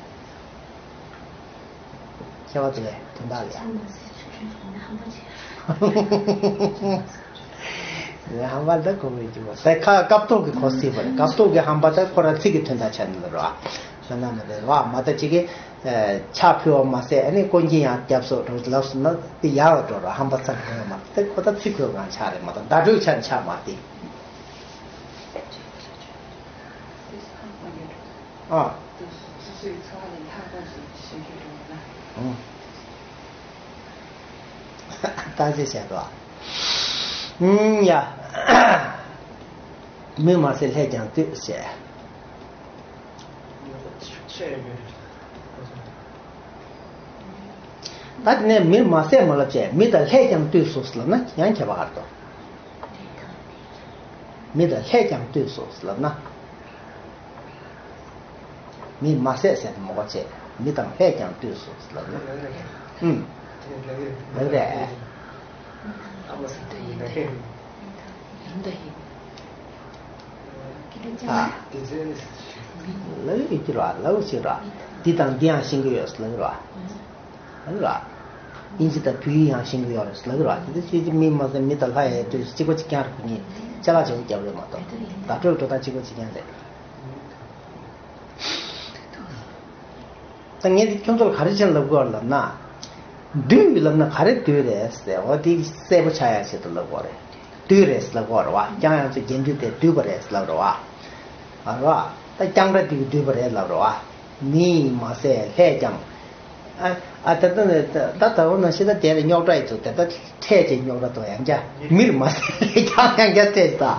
ཁྱད་པར་དེ་ལས་དོན་དག་ལས། ཧམ་པ་འདི་གོ་མི་འདུག་ད་ཁ་སྐབས་ཐོག་གི་གོ་སྲིད་པ་རེད། སྐབས་ཐོག་གི་ཧམ་པ་ད་ཁོ་རང་ཚིག་གི་དོན་དག་ཆ་ནི་ལ་རོ། ཤ་ན་མི་རེད་བ། མ་ད་ཅིག་གིས་ཕྱག་ཕུལ་བ་མ་ཟད་ཨ་ནི་སྐོར་གྱིན་ཡང་བརྒྱབ་སོ་རོ་ལབ་སོང་ན་དེ་ཡག་ལ་འགྲོ་རོ། ཧམ་པ་ཚ་གི་ཡོད་མ་རེད། ད་ཁོ་ད་ཚིག་གོ་གང་ཆགས་རེད་མ་གཏོགས་བརྡ་སྤྲོད་ཆ་ནི་ཆགས་མ་རེད། ཨ། སོ་སོའི་འཚོ་བ་ལས་ལྷག་པ་ཞིག་ཤེས་ཀྱི་འགྲོ་བ་ན། ཨང་། བརྟག་དཔྱད་བྱས་པ། ཨུམ་ཡ། མིར་མ་ཟད་ལྷས་ཀྱང་བཏུད་ཟེར། ད་དེ་ནས་མིར་མ་ཟད་མ་ལབ་བྱས་མི་དང་ལྷས་ཀྱང་བཏུད་སོ་ལབ་ན་ཡང་ཁྱད་པར་ག་རེ་འདུག་མི་དང་ལྷས་ཀྱང་བཏུད་སོ་ལབ་ན། མིར་མ་ཟད་ཟེར་ནས་མ་གོ་བྱས། མི་དང་ལྷས་ཀྱང་བཏུད་སོ་ལབ་ན། ཨུམ། ལབ་རེད། ཨ། ལབ་ཡོད་ཀྱི་ར་ལབ་ཞིག་ར། འདི་དང་འདི་ཡང་ཤེས་ཀྱི་ཡོད་ལབ་ཡོད་ར། ཨ་ལ། དབྱིན་ཇི་དང་བོད་ཡིག་ཡང་ཤེས་ཀྱི་ཡོད་རེད་ལབ་ཀྱི་རེད་བ། དེ་ཚོ་ཁྱེད་ཀྱི་མི་མ་ཟད་མི་དང་ལྷ་ཡི་དུས་གཅིག་པ་གཅིག་རྐྱང་རེད། ཁོ་གཉིས་ཅ་ལག་བྱེད་པོ་རྒྱབ་རེད་མ་གཏོགས་བརྡ་སྤྲོད་འགྲོ་སྟངས་གཅིག་པ་གཅིག་རྐྱང་རེད། ད་ངས་འདི་ཁྱོད་ཚོ་ལ་ག་རེ་བྱས་ལབ་དགོས་ལབ་ན། བསྡུས་ལབ་ན་ག་རེ་བསྡུས་རེད་ཟེར། འོ་དེ་གསལ་པོ་ཆགས་ཡ་ཆེད་དུ་ལབ་དགོས་རེད། བསྡུས་རེད་ལབ་དགོས་རེད་བ། རྐྱང་ཡང་ཚོ་རྒྱན་སྡུད་དེ་བསྡུས་པ་རེད་ལབ་རེད་བ། ཨ་རོ། ད་རྐྱང་སྒྲ་དེ་གི་བསྡུས་པ་རེད་ལབ་རོ། མིར་མ་ཟད་ལྷས་ཀྱང་། ཨ། ཨ། ད་ལྟ་ནས་ད་ད་འོ་ན་ཤི་ད་དེ་ལ་རྙོག་དྲ་ཡི་ཚུལ་དེ་ད་ཕྲད་ཀྱི་རྙོག་དྲ་དང་ཡང་བསྐྱར་མིར་མ་ཟད་ལྷས་ཀྱང་ཡང་བསྐྱར་ཕྲད་ད།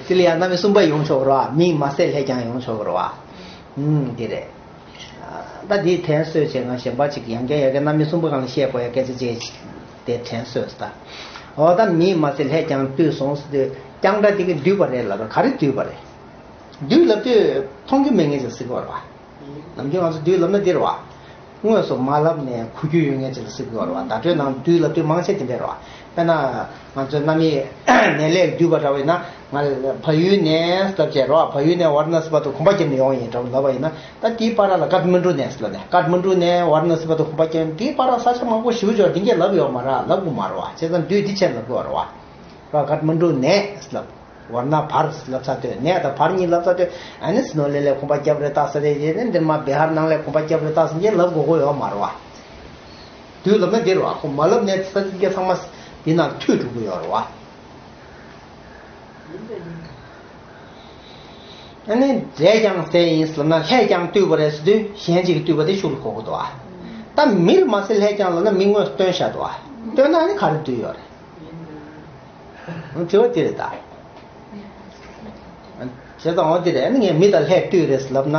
དེ་ལ་ཡང་རྣམ་དབྱེ་གསུམ་པ་ཡོང་ཆོག་རོ། མིར་མ་ཟད་ལྷས་ཀྱང་ཡོང་ཆོག་རོ། ཨུམ། དེ་རེད། ད་དེའི་དྲན་གསོས་བྱས་ང་གཞན་པ་ཅིག་ཡང་བསྐྱར་ཡང་བསྐྱར་རྣམ་དབྱེ་གསུམ་པ་སྒང་ལ་བཤད་དགོས་ཡ་སྐད་ཆ་ཅིག་དེ་དྲན་གསོས་ད། འོ་ད་མིར་མ་ཟད་ལྷས་ཀྱང་བཏུད་སོང་ཟེར་དུས་རྐྱང་སྒྲ་དེ་གི་བསྡུས་པ་རེད་ལབ་རོ། ག་རེ་བསྡུས་པ་རེད། བསྡུས་ལབ་དུས་མཐོང་རྒྱུ་མེད་མཁན་ཅིག་ཟེར་གི་ཡོད་རེད་བ། ནམ་རྒྱུན་ང་ཚོ་བསྡུས་ལབ་ན་འདི་རེད་བ། དངོས་སུ་མ་ལབ་ནས་གོ་རྒྱུ་ཡོད་མཁན་ཅིག་ལ་ཟེར་གི་ཡོད་རེད་བ། བརྡ་སྤྲོད་ནང་བསྡུས་ལབ་དུས་མང་ཆེ་དེ་འདྲ་རེད་བ། དཔེར་ན། ང་ཚོའི་རྣམ་དབྱེ་ནས་ལས་བསྡུས་པ་འདྲ་བ་ཡིན་ན། ང་ལ་བལ་ཡུལ་ནས་ལབ་བྱས་རེད་བ། བལ་ཡུལ་ནས་ཝཱ་ར་ཎ་སི་བར་དུ་གོམ་པ་བརྒྱབ་ནས་ཡོང་ཡིན་འདྲ་བ་ལབ་པ་ཡིན་ན། ད་དེའི་བར་ལ་ཀཏ་མན་ཌུ་ནས་ལབ་ནས། ཀཏ་མན་ཌུ་ནས་ཝཱ་ར་ཎ་སི་བར་དུ་གོམ་པ་བརྒྱབ་ནས་དེའི་བར་ལ་ས་ཆ་མང་པོ་ཞེ་པོ་ཅིག་འདི་གས་ལབ་ཡོད་མ་རེད། ལབ་དགོས་མ་རེད་བ། བྱས་ཙང་བསྡུས་འདི་བྱས་ལབ་དགོས་རེད་བ། ར་ཀཏ་མན་ཌུ་ནས་ལབ། ཝཱ་ར་ཎ་བར་ལབ་ཚར་དུས། ནས་དང་བར་གཉིས་ལབ་ཚར་དུས། ཨ་ནི་སི་ནོ་ལེ་ལས་གོམ་པ་བརྒྱབ་རེད་ད་ཟེར་རེད། ཡེ་ནས་འདིར་མ་བི་ཧར་ནང་ལས་གོམ་པ་བརྒྱབ་རེད་ད་ཟེར་གྱི་ལབ་དགོས་དགོས་ཡོད་མ་རེད་བ། བསྡུས་ལབ་ན་འདི་རེད་བ། ཁོ་མ་ལབ་ནས་ས་ཆ་འདི་གས་ཚང་མ་འདི་ནང་འཐུས་འགྲོ་གི་ཡོད་རེད་བ། ཨ་ནི་རས་ཀྱང་ཟས་ཡིན་ཟེར་ན་ལྷས་ཀྱང་བཏུད་པ་རེད་ཟེར་དུས་གཞན་གཅིག་གིས་བཏུད་པ་དེ་ཤུགས་ལ་གོ་གི་འདུག་བ། ད་མིར་མ་ཟད་ལྷས་ཀྱང་ལབ་ན་མི་དངོས་སུ་སྟོན་བཞག་འདུག་བ། སྟོན་ན་ཨ་ནི་ག་རེ་བསྡུས་ཡོད་རེད། དྲི་བ་དེ་རེད་ད། བྱས་ཙང་འོ་དེ་རེད། ཨ་ནི་ངས་མི་དང་ལྷས་བཏུད་རེད་ལབ་ན་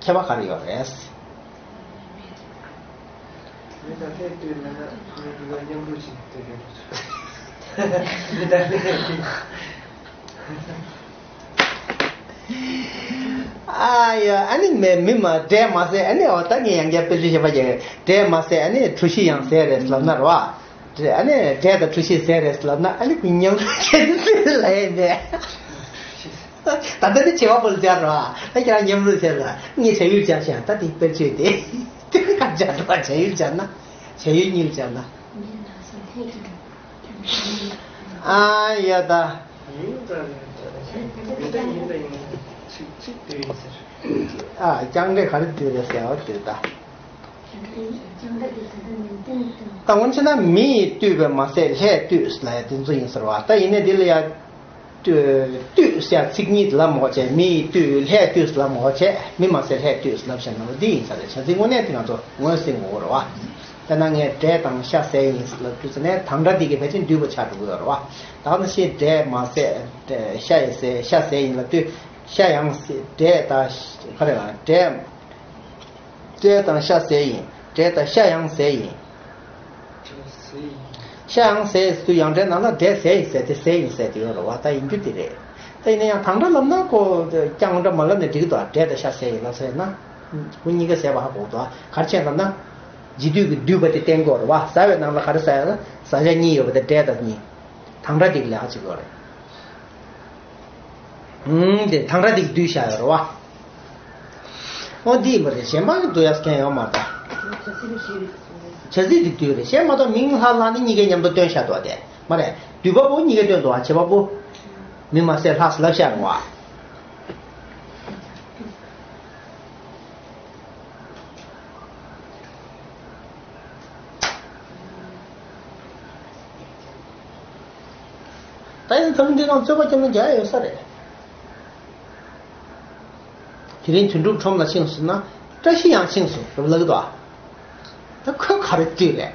ཁྱད་པར་ག་རེ་ཡོད་རེད། མི་དང་ལྷས་བཏུད་མེད་ན་ངས་འདི་ག་མཉམ་རུབ་ཅིག་བཏུད་རེད། མི་དང་ལྷས། ཨ་ཡ། ཨ་ནི་མི་མི་མ་འབྲས་མ་ཟད། ཨ་ནི་འོ་ད་ངས་ཡང་བསྐྱར་དཔེ་ཆ་བཤད་པ་ཡིན། འབྲས་མ་ཟད། ཨ་ནི་གྲོ་ཞིབ་ཡང་ཟད་རེད་ལབ་ན་རེད་བ། ཨ་ནི་འབྲས་དང་གྲོ་ཞིབ་ཟད་རེད་ལབ་ན། ཨ་ནི་ཁོ་མཉམ་རུབ་བྱས་ནས་ལབ་ཡས་མེད། ད་ལྟ་ནི་བྱེད་པ་པོ་ལ་སྦྱར་རོགས། ད་ཁྱེད་རང་མཉམ་རུབ་བྱས་ལ་ངས་བྱ་ཡུལ་སྦྱར་ཤག་ད་དེ་དཔེར་བརྗོད་དེ། དེ་ག་སྦྱར་རོགས། བྱ་ཡུལ་སྦྱར་ན། བྱ་ཡུལ་གཉིས་ལ་སྦྱར་ན། ཨ་ཡ་ད། ཡིན་ད་ཡིན་ད་ཡིན་ད་ཡིན་ད་ཚིག་ཚིག་དེ་ཡིན་ཟེར། ཨ། རྐྱང་འདྲེ་ག་རེ་བཏུས་རེད་ཟེར་བ་དེ་ད། ད་འོན་ཆེ་ན་མི་ཡིས་བཏུས་པས་མ་ཟད་ལྷས་བཏུས་ལབ་ཡ་དེ་ཚོ་ཡིན་ཟེར་བ། ད་ཡིན་ནའི་འདི་ལ་ཡ། བཏུས་བཏུས་ཟེར་ཡ་ཚིག་གཉིས་ལབ་མ་དགོས་བྱས། མི་ཡིས་བཏུས། ལྷས་བཏུས་ལབ་མ་དགོས་བྱས། མི་མ་ཟད་ལྷས་བཏུས་ལབ་བཞག་ན་འདི་ཡིན་ས་རེད། བྱ་ཚིག་དངོས་གནས་དེ་ང་ཚོ་ངོས་ཟིན་དགོས་རེད་བ། དཔེར་ན་ངས་འབྲས་དང་ཤ་ཟས་ཡིན་ལབ་དུས་ཙམ་ནས་དང་སྒྲ་འདི་གི་ཕལ་ཆེར་འདུས་པ་ཆགས་འགྲོ་གི་ཡོད་རེད་བ། ད་ག་ནང་བཞིན་འབྲས་མ་ཟད་ཤ་ཡིས་ཟས། ཤ་ཟས་ཡིན་ལབ་དུས་ཤ་ཡང་ཟས། འབྲས་དང་ག་རེ་ལ་འབྲས། འབྲས་དང་ཤ་ཟས་ཡིན། འབྲས་དང་ཤ་ཡང་ཟས་ཡིན། ཤ་ཡང་ཟས་ཟེར་དུས་ཡང་འབྲས་ནང་ལ་འབྲས་ཟས་ཡིན་ཟས་དེ་ཟས་ཡིན་ཟས་དེ་ཡོད་རེད་བ། ད་ཡིན་རྒྱུ་དེ་རེད། ད་ཡིན་ན་ཡང་དང་སྒྲ་ལབ་ན་ཁོ་རྐྱང་སྒྲ་མ་ལབ་ནས་འགྲིག་གི་འདུག་འབྲས་དང་ཤ་ཟས་ཡིན་ལབ་ཟེར་ན། ཁོ་གཉིས་ཀ་ཟས་པ་ཧ་གོ་གི་འདུག་ག་རེ་བྱས་ལབ་ན། རྗེས་ཟློས་ཀྱི་ཟློས་པ་དེ་བསྟན་དགོས་རེད་བ། ཟ་བའི་ནང་ལ་ག་རེ་ཟ་ཡ་ན། ཟ་བྱ་གཉིས་ཡོད་པ་དེ་འབྲས་དང་གཉིས། དང་སྒྲ་དེ་གི་ལས་ཀ་བྱེད་དགོས་རེད། ཨུམ། དེ་དང་སྒྲ་དེ་གི་བསྡུས་བཞག་ཡོད་རེད་བ། འོ་འདི་ཡིན་པ་རེད། གཞན་པ་གི་བསྡུ་ཡག་མཁན་ཡོད་མ་རེད་ད། བྱ་ཚིག་དེ་བསྡུས་རེད། གཞན་མ་གཏོགས་མིང་ལྷག་ལྷག་ནི་གཉིས་ཀའི་མཉམ་དུ་སྟོན་བཞག་འདུག་བ། དེ་མ་རེད། བསྡུས་པ་པོ་གཉིས་ཀའི་སྟོན་འདུག་བ། བྱེད་པ་པོ། མི་མ་ཟད་ལྷས་ལབ་བཞག་རེད་བ། ད་ཡིན་ཙང་འདི་རང་རྩོད་པ་རྒྱབ་ན་རྒྱག་ཡ་ཡོད་ས་རེད། དེ་རིང་དོན་གྲུབ་ཁྲོམ་ལ་ཕྱིན་སོང་ན། བཀྲ་ཤིས་ཡང་ཕྱིན་སོང་ལབ་ཀྱི་འདུག་ཨ། ད་ཁོས་ག་རེ་བསྡུས་རེད།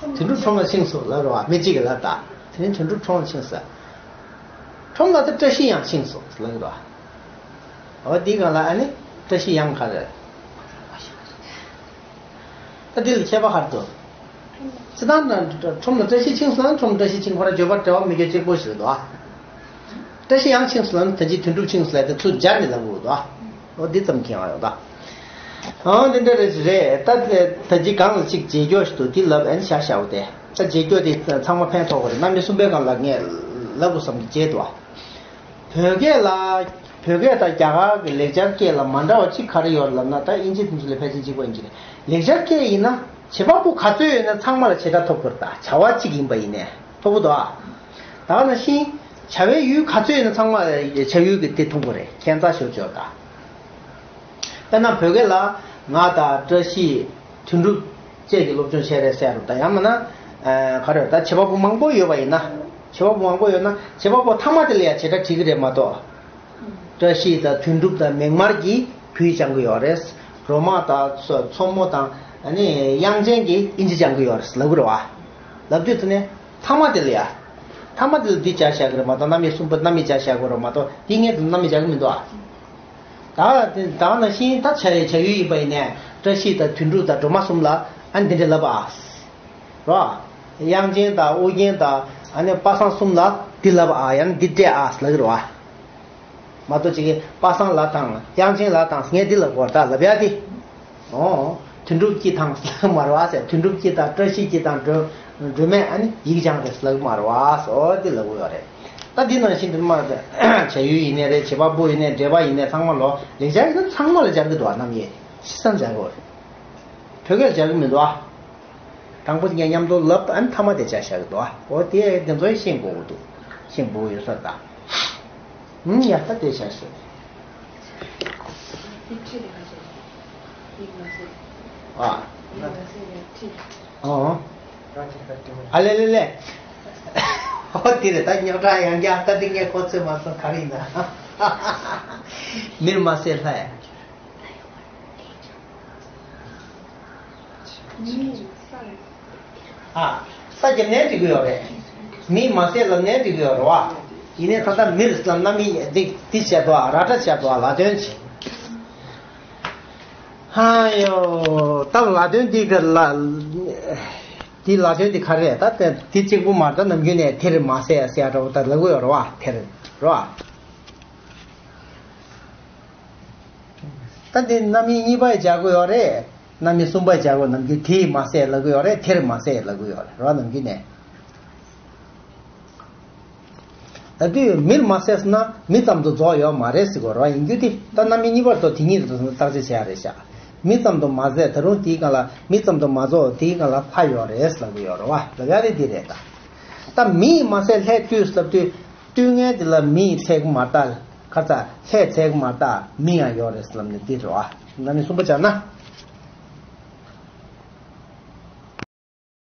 དོན་གྲུབ་ཁྲོམ་ལ་ཕྱིན་སོང་ལབ་རེད་བ། མི་གཅིག་གིས་ལབ་ད། དེ་རིང་དོན་གྲུབ་ཁྲོམ་ལ་ཕྱིན་སོང་། ཁྲོམ་ལ་ད་བཀྲ་ཤིས་ཡང་ཕྱིན་སོང་ལབ་ཀྱི་འདུག་ཨ། འོ་འདིའི་སྒང་ལ་ཨ་ནི་བཀྲ་ཤིས་ཡང་ག་རེ། ད་འདི་ལ་ཁྱད་པར་ག་རེ་འདུག་སྤྱིར་བཏང་ན་ཁྲོམ་ལ་བཀྲ་ཤིས་ཕྱིན་སོང་ན། ཁྲོམ་བཀྲ་ཤིས་ཕྱིན། ཁོ་རང་བརྗོད་པ་འབྲེལ་བ་མི་འགྱུར་གཅིག་པོ་ཞིག་རེད་འདུག་ཨ། བཀྲ་ཤིས་ཡང་ཕྱིན་སོང་ན། ད་ཅི་དོན་གྲུབ་ཕྱིན་སོང་ལབ་དེ་ཚུར་སྦྱར་ནས་ལབ་དགོས་འདུག་ཨ། འོ་འདི་ཙམ་གྱིས་ཡང་ཡོང་ད། འོ་འདི་འདྲ་རེད་རེད། ད་ད་ཅི་སྒང་ལ་ཅིག་རྗེས་འཇུག་ཞིག་འདུག་འདི་ལབ་ཨ་ནི་བཞག་བཞག་པ་དེ། ད་རྗེས་འཇུག་དེ་ཚང་མ་ཕན་ཐོགས་པ་རེད། རྣམ་དབྱེ་གསུམ་པའི་སྒང་ལ་ངས་ལབ་དགོས་བསམ་གྱི་བརྗེད་འདུག་ཨ། བོད་སྐད་ལ། བོད་སྐད་དང་རྒྱ་གར་གྱི་ལེགས་སྦྱར་སྐད་ལ་མ་འདྲ་བ་གཅིག་ག་རེ་ཡོད་ལབ་ན། ད་དབྱིན་ཇི་དེ་ཚོ་ལས་ཕལ་ཆེར་གཅིག་པ་ཡིན་གྱི་རེད། ལེགས་སྦྱར་སྐད་ཡིན་ན་བྱེད་པ་པོ་ག་ཚོད་ཡོད་ན་ཚང་མ་ལ་བྱེད་སྒྲ་ཐོབ་དགོས་རེད། ད་བྱ་བ་གཅིག་ཡིན་པ་ཡིན་ནའི་ཐོབ་ཀྱི་འདུག་ཨ། ད་ག་ནང་བཞིན་བྱ་བའི་ཡུལ་ག་ཚོད་ཡོད་ན་ཚང་མ་བྱ་ཡུལ་གྱི་དེ་ཐོབ་དགོས་རེད། ཁྱད་མཚར་ཤོས་ཅིག་ཡོད་ད། དཔེར་ན་བོད་སྐད་ལ་ང་དང་བཀྲ་ཤིས། དོན་གྲུབ་བཅས་ཀྱི་སློབ་སྦྱོང་བྱས་རེད་ཟེར་རུང་། ད་ཡང་མིན་ན། ཨ། ག་རེ། ད་བྱེད་པ་པོ་མང་པོ་ཡོད་པ་ཡིན་ན། བྱེད་པ་པོ་མང་པོ་ཡོད་ན་བྱེད་པ་པོ་མཐའ་མ་དེ་ལ་ཡང་བྱེད་སྒྲ་བྲིས་ཀྱི་རེད་མ་གཏོགས། བཀྲ་ཤིས་དང་དོན་གྲུབ་དང་མིག་དམར་གྱིས་བུ་སྦྱང་གི་ཡོད་རེད། རོ་མ་དང་མཚོ་མཚོ་མོ་དང་ཨ་ནི་དབྱངས་ཅན་གྱིས་དབྱིན་ཇི་སྦྱང་གི་ཡོད་རེད་ལབ་ཀྱི་རེད་བ། ལབ་དུས་དེ་ནས་མཐའ་མ་དེ་ལ་ཡ། མཐའ་མ་དེ་ལ་འདི་སྦྱར་བཞག་གི་རེད་མ་གཏོགས། རྣམ་དབྱེ་གསུམ་པ་རྣམ་དབྱེ་སྦྱར་བཞག་གི་རེད་མ་གཏོགས། འདི་སྔོན་དུ་རྣམ་དབྱེ་སྦྱར་གི་མི་འདུག་ཨ། ད་དེ་ད་ནང་བཞིན་ད་བྱ་བྱ་ཡུལ་ཡིན་པ་ཡིན་ནའི། བཀྲ་ཤིས་དང་དོན་གྲུབ་དང་སྒྲོལ་མ་གསུམ་ལ་ཨ་འདི་འདྲ་ལབ་ཨ། རོ། དབྱངས་ཅན་དང་ཨོ་རྒྱན་དང་ཨ་ནི་པ་སངས་གསུམ་ལ་འདི་ལབ་ཨ། ཡང་འདི་སྤྲད་ཨ་ལབ་ཀྱི་རེད་བ། མ་གཏོགས་ཅིག་གིས་པ་སངས་ལ་དང་དབྱངས་ཅན་ལ་དང་ངས་འདི་ལབ་དགོས་ད་ལབ་ཡ་དེ། ཨོ། དོན་གྲུབ་སྐྱིད་དང་ལབ་མ་རེད་བ་ཟེར། དོན་གྲུབ་སྐྱིད་དང་བཀྲ་ཤིས་སྐྱིད་དང་སྒྲོལ་སྒྲོལ་མས་ཨ་ནི་ཡིག་སྦྱངས་རེད་ལབ་མ་རེད་བ་ཟེར། ཨོ་དེ་ལབ་དགོས་ཡོད་རེད། ད་འདི་ནང་བཞིན་དུ་མ་བྱ་ཡུལ་ཡིན་ནའི་རེད། བྱེད་པ་པོ་ཡིན་ནའི་འབྲེལ་བ་ཡིན་ནའི་ཚང་མ་ལོ། ལེགས་སྦྱར་ཡིན་ན་ཚང་མ་ལ་སྦྱར་གི་འདུག་བ། རྣམ་དབྱེ་ཕྱི་གསལ་སྦྱར་གི་ཡོད་རེད། བོད་སྐད་ལ་སྦྱར་གི་མི་འདུག་བ། དང་པོ་ངས་མཉམ་དུ་ལབ། ཨ་ནི་མཐའ་མ་དེ་སྦྱར་བཞག་གི་འདུག་བ། འོ་དེ་དེ་ཚོ་ཤེས་དགོས་ཀྱི་འདུག་ཤེས་དགོས་ཀྱི་ཡོད་ས་རེད་ད། ཨུམ། ཡ་ད་དེ་བྱས་སོང་། ཨ། ཨོ། ཨ་ལེ་ལེ་ལེ། ཨོ་དེ་རེད། ད་རྙོག་དྲ་ཡང་བསྐྱར། ད་དེ་ངས་གོ་ཚོད་མ་སོང་། ག་རེ་ཡིན་ན། མིར་མ་ཟད་ལྷ་ཡ། ཨ། ས་རྒྱབ་ནའི་འགྲིག་གི་ཡོད་རེད། མིར་མ་ཟད་ལབ་ནའི་འགྲིག་གི་ཡོད་རེད་བ། ཡིན་ནའི་ད་ལྟ་མིར་ལབ་ན་མི་འདི་འདི་བྱས་འདུག་ཨ། ར་སྒྲ་བྱས་འདུག་ཨ། ལ་དོན་བྱེད། ཧ་ཡོ། ད་ལ་དོན་འདི་ག་ལ། འདི་ལ་དོན་འདི་ག་རེ་རེད། ད་འདི་གཅིག་པུ་མ་རེད། ད་ནམ་རྒྱུན་ནས་དེར་མ་ཟད་ཟེར་ཡ་འདྲ་བོ་ད་ལབ་གི་ཡོད་རེད་བ། དེར་རེད་བ། ད་འདི་རྣམ་དབྱེ་གཉིས་པ་སྦྱར་དགོས་ཡོད་རེད། རྣམ་དབྱེ་གསུམ་པ་སྦྱར་དགོས། ནམ་རྒྱུན་དེས་མ་ཟད་ལབ་དགོས་ཡོད་རེད། དེར་མ་ཟད་ལབ་དགོས་ཡོད་རེད། རོ་ནམ་རྒྱུན་ནས། ད་དུས་མིར་མ་ཟད་ཟེར་ན་མི་ཙམ་དུ་རྫོགས་ཡོད་མ་རེད་ཟེར་དགོས་རེད་བ། ཡིན་རྒྱུ་དེ་ད་རྣམ་དབྱེ་གཉིས་པར་གཏོགས་དེ་ཉིད་དུ་བརྟག་དཔྱད་བྱེད་ཡ་རེད་ཤག་མི་ཙམ་དུ་མ་ཟད་ད་རུང་དེའི་སྒང་ལ་མི་ཙམ་དུ་མ་རྫོགས་དེའི་སྒང་ལ་ལྷ་ཡོད་རེད་ལབ་ཀྱི་ཡོད་རེད་བ། ལབ་ཡ་དེ་འདི་རེད་ད། ད་མིས་མ་ཟད་ལྷས་བཏུལ་ལབ་དུས་བཏུལ་མཁན་དེ་ལ་མིས་ཚད་ཀྱི་མ་རེད་ད། ཁ་ཚ་ལྷས་ཚད་ཀྱི་མ་རེད་ད། མི་ཡང་ཡོད་རེད་ལབ་ནས་འདི་རེད་བ། རྣམ་དབྱེ་གསུམ་པ་སྦྱར་ན།